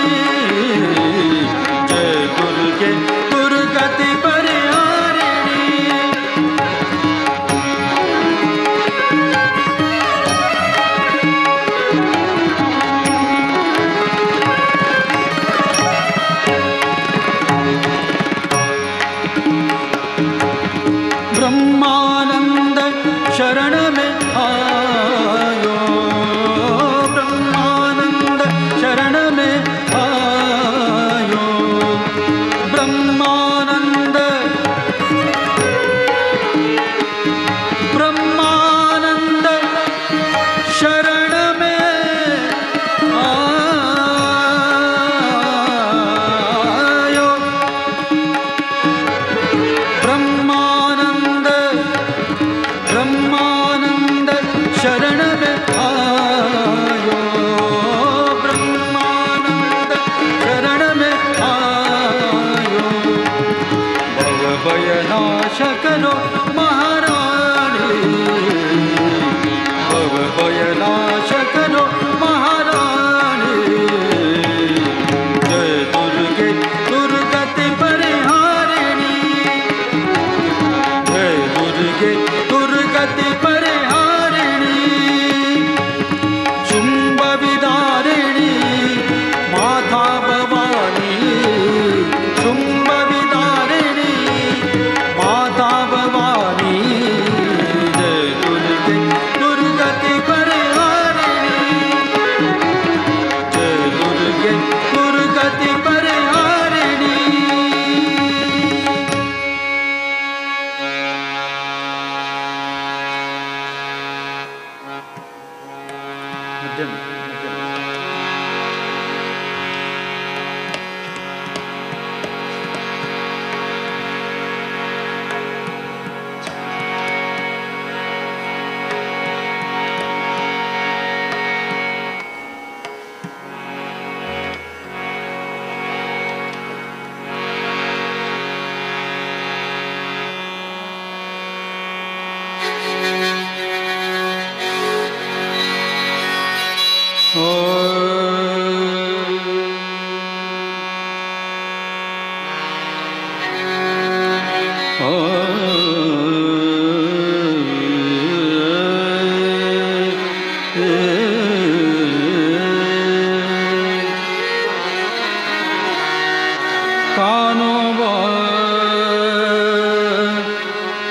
Kanoba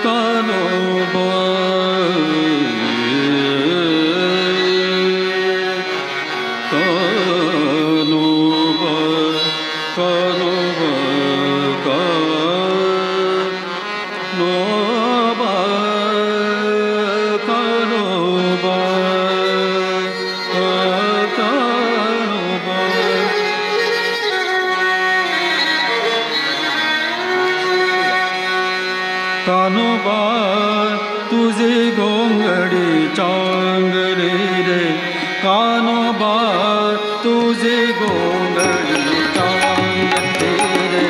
Kanoba Kanoba Kanoba Kanoba Kanoba Kanoba. Kanoba तुझे गोंगडी चांगले रे, कानोबा तुझे गोंगडी चांगले रे,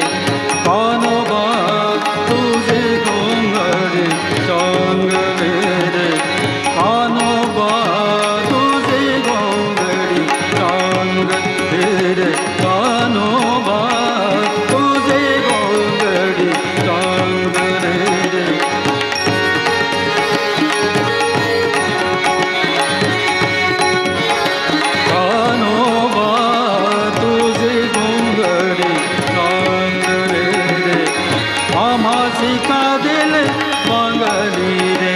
कानोबा तुझे गोंगडी चांगले रे, कानोबा तुझे गोंगडी चांगले रे, कानोबा तुझे गोंगडी चांगले रे. कानोबा तुझे गोंगडी चांगले रे, आम्हासी का दिले मांगली रे,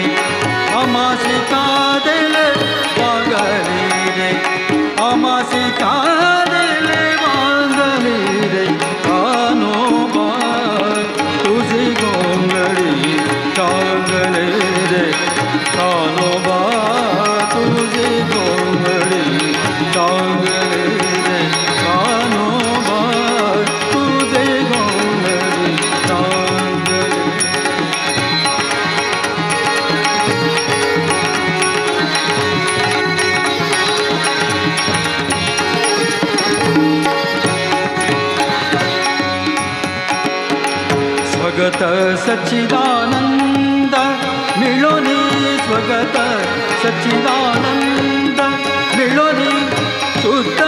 आम्हासी का दिले मांगली रे, आम्हासी का दिले मांगली रे, कानोबा तुझी गोंगडी चांगले रे, कानोबा तुझी गोंगडी चांगले रे, कानोबा तुझे गोंगडी चांगले. स्वगत सच्चिदानंद मिळोनी, स्वगत सच्चिदानंद मिळोनी, शुद्ध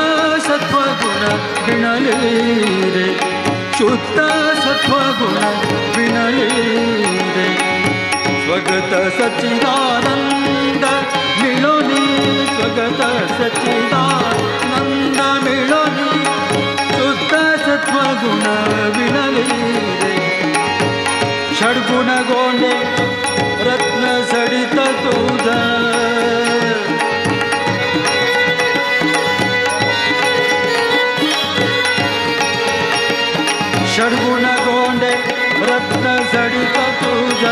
सत्वगुण विणले रे, शुद्ध सत्वगुण विणले रे, स्वगत सच्चिदानंद मिळोनी, स्वगत सच्चिदानंद मिळोनी, शुद्ध सत्वगुण विणले रे. षड्गुण गोंडे रत्न सडित तुझ, षड्गुण गोंडे रत्न सडित तुझ,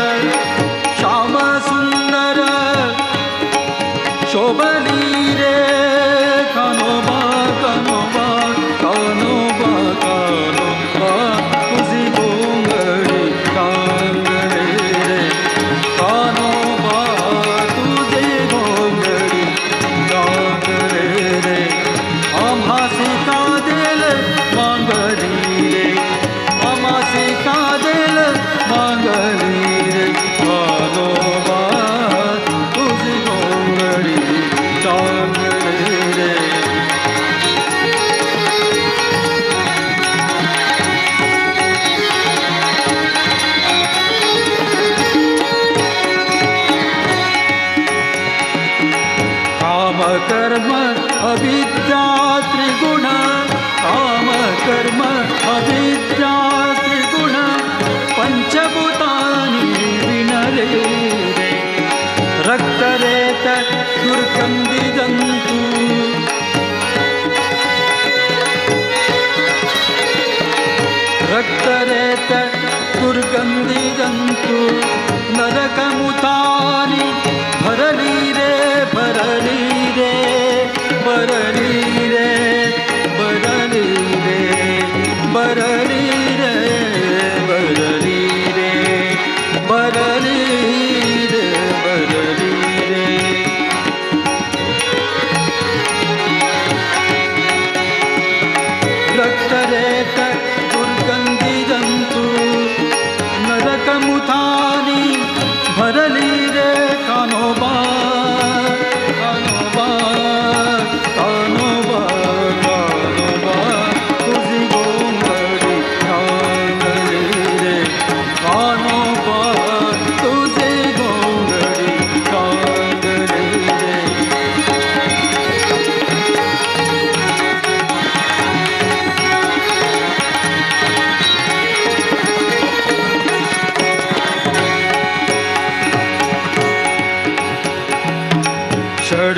श्याम सुंदर शोभली रे, कानोबा कानोबा कानोबा कानोबा तुझी गोंगडी चांगले रे, कानोबा तुझी गोंगडी चांगले रे, आम्हासी का दिल मांगली रे, आम्हासी का दिल मांगली रे, कानोबा तुझी गोंगडी चांगले रे. काम कर्म अविद्या त्रिगुण, काम कर्म अविद्या त्रिगुण, पंचभूतानि विणले रे, रक्तरेत दुर्गंधी जंतु, रक्तरेत दुर्गंधी जंतु, नरकमुतानि भरली रे, भरली रे, भरली रे, भरली रे, भरली रे, भरली रे, भरली रे, भरली रे. रक्तरेत दुर्गंधी जंतु, नरकमुतानि भरली रे, कानोबा कानोबा कानोबा कानोबा तुझी गोंगडी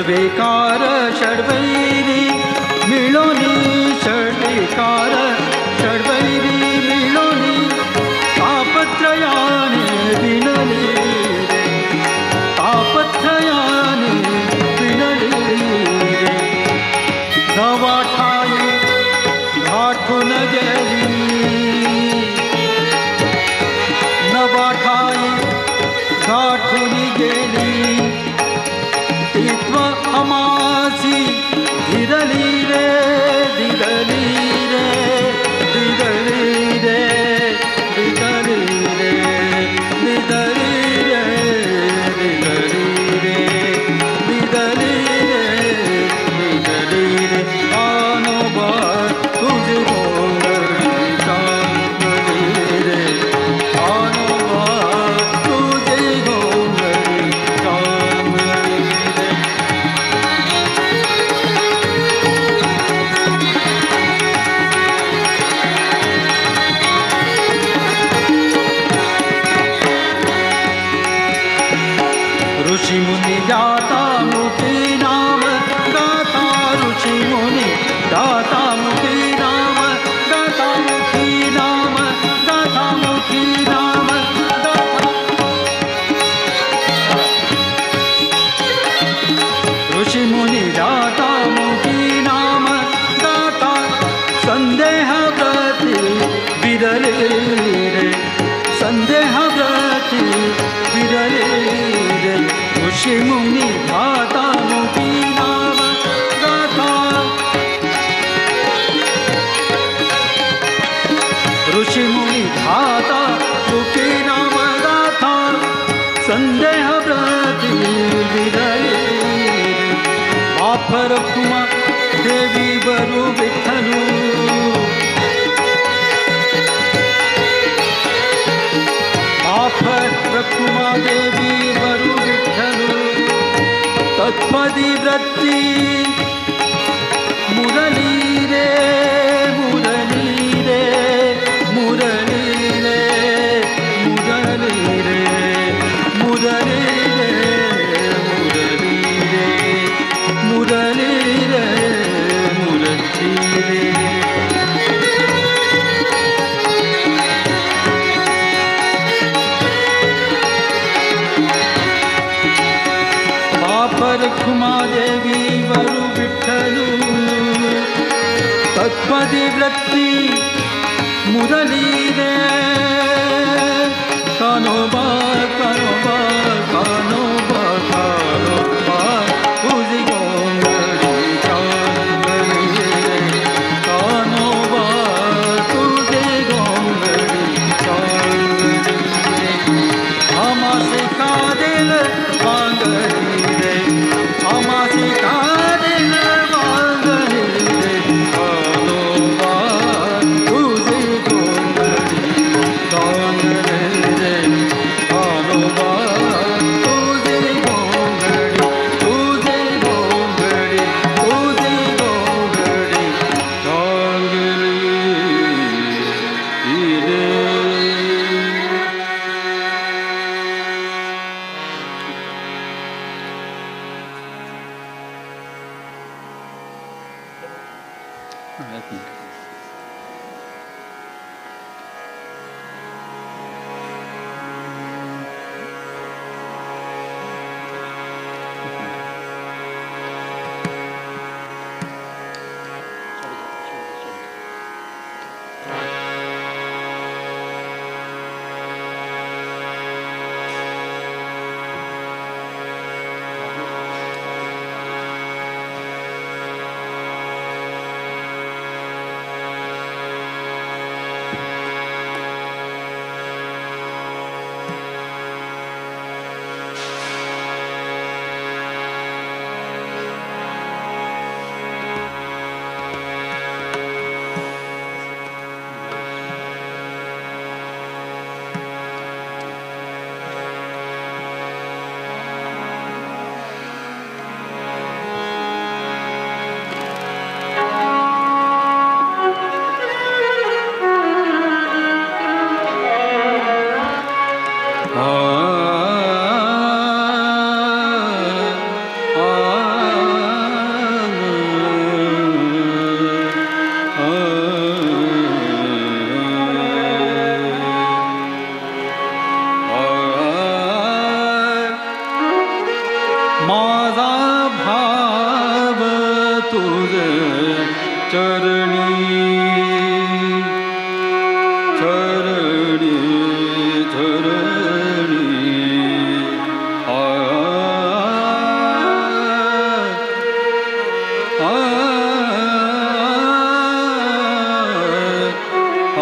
षड्विकार षड्वैरी मिळोनी षड्विकार षड्वैरी मिळोनी तापत्रयाने विणली रे तापत्रयाने विणली रे नवा ठाई गाठून गेली नवा ठाई गाठून गेली तित्व अमासी धिरली रे धिरली रे धिरली रे धिरली रे धिरली रे धिरली रे धिरली रे धिरली रे कानोबा तुझी गोंगडी चांगली रे कानोबा तुझी गोंगडी चांगली रे. ऋषी मुनी दाता मुखी नाम गाता ऋषी मुनी दाता मुखी नाम गाता मुखी नाम गाता मुखी नाम गाता. ऋषी मुनी दाता मुखी नाम गाता संदेह व्रती विरले रे संदेह व्रती विरले रे. ऋषी मुनी दाता मुखी नाम गाता ऋषी मुनी धाता मुखी नाम गाथा संदेह व्रती विरले रे. बाफर कुमा देवी बरु विठ्ठलू बाफर रखुमा देवी बरु विठ्ठलू तत्पदी वृत्ती मुरली रे मुरली रे मुरली रे मुरली रे मुरली रे मुरली रे मुरली रे मुरली रे. बापर खुमा देवी वरु विठ्ठलू तत्पदी वृत्ती मुरली रे कानोबा कानोबा कानोबा कानोबा तुझी गोंगडी चांगली रे कानोबा तुझी गोंगडी चांगली रे. आमासे कादेल बांगडी रे आमासे कादेल बांगडी रे कानोबा तुझी गोंगडी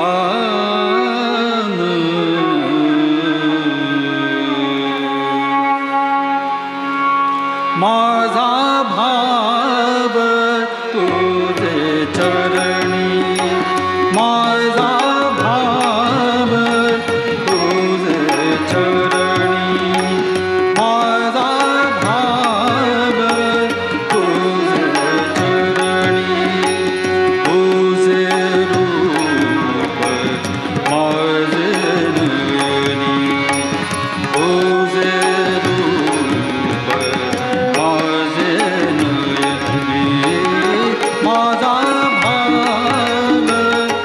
मान माझा भाव तुझे चरणी माझा भाव तुझे चरणी माझा भाव तुझे चरणी तुझे रूप माझे नयनी तुझे रूप माझे नयनी माझा भाव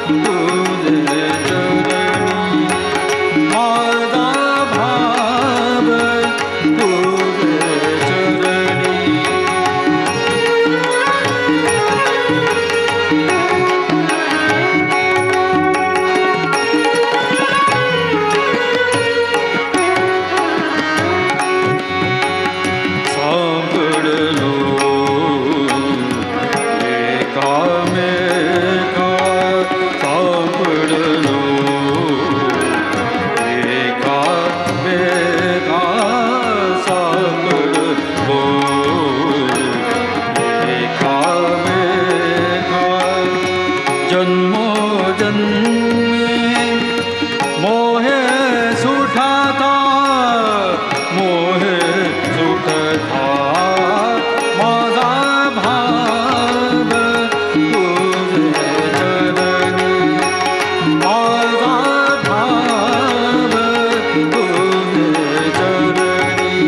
तुझे चरणी माझा भाव तुझे चरणी. सापडलो एकामेका सापडलो एकामेका सापडलो एकामेका जन्मोजन्मी मोहे सुठाता मोहे सुठता माझा भाव तुझे चरणी माझा भाव तुझे चरणी.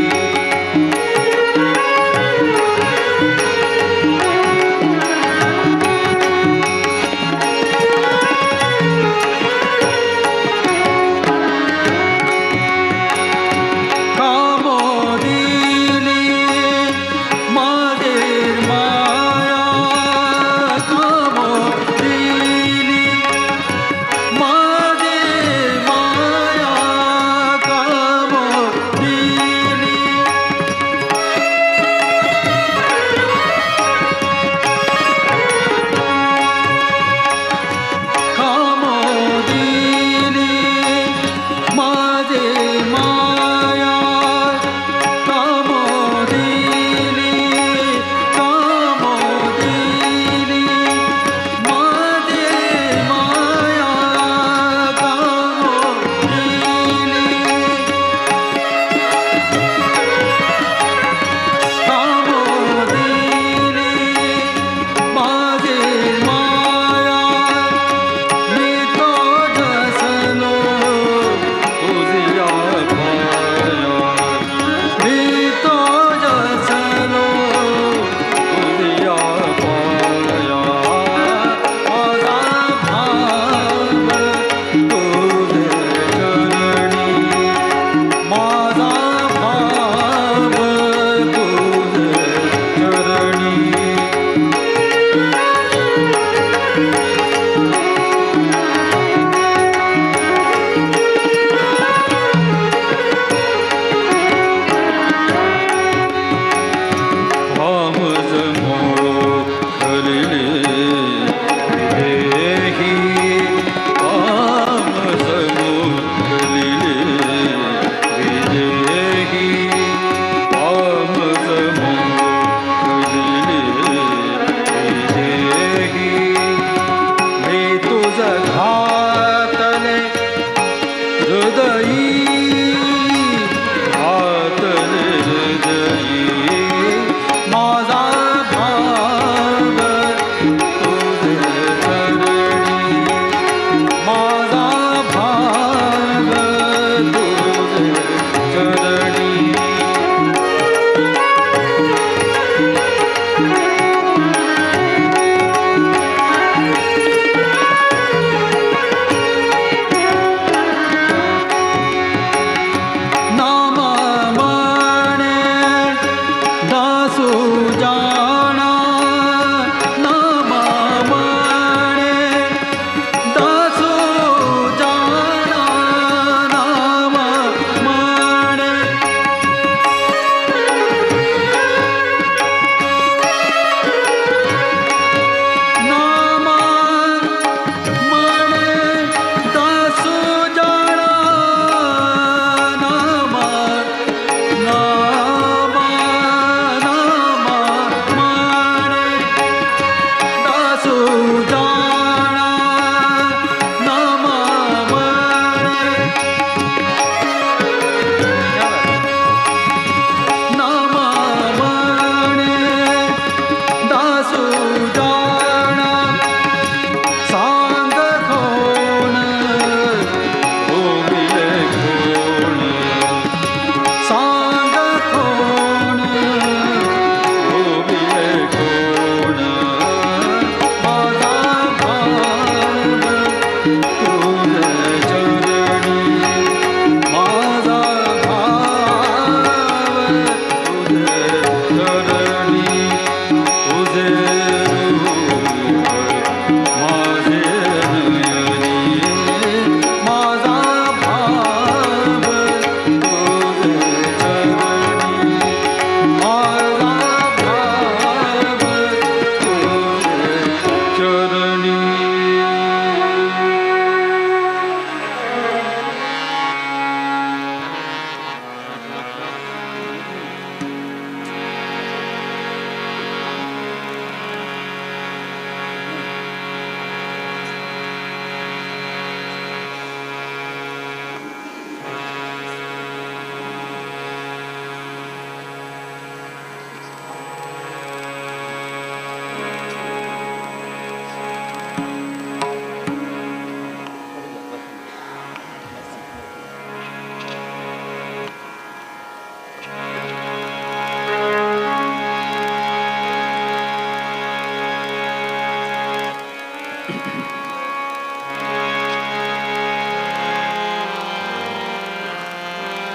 कामोदिली मागेर माया कामोदिली मागेर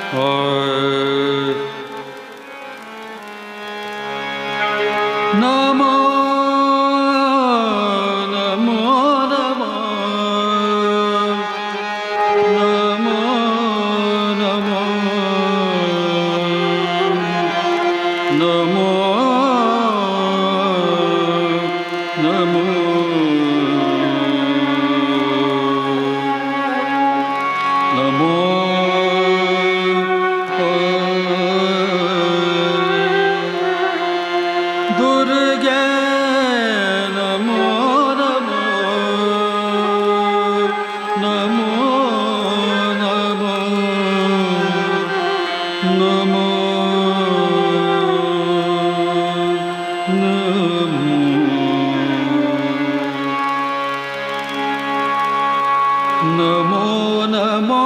नमो नमो नमो नमो नमो नमो नमो नमो दुर्गे नमो नमो नमो नमो नमो नमो नमो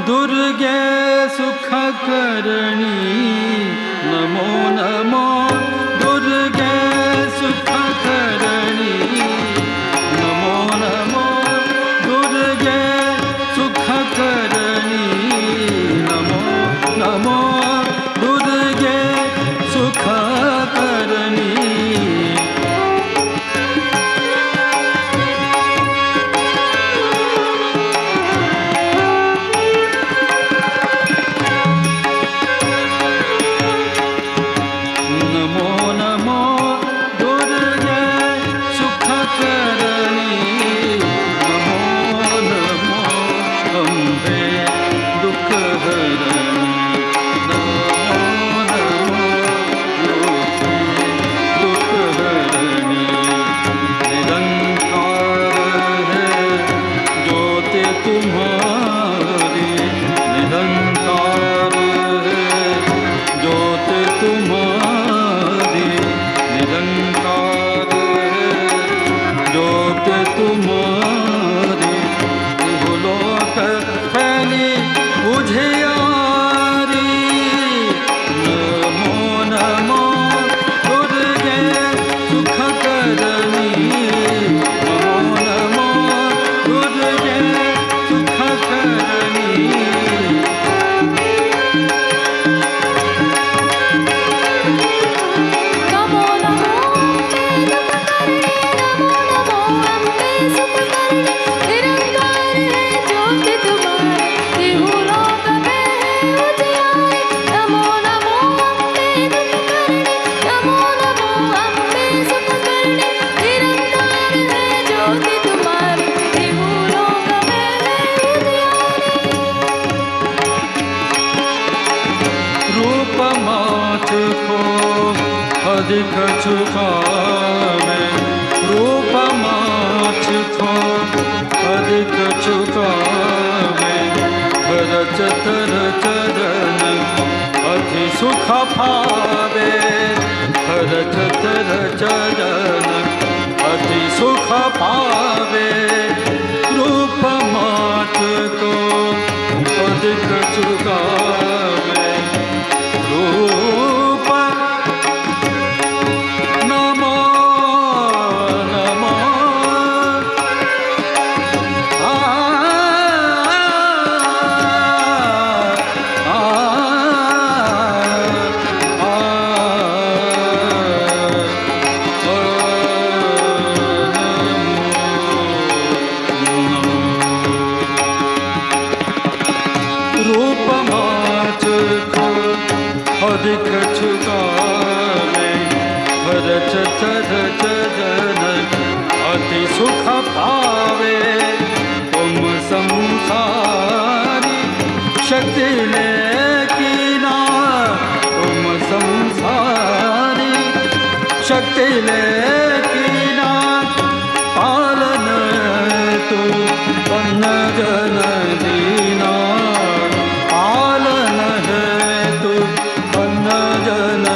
दुर्गे सुखकरणी नमो नमो दुर्गे सुखकरणी नमो नमो दुर्गे सुखकरणी नमो नमो दुर्गे सुखकरणी। नमो नमो दुर्गे सुखकरणी नमो नमो अम्बे दुःखहरणी नमो नमो दुःखहरणी। निरंकार है ज्योति तुम्हारी निरंकार है ज्योति तुम्हारी निरंकार है ज्योति तुम्हारी। लोक फैली उजियारी नमो नमो दुर्गे सुखकरणी नमो नमो दुर्गे सुखकरणी। नमो नमो अम्बे दुःखहरणे नमो नमो अम्बे सुखकरणे निरंकार है ज्योति तुम्हारी तिहु लोक में है उजियारी। नमो नमो अम्बे दुःखहरणे नमो नमो अम्बे सुखकरणे निरंकार है ज्योति तुम्हारी तिहु लोक में है उजियारी। रूप माथ को अधिक चुकावे रूप माथ को अधिक चुकावे खरच तर चरण अति सुख पावे खरच तर चरण अति सुख पावे। रूप माथ को अधिक चुकावे रूप नमो नमो आ आ आ रूप माच को अधिक चुकावे खरच चर चरण अति सुख पावे। तुम संसारी शक्ति ले कीना तुम संसारी शक्ति ले कीना पालन तू बन जन दीना पालन है तू बन जन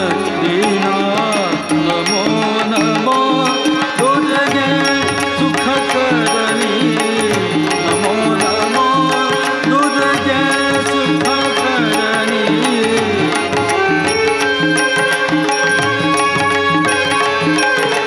दीना। नमो नमो दुर्गे सुखकरणी नमो नमो दुर्गे सुखकरणी। नमो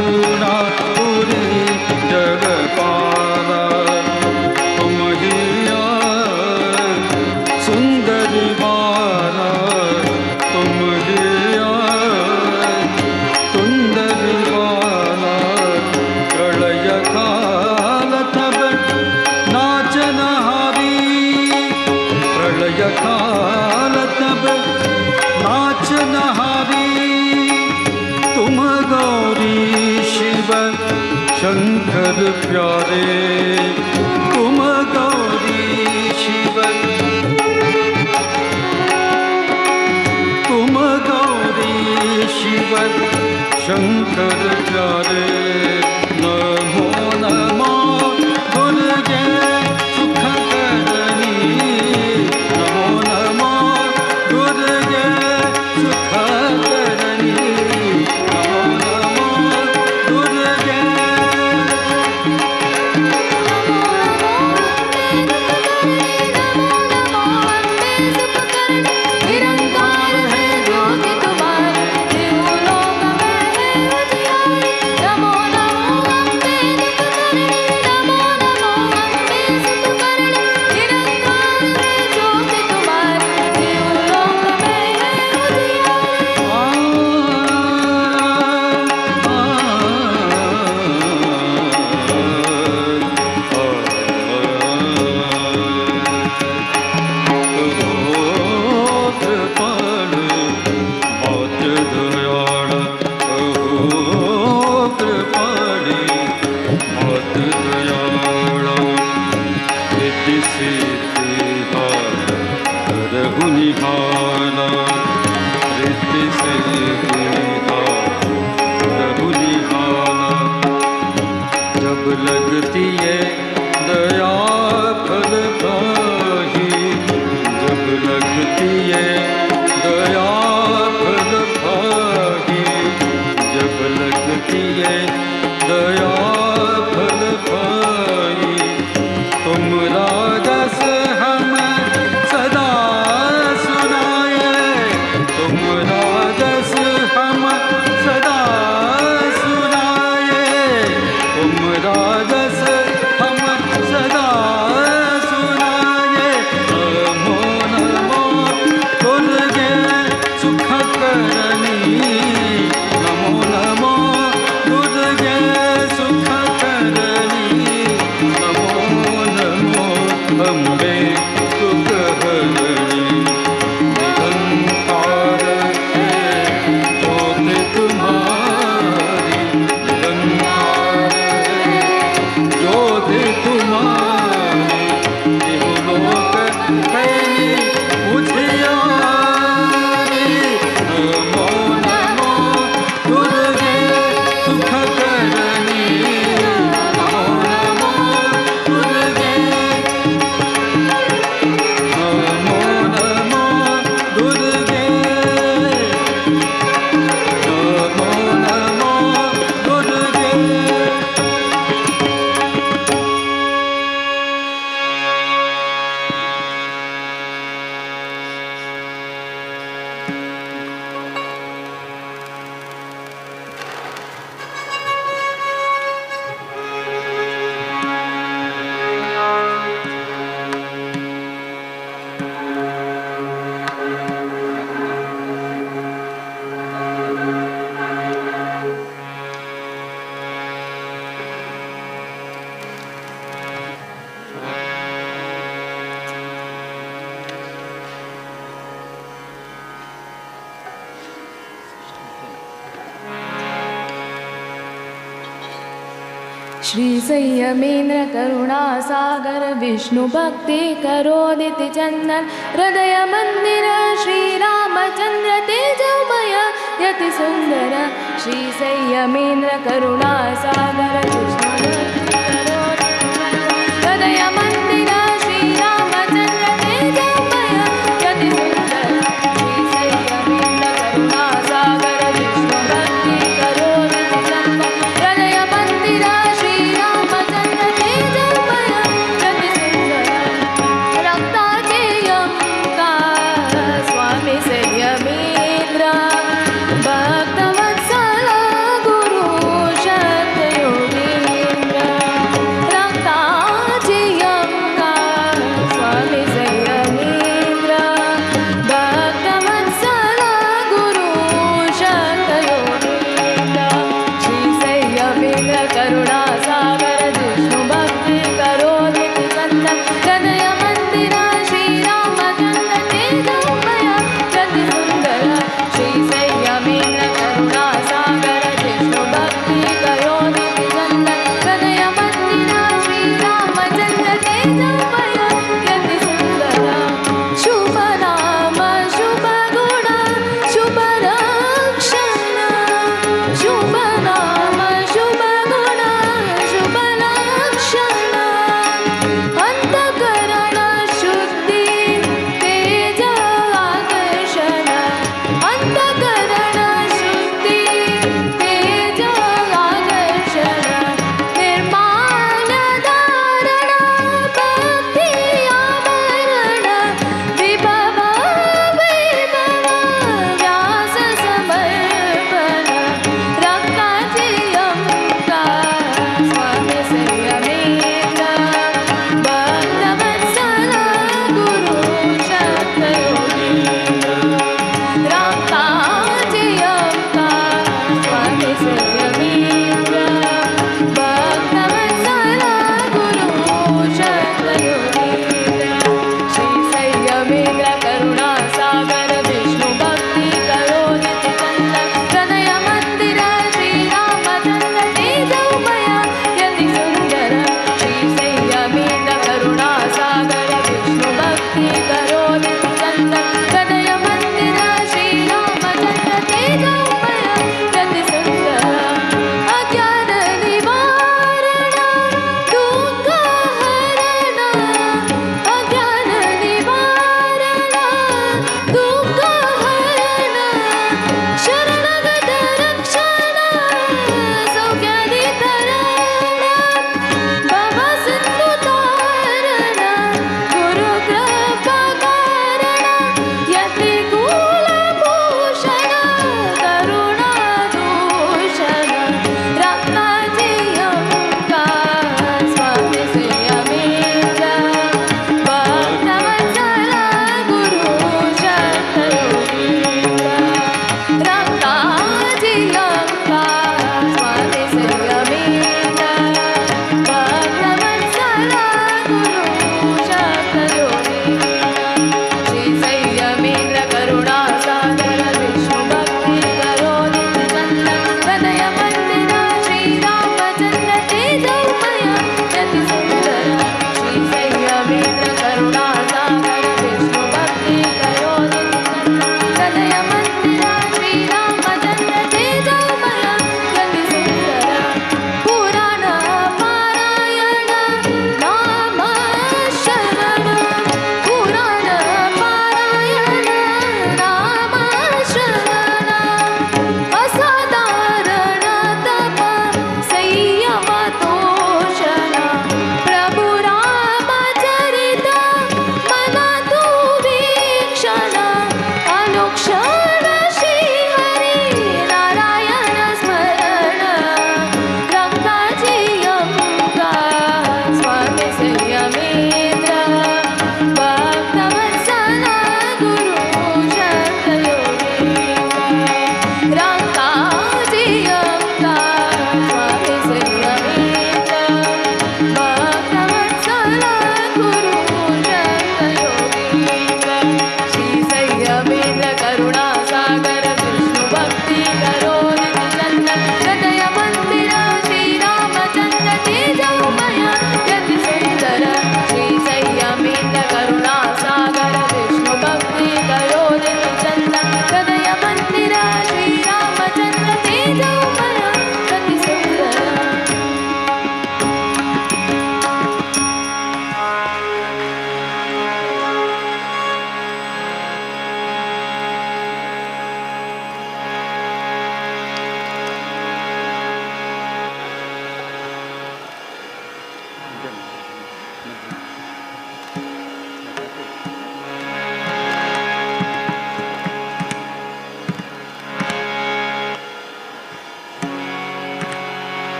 करुणापुरी जगपाला। तुम ही सुंदरी बाला, तुम ही सुंदरी बाला। प्रलय काल तब नाचनहारी, प्रलय काल तब नाचनहारी। तुम गौरी शिव शंकर प्यारे, तुम गौरी शिव, तुम गौरी शिव शंकर प्यारे। नमो नमो दुर्गे सुख करनी, नमो नमो दुर्गे सुख करनी, नमो नमो दुर्गे। नमो नमो अम्बे दुःखहरणे, नमो नमो अम्बे सुखकरणे। निरंकार है ज्योति तुम्हारी, त्रिभुवन लोक में है उजियारी। नमो नमो अम्बे दुःखहरणे, नमो नमो अम्बे सुखकरणे। निरंकार है ज्योति तुम्हारी, त्रिभुवन लोक में है उजियारी। जब लगती है दया फल पाही, जब लगती है दया फल पाही, जब लगती है दया फल पाही। तुम राजस हम सदा सुनाए, तुम राजस हम सदा सुनाए, तुम राजस हम सदा सुनाए। नमो नमो दुर्गे सुख करनी, नमो नमो दुर्गे सुख करनी, नमो नमो अम्बे सुख हरणी। निरंकार है ज्योति तुम्हारी, निरंकार है ज्योति तुम्हारी। त्रिभुलोक है उजियारी। नमो नमो दुर्गे सुख करनी, नमो नमो दुर्गे, नमो नमो दुर्गे, नमो नमो दुर्गे। श्री संयमेन्द्र करुणा सागर विष्णु भक्ति करोदिति चंदन हृदय मंदिर श्री रामचंद्र तेजोमय यति सुंदर। श्री संयमेन्द्र करुणा सागर विष्णु भक्ति करोदिति चंदन हृदय मंदिर श्री रामचंद्र तेजोमय यति सुंदर। श्री संयमेन्द्र करुणा सागर विष्णु भक्ति करोदिति चंदन हृदय मंदिर श्री रामचंद्र तेजोमय यति सुंदर। रक्ताचेयं का स्वामी संयमेन्द्र भक्तवत्सल गुरु शक्तयोगीन्द्र। करुणा सागर विष्णु भक्ति करोदित चंदन हृदय मंदिर श्री रामचंद्र तेजोमय अति सुंदर श्री संयमेन्द्र करुणा सागर विष्णु भक्ति करोदित चंदन हृदय मंदिर श्री रामचंद्र तेजोमय अति सुंदर शुभ नाम शुभ गुण शुभ रक्षण शुभ नाम शुभ गुण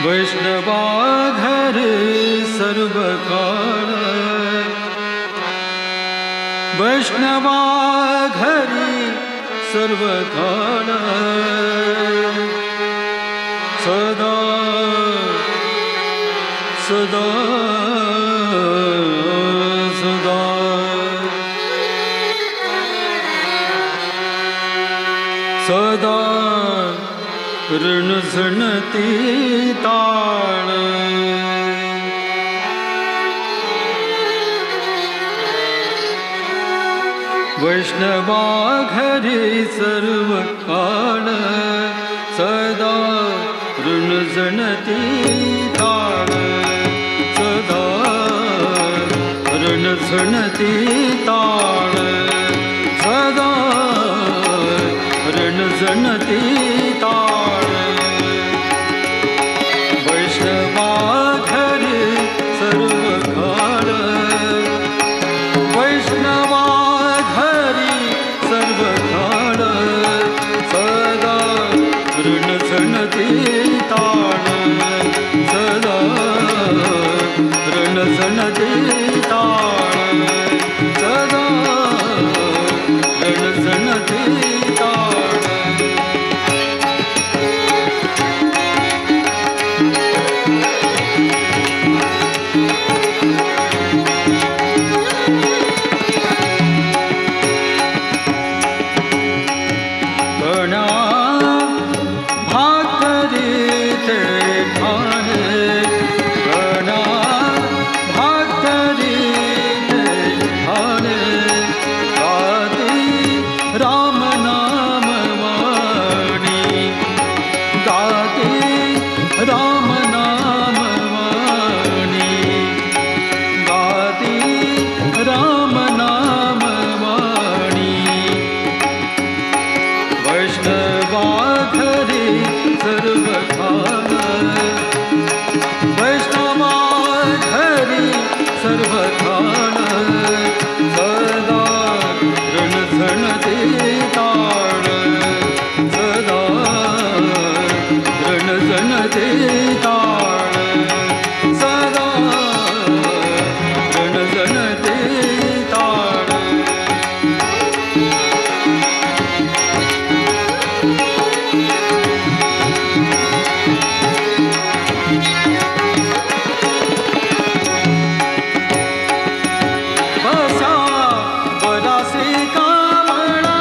वैष्णवा घरे सर्वकाळ, वैष्णवा घरी सर्वकाळ, सदा सदा सदा। सदा ऋणझणती ताळ, वैष्णवा घरी सर्व काळ, सदा ऋणझणती ताळ, सदा ऋणझणती ताळ, सदा ऋणझणती ताळ। वैष्णवा घरी सर्व काळ, वैष्णवा घरी सर्व काळ, सदा ऋणझणती ताळ, सदा ऋणझणती ताळ, सदा ऋणझणती ताळ। बसा बरा श्री कामणा।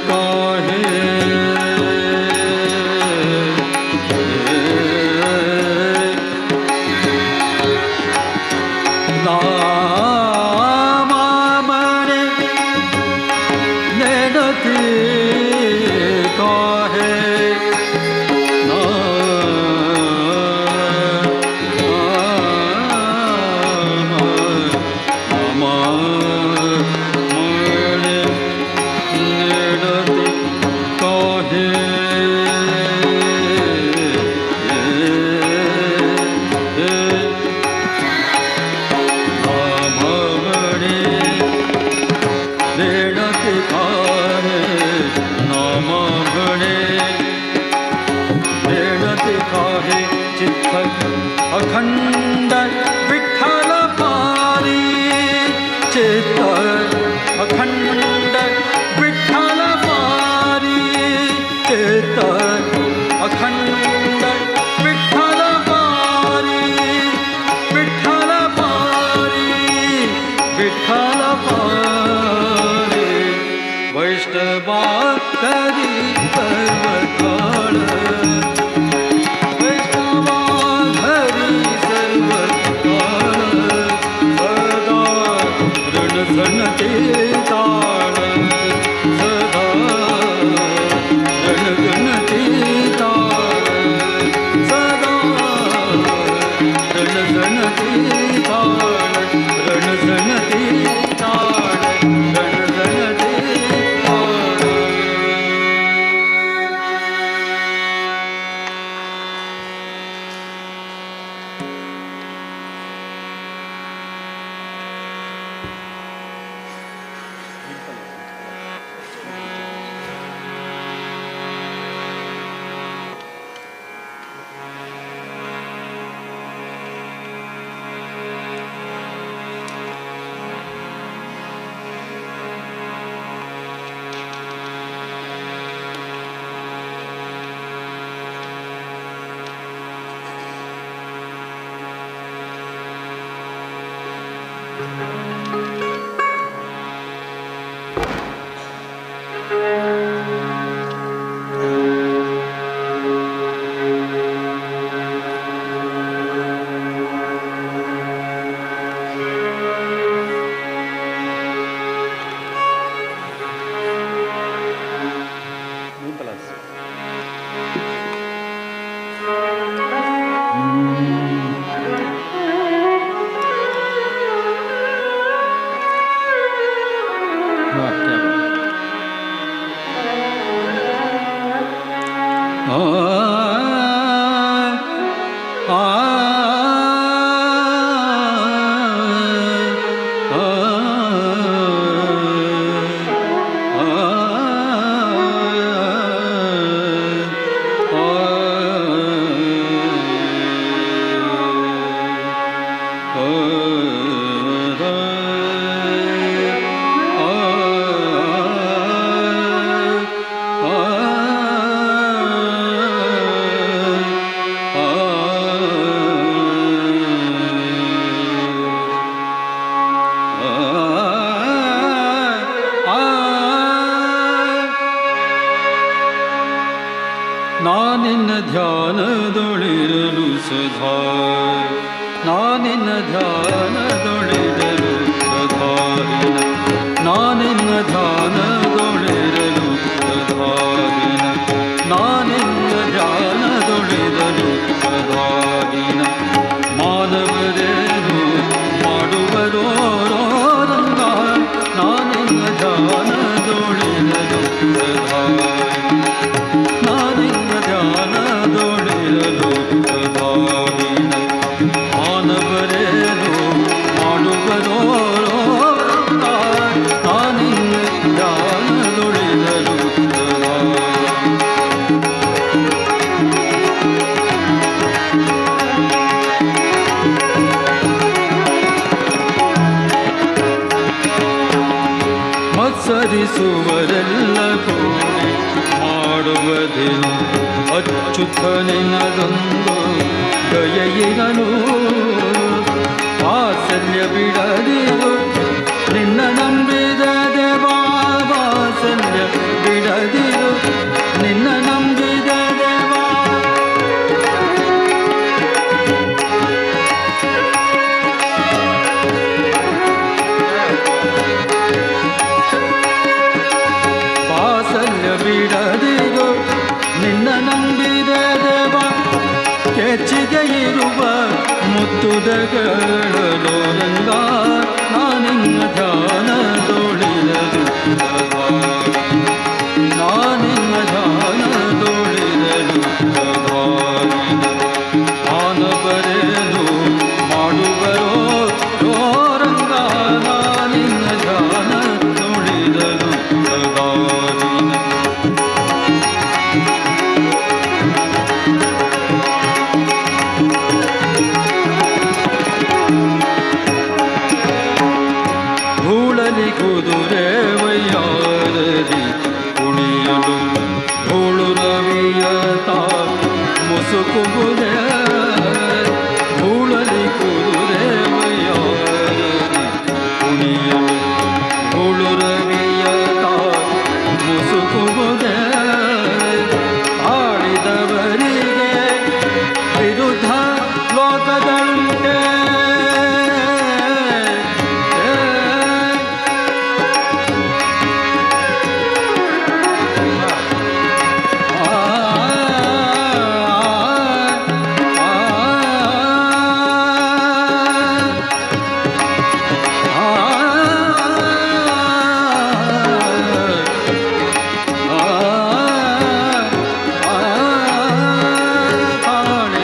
काहे। नामा मणे नेणती काहे। नामा मणे नेणती काहे। अखंड विठ्ठल पारी चित्त अखंड विठ्ठल पारी चित्त अखंड विठ्ठल पारी विठ्ठल पारी विठ्ठल पारी वैष्णवा करी सर्वकाळ वैष्णवा हरी सर्वकाळ सदा रणझणते ताळ सदा रणझणते ताळ सदा रणझणते ताळ रणझणते ताळ रणझणते ताळ। ನಾನಿನ್ನ ಧ್ಯಾನದೊಳಿರಲು ಸದಾ ನಾನಿನ್ನ ಧ್ಯಾನದೊಳಿರಲು ಸದಾ ನಾನಿನ್ನ ಧ್ಯಾನದೊಳಿರಲು ಸದಾ ನಾನಿನ್ನ ಧ್ಯಾನದೊಳಿರಲು ಸದಾ ಮಾನವರೇನು ಮಾಡುವರೋ ರಂಗ ನಾನಿನ್ನ ಧ್ಯಾನದೊಳಿರಲು ಸದಾ ನಾನಿನ್ನ ಧ್ಯಾನದೊಳಿರಲು ಸದಾ ಮಾನವರೇನು ಮಾಡುವರೋ ನಾನಿನ್ನ ಧ್ಯಾನದೊಳಿರಲು ಸದಾ. ಮತ್ಸರಿಸುವರೆಲ್ಲ ಕೂಡಿ ಮಾಡುವುದೇನು ಅಚ್ಚುತ ನಿನ್ನದೊಂದು ದಯೆಯಿರನು ವಾತ್ಸಲ್ಯ ಬಿಡದಿರು ನಿನ್ನ ನಂಬಿದ ದೇವಾ ವಾತ್ಸಲ್ಯ ಬಿಡದಿರು ನಿನ್ನ ನಂಬಿದ ದೇವಾ. ವಾತ್ಸಲ್ಯ ಬಿಡದಿರು ನಿನ್ನ ನಂಬಿದ ದೇವ. ಕೆಚ್ಚಿಗೆ ಇರುವ ಮುತ್ತುದಗಳೋ ರಂಗ ನಾನಿನ್ನ ಧ್ಯಾನದೊಳಿರಲು ಸದಾ, ನಾನಿನ್ನ ಧ್ಯಾನದೊಳಿರಲು ಸದಾ. ಮಾನವರೇನು ಮಾಡುವರೋ ರಂಗ ನಾನಿನ್ನ ಧ್ಯಾನದೊಳಿರಲು ಸದಾ. ಧೂಳಲಿ ಕುದುರೆ ವಯ್ಯಾರದಿ ಕುಣಿಯಲು ಧೂಳು ರವಿಯ ತಾ ಮುಸುಕುಬುದೆ. ಧೂಳಲಿ ಕುದುರೆ ವಯ್ಯಾರದಿ ಕುಣಿಯಲು ಧೂಳು ರವಿಯ ತಾ ಮುಸುಕುಬುದೆ. ಆಡಿದವರಿಗೆ ವಿರುದ್ಧ ಲೋಕಗಳುಂಟೆ.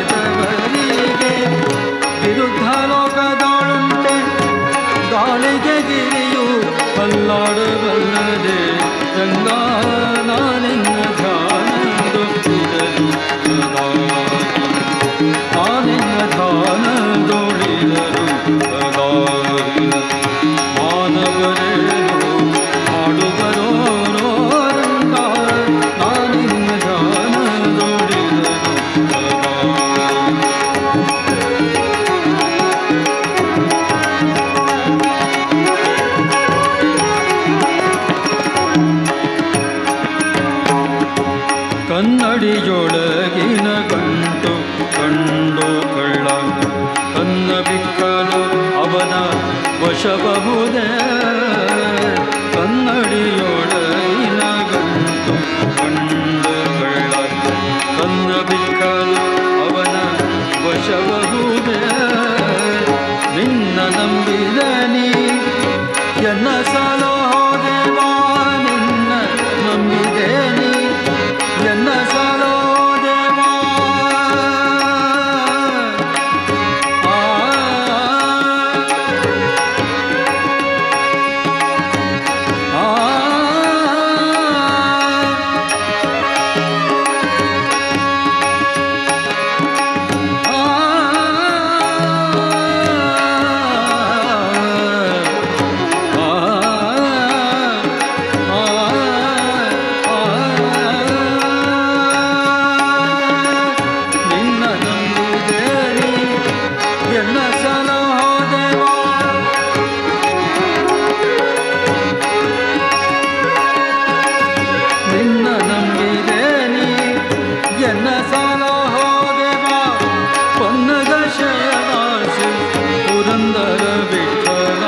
ತಾಳಿದವರಿಗೆ ವಿರುದ್ಧ ಲೋಕದೊಳುಂಟೆ. ಗಾಳಿಗೆ ಗಿರಿಯು ಅಲ್ಲಾಡಬಲ್ಲದೆ ರಂಗ ನಾನಿನ್ನ ಧ್ಯಾನದೊಳಿರಲು ಸದಾ, ನಾನಿನ್ನ ಧ್ಯಾನದೊಳಿರಲು ಸದಾ. ಮಾನವರೇನು ಮಾಡುವರೋ ರಂಗ ನಾನಿನ್ನ ಧ್ಯಾನದೊಳಿರಲು ಸದಾ. ಕನ್ನಡಿಯೊಳಗಿನ ಗಂಟು ಕಂಡು ಕಳ್ಳ ಕನ್ನ ಬಿಕ್ಕಲು ಅವನ ವಶಬಹುದೇ. ಕನ್ನಡಿಯೊಳಗಿನ ಗಂಟು ಕಂಡು ಕಳ್ಳ ಕನ್ನ ಬಿಕ್ಕಲು ಅವನ ವಶಬಹುದೇ. ನಿನ್ನ ನಂಬಿದ ನೀ ಎನ್ನ ಸಲೋದೇವಾ, ನಿನ್ನ ನಂಬಿದೆ ನೀ ಎನ್ನ ಸಲೋದೇವಾ. ಆ ಆ ನಿನ್ನ ನಂಬಿದೇನಿ ಎನ್ನ ಸಲಹೋದೇವಾ. ನಿನ್ನ ನಂಬಿದೇನಿ ಎನ್ನ ಸಲಹೋದೇವಾ. ಪನ್ನಗ ಶಯನಾಸಿ ಪುರಂದರ ವಿಠಲ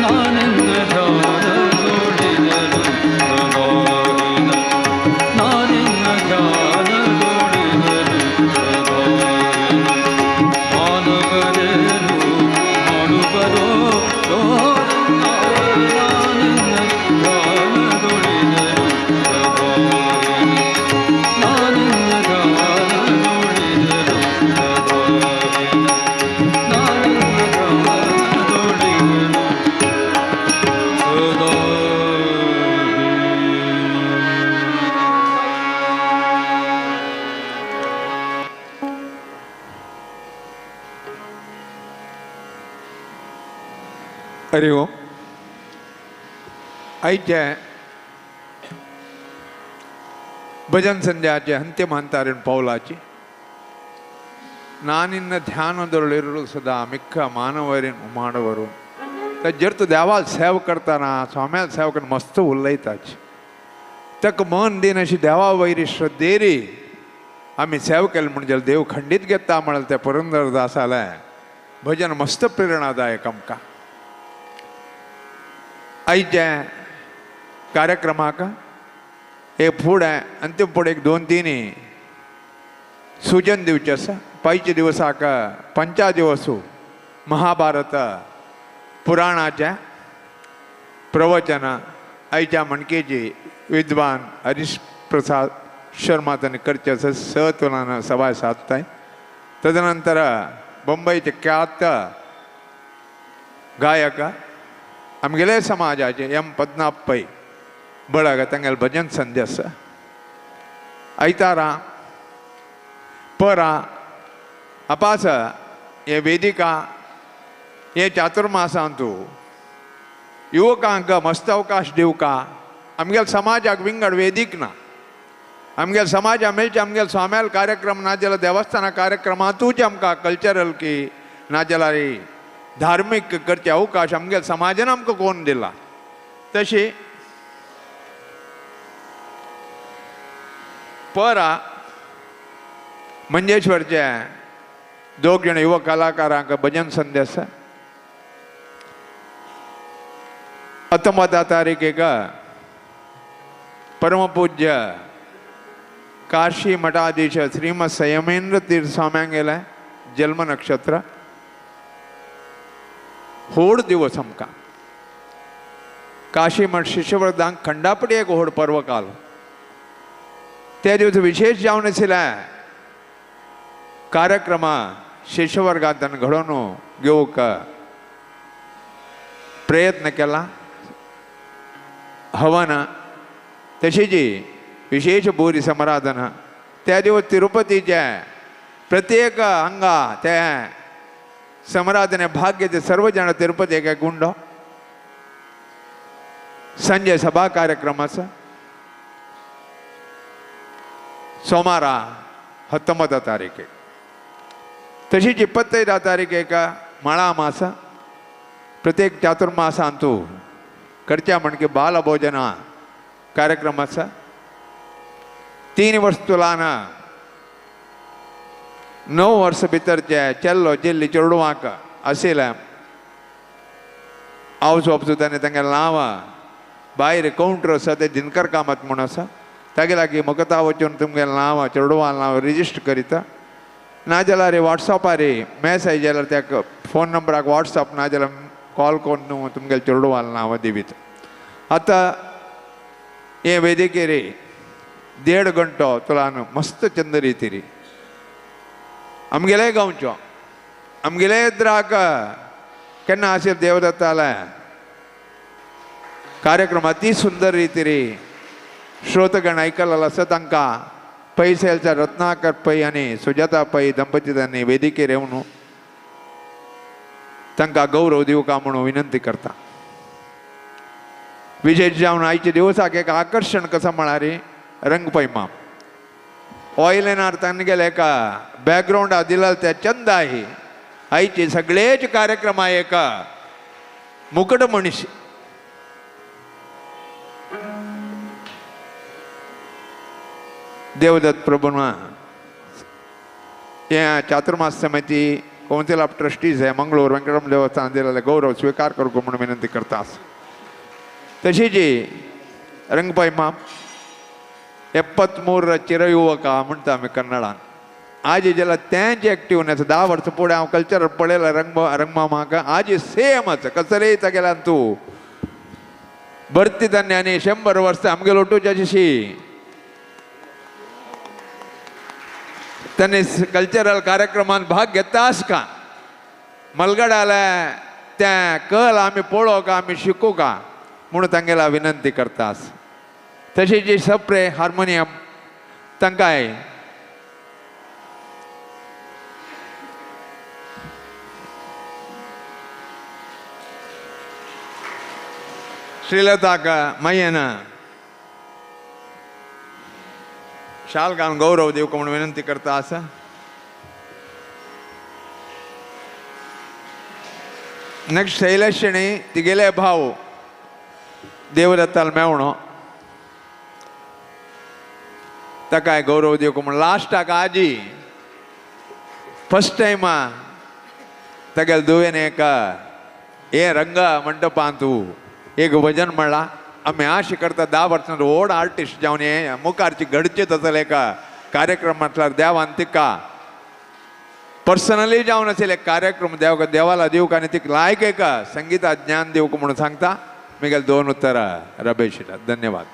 ನಾನಿನ್ನ ಧ್ಯಾನದೊಳಿರಲು ಸದಾ, ನಾನಿನ್ನ ಧ್ಯಾನದೊಳಿರಲು ಸದಾ. ಮಾನವರೇನು ಮಾಡುವರೋ ನಾನಿನ್ನ ಧ್ಯಾನದೊಳಿರಲು ಸದಾ, ನಾನಿನ್ನ ಧ್ಯಾನದೊಳಿರಲು ಸದಾ, ನಾನಿನ್ನ ಧ್ಯಾನದೊಳಿರಲು ಸದಾ. हरि ओम. आयचे भजन संध्याचे अंतिम हंतारेन पावलाची ನಾನಿನ್ನ ಧ್ಯಾನದೊಳಿರಲು ಸದಾ ಮಿಕ್ಕ ಮಾನವರೇನು ಮಾಡವರು. तर जर तूं देवाक सेवा करतना स्वाम्याक सेवा करतना मस्त उलयताच. ताका मन दिन अशी देवा वयरी श्रद्धेरी आमी सेवा केली म्हण जाल्यार देव खंडीत घेता म्हळ्यार त्या पुरंदरदासालें भजन मस्त प्रेरणादायक आमकां. आयच्या कार्यक्रमाक एक फुडें अंतीम फुडें एक दोन तीन सुजन दिवचें आसा. पयच्या दिवसाक पंचा दिवसू महाभारत पुराणाचें प्रवचन आयच्या मणकेची विद्वान हरीश प्रसाद शर्मा तांणी करचें आसा 6 तुलान 7:15 ताय. तदनंतर बंबईचे ख्यात गायक आमगेले समाजाचे एम पद्मनाभ पै बळग तांगेले भजन संध्या आसा. आयतारा परा अपास हे वेदिका हे चातुर्मासांतू युवकांक मस्त अवकाश दिवका. आमगेले समाजाक विंगड वेदीक ना, आमगेले समाजा मेळचे आमगेले स्वाम्याल कार्यक्रम ना जाल्यार देवस्थाना कार्यक्रमांतूच आमकां कल्चरल की ना जाल्यार धार्मीक करचे अवकाश आमगेले समाजान आमकां कोण दिला. तशी परा मंजेश्वरचे दोग जाण युवक कलाकारांक भजन संध्या आसा. 19 तारीखेक परमपूज्य काशी मठाधीश श्रीमद संयमेंद्र तीर्थ स्वाम्यांगेलें जन्म नक्षत्र होड दिवस आमकां. काशी मठ शिष्यवर्धांक खंडापटी एक होड पर्व काल त्या दिवस विशेष जावन आशिल्लें कार्यक्रमा शिष्यवर्गांत घडोवन घेवंक प्रयत्न केला. हवन तशीच विशेष बोरी समराधन त्या दिवस तिरुपतीचे प्रत्येक हांगा ते समराधने भाग घेते सर्व जाण तिरुपती एक गुंडो संजय सभा कार्यक्रम आसा सोमारा 19 तारीखेक. तशीच 25 तारीखेक माळा मासा प्रत्येक चातुर्मासांतू करच्या म्हणके बालभोजना कार्यक्रम आसा. 3 वर्स तुलान 9 वर्स भितरचे चेल्लो चेल्ली चेडवांक आशिल्लें आवस वापसू ताणें तांगेलें नांव भायर कावंटर आसा ते दिनकर कामत म्हूण आसा तागे लागीं मकता वचून तुमगेलें नांव चेडवां नांव रजिस्टर करिता. नाजाल्यार वॉट्सॅपार मॅसेज जाल्यार त्या फोन नंबराक वॉट्सॅप नाजाल्यार कॉल करून तुमगेलें चेडवां नांव दिवीत. आतां हे वेदिकेर 1.5 गंटो तुलान मस्त चंद रितीरी आमगेले गांवचो आमगेले द्राक केन्ना आशिल्लें देवदत्तालें कार्यक्रम अति सुंदर रितीरी श्रोतगण आयकलेलो आसा. तांकां पैसेलच्या रत्नाकर पै आनी सुजाता पै दंपती तांणी वेदिकेर येवन तांकां गौरव दिवका म्हणून विनंती करता. विशेष जावन आयच्या दिवसाक एक आकर्शण कसो म्हळ्यार रंगपैमाम ऑयल येणार तांगेले एका बॅकग्रावंडा दिला त्या चंद आहे आयचे सगळेच कार्यक्रम एका मुकट मनीस देवदत्त प्रभुना हे चातुर्मास समिती कौन्सिल ऑफ ट्रस्टीज हे मंगळूर वेंकटरमण देवस्थान दिलेले गौरव स्वीकार करूंक म्हणून विनंती करता. तशीच रंगपैमाम 73 चिरयुवक म्हणटा आमी कन्नडान आज जाल्यार तेंच एक्टिवनेस 10 वर्सां फुडें हांव कल्चर पळयलां रंगमामाक आज सेम आसा कसलेय तागेल्यान तूं भरती तांणी आनी 100 वर्सां आमगेलो ओटूच्या तांणी कल्चरल कार्यक्रमांत भाग घेतास का मलगडाले तें कल आमी पळोवंक आमी शिकूंक म्हणून तांगेला विनंती करतास. तशीच जी सप्रे हार्मोनियम तांकांय श्रीलताक मय्यन शाल घालून गौरव दिवंक म्हणून विनंती करता आसा. नेक्स्ट शैलेश शेणी तिगेले भाव देवदत्ताल मेवणो ताकाय गौरव दिवंक म्हूण लास्टाक आजी फर्स्ट टायम तागेले धुवेन एक हे रंग मंडपांत एक भजन म्हणलां. आमी आशी करता 10 वर्सां व्हड आर्टिस्ट जावन हे मुखारची घडचे तसले एक कार्यक्रम म्हटल्यार देवान तिका पर्सनली जावन आशिल्ले एक कार्यक्रम देव देवाला दिवंक आनी तिका लायक एक संगीता ज्ञान दिवंक म्हणून सांगता. मिगेल 2 उतरां रमेश. धन्यवाद.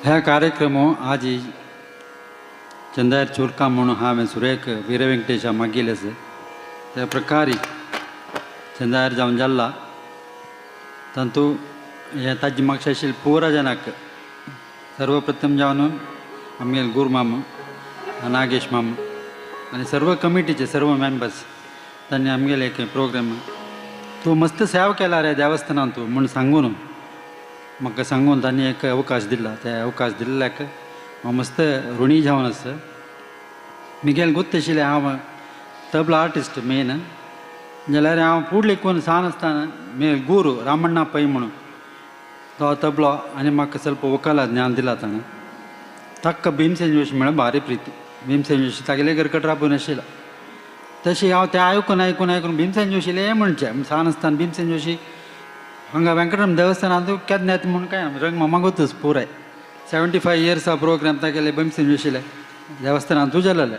ह्या कार्यक्रम आजी चंदायर चोरका म्हणून हांवें सुरेख वीरवेंकटेशा मागिल्लें आसा त्या प्रकारे चंदायर जावन जाल्ला तातूंत हें ताजी मागशे आशिल्ले पुरा जनाक सर्वप्रथम जावन आमगेले गुरू मामा नागेश मामा आनी सर्व कमिटीचे सर्व मेंबर्स तांणी आमगेले एक प्रोग्राम तूं मस्त सेवा केला रे देवस्थानान तूं म्हूण सांगून म्हाका सांगून तांणी एक अवकाश दिला. त्या अवकाश दिल्ल्याक हांव मस्त ऋणी जावन आसा. मिगेल गोत्त आशिल्लें हांव तबला आर्टिस्ट मेन जाल्यार हांव फुडले कोण सान आसतना मे गुरू रामण्णा पै म्हणून तो तबलो आनी म्हाका ಸ್ವಲ್ಪ वोकला ज्ञान दिला ताणें. ताका भीमसेन जोशी म्हळ्यार भारी प्रिती. भीमसेन जोशी तागेले घरकट राबून आशिल्लो तशें हांव तें आयकून आयकून आयकून भीमसेन जोशीलें म्हणचें सान आसतना भीमसेन जोशी हांगा वेंकटराम देवस्थानांत केन्ना येता म्हूण काय रंग मामा गोतूच पुराय 75 इयर्स प्रोग्राम तागेले भीमसेन जोशीले देवस्थानांतूच जालेले.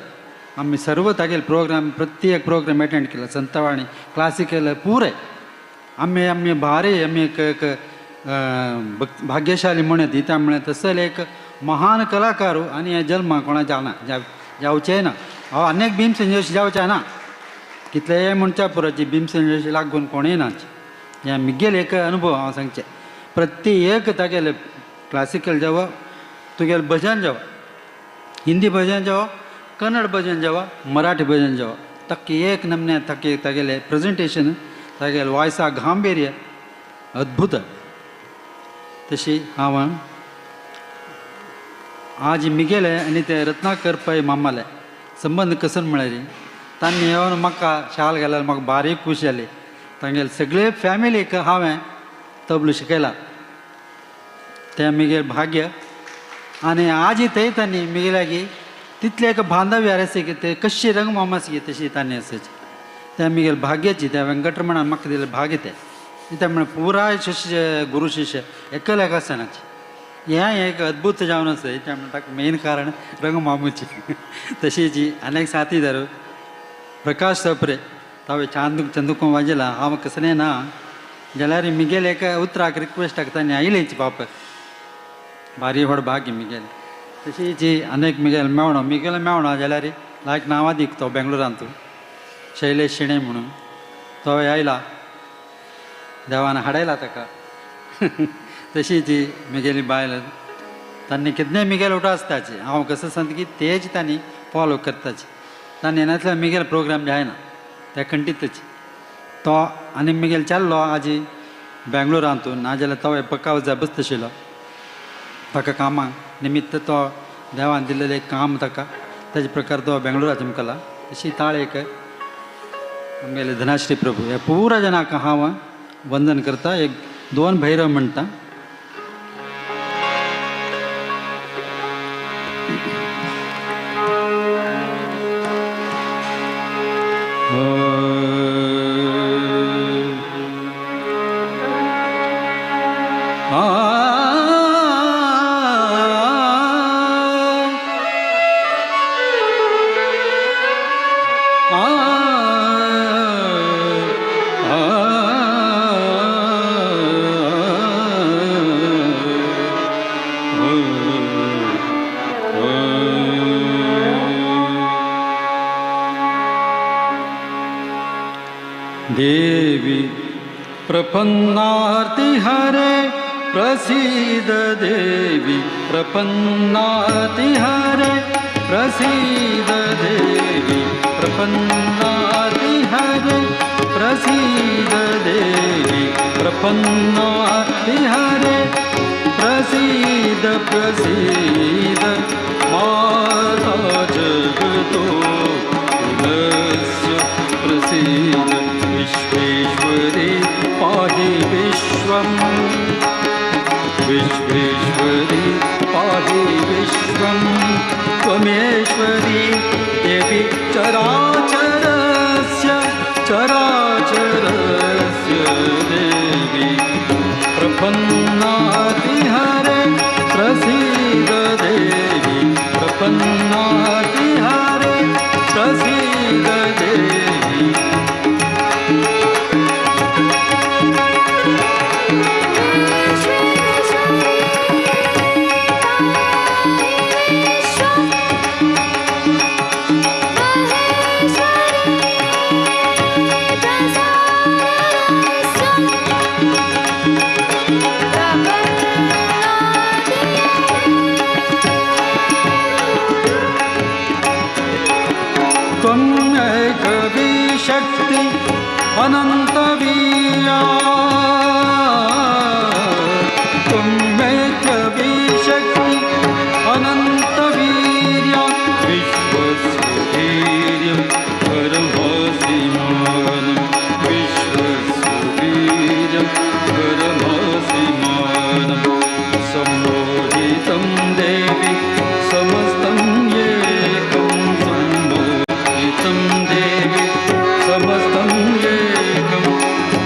आमी सर्व तागेले प्रोग्राम प्रत्येक प्रोग्राम एटेंड केला संतवाणी क्लासिकल पुराय आमी आमी भारी आमी एक एक भाग्यशाली म्हणत त्या म्हळ्यार तसले एक महान कलाकार आनी हे जल्मा कोणा जावना जावचें ना. हांव अनेक भीमसेन जोशी जावचें ना कितलेय म्हणच्या पुराची भीमसेन जोशी लागून कोणूय ना. हें मिगेल एक अनुभव हांव सांगचें प्रत्येक तागेले क्लासिकल जावं तुगेलें भजन जावं हिंदी भजन जावं कन्नड भजन जावं मराठी भजन जावं ताका एक नमने ताके तागेलें प्रेजेंटेशन तागेलें वॉयसा गांभीर्य अद्भुत. तशी हांव आज मिगेले आनी ते रत्नाकर पै मामाले संबंद कसन म्हळ्यार तांणी येवन म्हाका शाल घाल्यार म्हाका भारी खूश जाली. तांगेले सगळे फॅमिलीक हांवें तबलो शिकयला तें मिगेल भाग्य. आनी आजी थंय तांणी मिगेल्यागी तितलें एक बांधव्य आसा की ते कशी रंग मामा आसा तशी तांणी आसाची तें मिगेल भाग्याची त्या वेंकटरमणान म्हाका दिलें भाग्य तें त्या म्हळ्यार पुराय शिष्य गुरू शिष्य एकल्याक आसनाची हें एक अद्भुत जावन आसा. त्या म्हळ्यार ताका मेन कारण रंग मामूची. तशीच अनेक साथीदार प्रकाश सप्रे तावे चांदूक चंदुको वाजयला हांव कसलें ना जाल्यार मिगेल एक उतराक रिक्वेस्टाक तांणी आयलेच बाप भारी व्हड भाग्य मिगेल. तशीच अनेक मिगेल मेवणो मिगेल मेवणो जाल्यार लायक नांवां दीक तो बेंगलोरांत शैलेश शेणे म्हणून तो आयला देवान हाडयला ताका. तशीच मिगेली बायल तांणी कितलें मिगेल उठो आसताची हांव कसो सांगता की तेच तांणी फॉलो करताची तांणी नासल्यार मिगेल प्रोग्राम जायना त्या खंडीतच तो आनी मिगेल चाललो आजी बेंगलोरांतून नाजाल्यार तो पक्का जाय बसतशिल्लो ताका कामाक निमित्त तो देवान दिल्लें काम ताका ताजे प्रकार तो बेंगलोरा चमकला. तशी ताळ एक आमगेले धनाश्री प्रभू ह्या पुरा जनाक हांव वंदन करता. एक 2 भैरव म्हणटा. देवी प्रपन्नार्ति हरे प्रसीद देवी प्रपन्नार्ति हरे प्रसीद देवी प्रपन्नार्ति हरे प्रसीद देवी प्रपन्नार्ति हरे प्रसीद प्रसीद माता जगतो कुलस्य प्रसीद विश्वेश्वरी पाहि। विश्वम् विश्वेश्वरी पाहि विश्वं त्वमेश्वरी देवी चराचरस्य चराचरस्य देवी प्रपन्नातिहरे प्रसीद देवी प्रपन्नातिहरे प्रसीद देवी। शक्ति अनंतवीर्या त्वमेकवी शक्ति अनंतवीर्या विश्वस्य वीर्यं परमासीमानं विश्वस्य वीर्यं परमासीमानं सम्मोहितं देवी समस्तं एकं सम्मोहितं देवी समस्तं एकं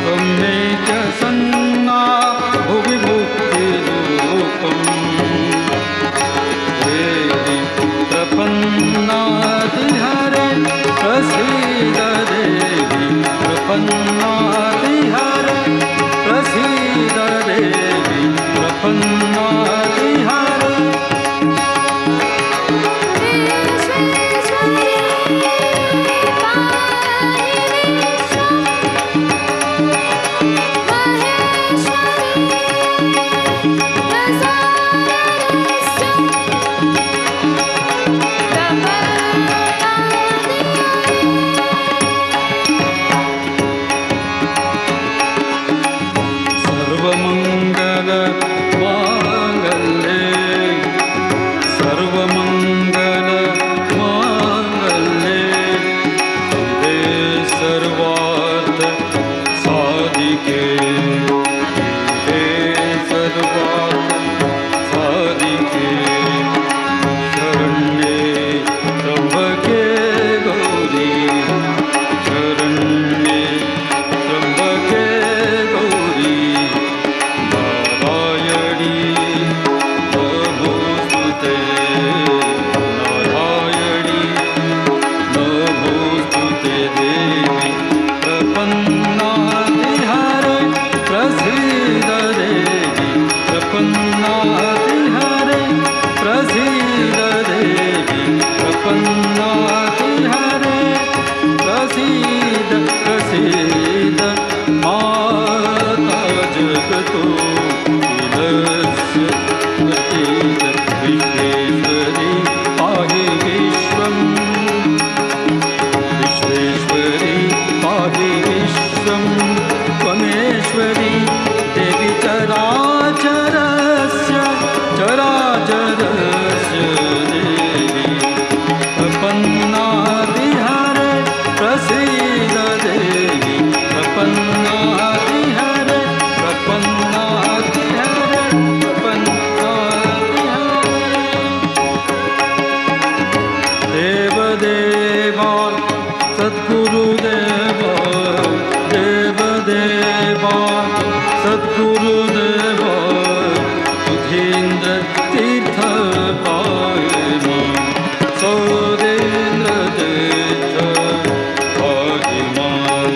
त्वमेक सन्ना भुवि मुक्तिरूपं देवी प्रपन्नातिहरे प्रसीद देवी प्रपन्नातिहरे प्रसीद देवी प्रपन्नातिहरे। सर्वमंगल मांगल्ये सर्वमंगल मांगल्ये शिवे सर्वार्थ साधिके शिवे सर्वार्थ साधिके शरण्ये त्र्यंबके गौरी शरण्ये त्र्यंबके गौरी नारायणी नमोस्तुते नारायणी नमोस्तुते देवी प्रपन्नातिहरे प्रसीद देवी प्रपन्नातिहरे प्रसीद देवी प्रपन्नातिहरे प्रसीद प्रसीद माता जगतो प्रसीद विश्वेश्वरी पाहि विश्वं विश्वेश्वरी पाहि विश्वं त्वमेश्वरी देवी चराचरस्य चराचरस्य देवी प्रपन्नातिहरे प्रसीद देवी प्रपन्नातिहरे प्रपन्नातिहरे प्रपन्नातिहरे। देवदेवा सद्गुरुदेवा देवदेवा सद्गुरुदेवा सुधीन्द्र तीर्थ पाहि मां सौरेन्द्र तीर्थ पाहि मां।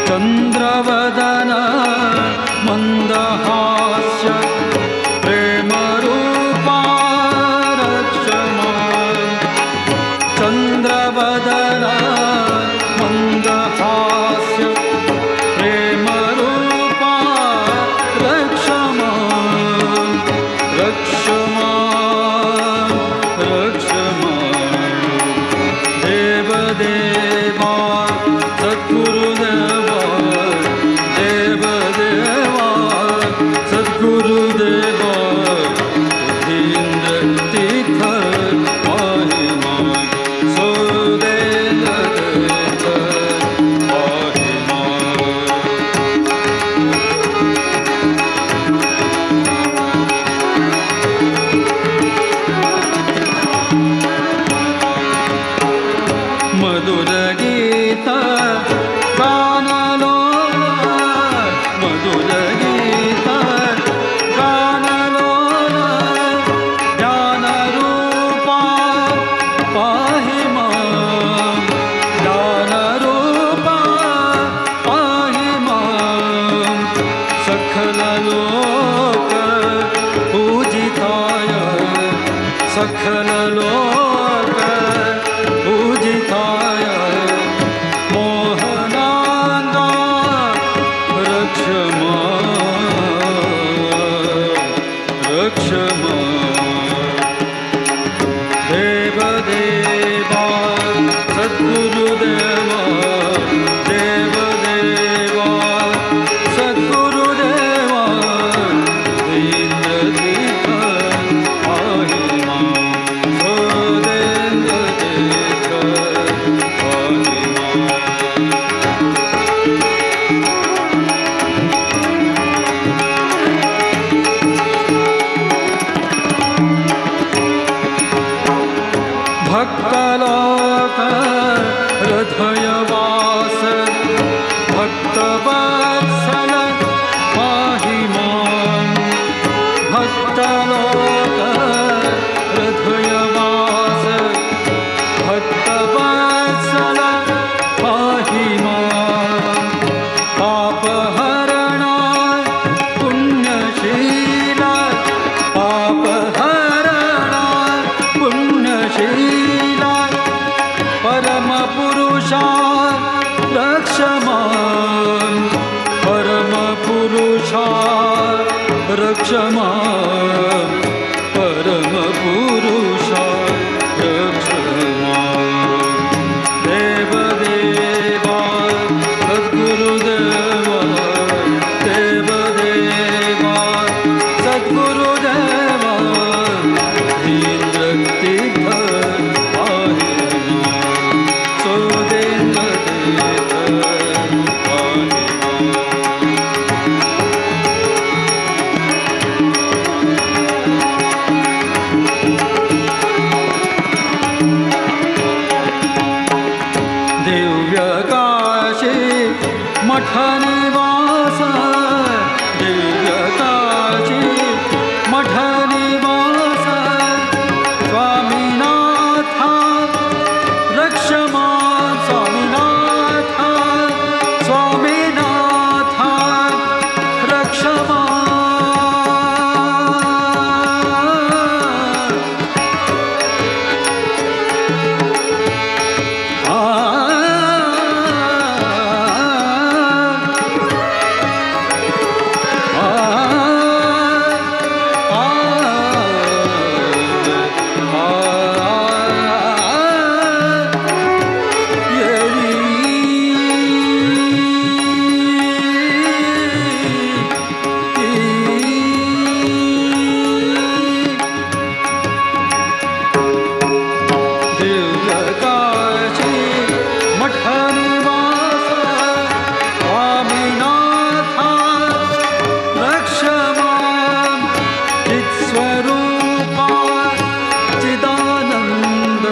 चंद्रवदन मंदहास्य प्रेमरूपा सकल लोक पूजिताय मोहनांगा रक्षमा रक्षमा देव देवा सद्गुरुदेवा देव देवा सद्गुरुदेवा इंद्रतीर्थ पाहि मां सुरेन्द्रतीर्थ पाहि मां। भक्तलोक हृदयवास भक्तवत्सल पाहि मां भक्तलोक हृदयवास भक्तवत्सल पाहि मां पापहरण पुण्यशील पापहरण पुण्यशील परमपुरुषा रक्षमां परमपुरुषा रक्षमां परमपुरुषा रक्षमां देव देवा सद्गुरुदेवा देव देवा सद्गुरुदेवा इंद्रतीर्थ पाहि मां सुरेन्द्रतीर्थ पाहि मां। दिव्यकाशी मठनिवास दिव्यकाशी मठनिवास स्वामीनाथ रक्षमा स्वामीनाथ स्वामीनाथ रक्षमा दिव्यकाशी मठनिवास स्वामीनाथ रक्षमां चित्स्वरूपा चिदानन्द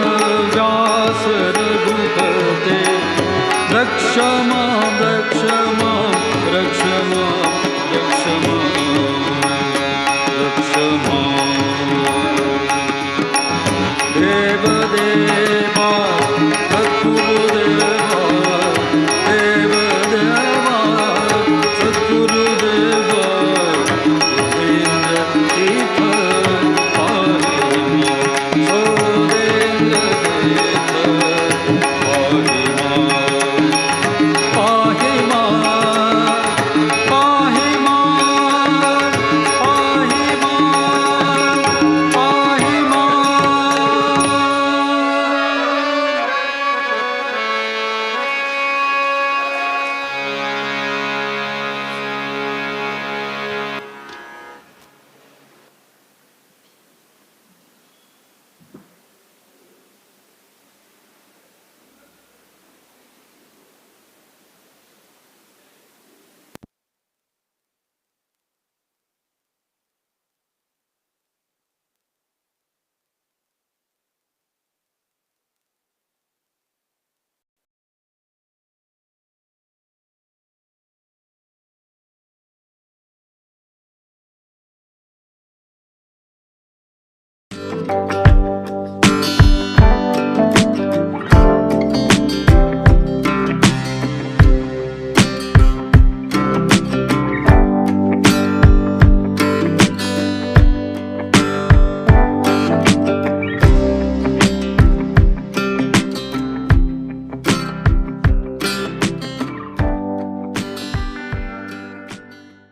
व्यास रघुपते रक्षमां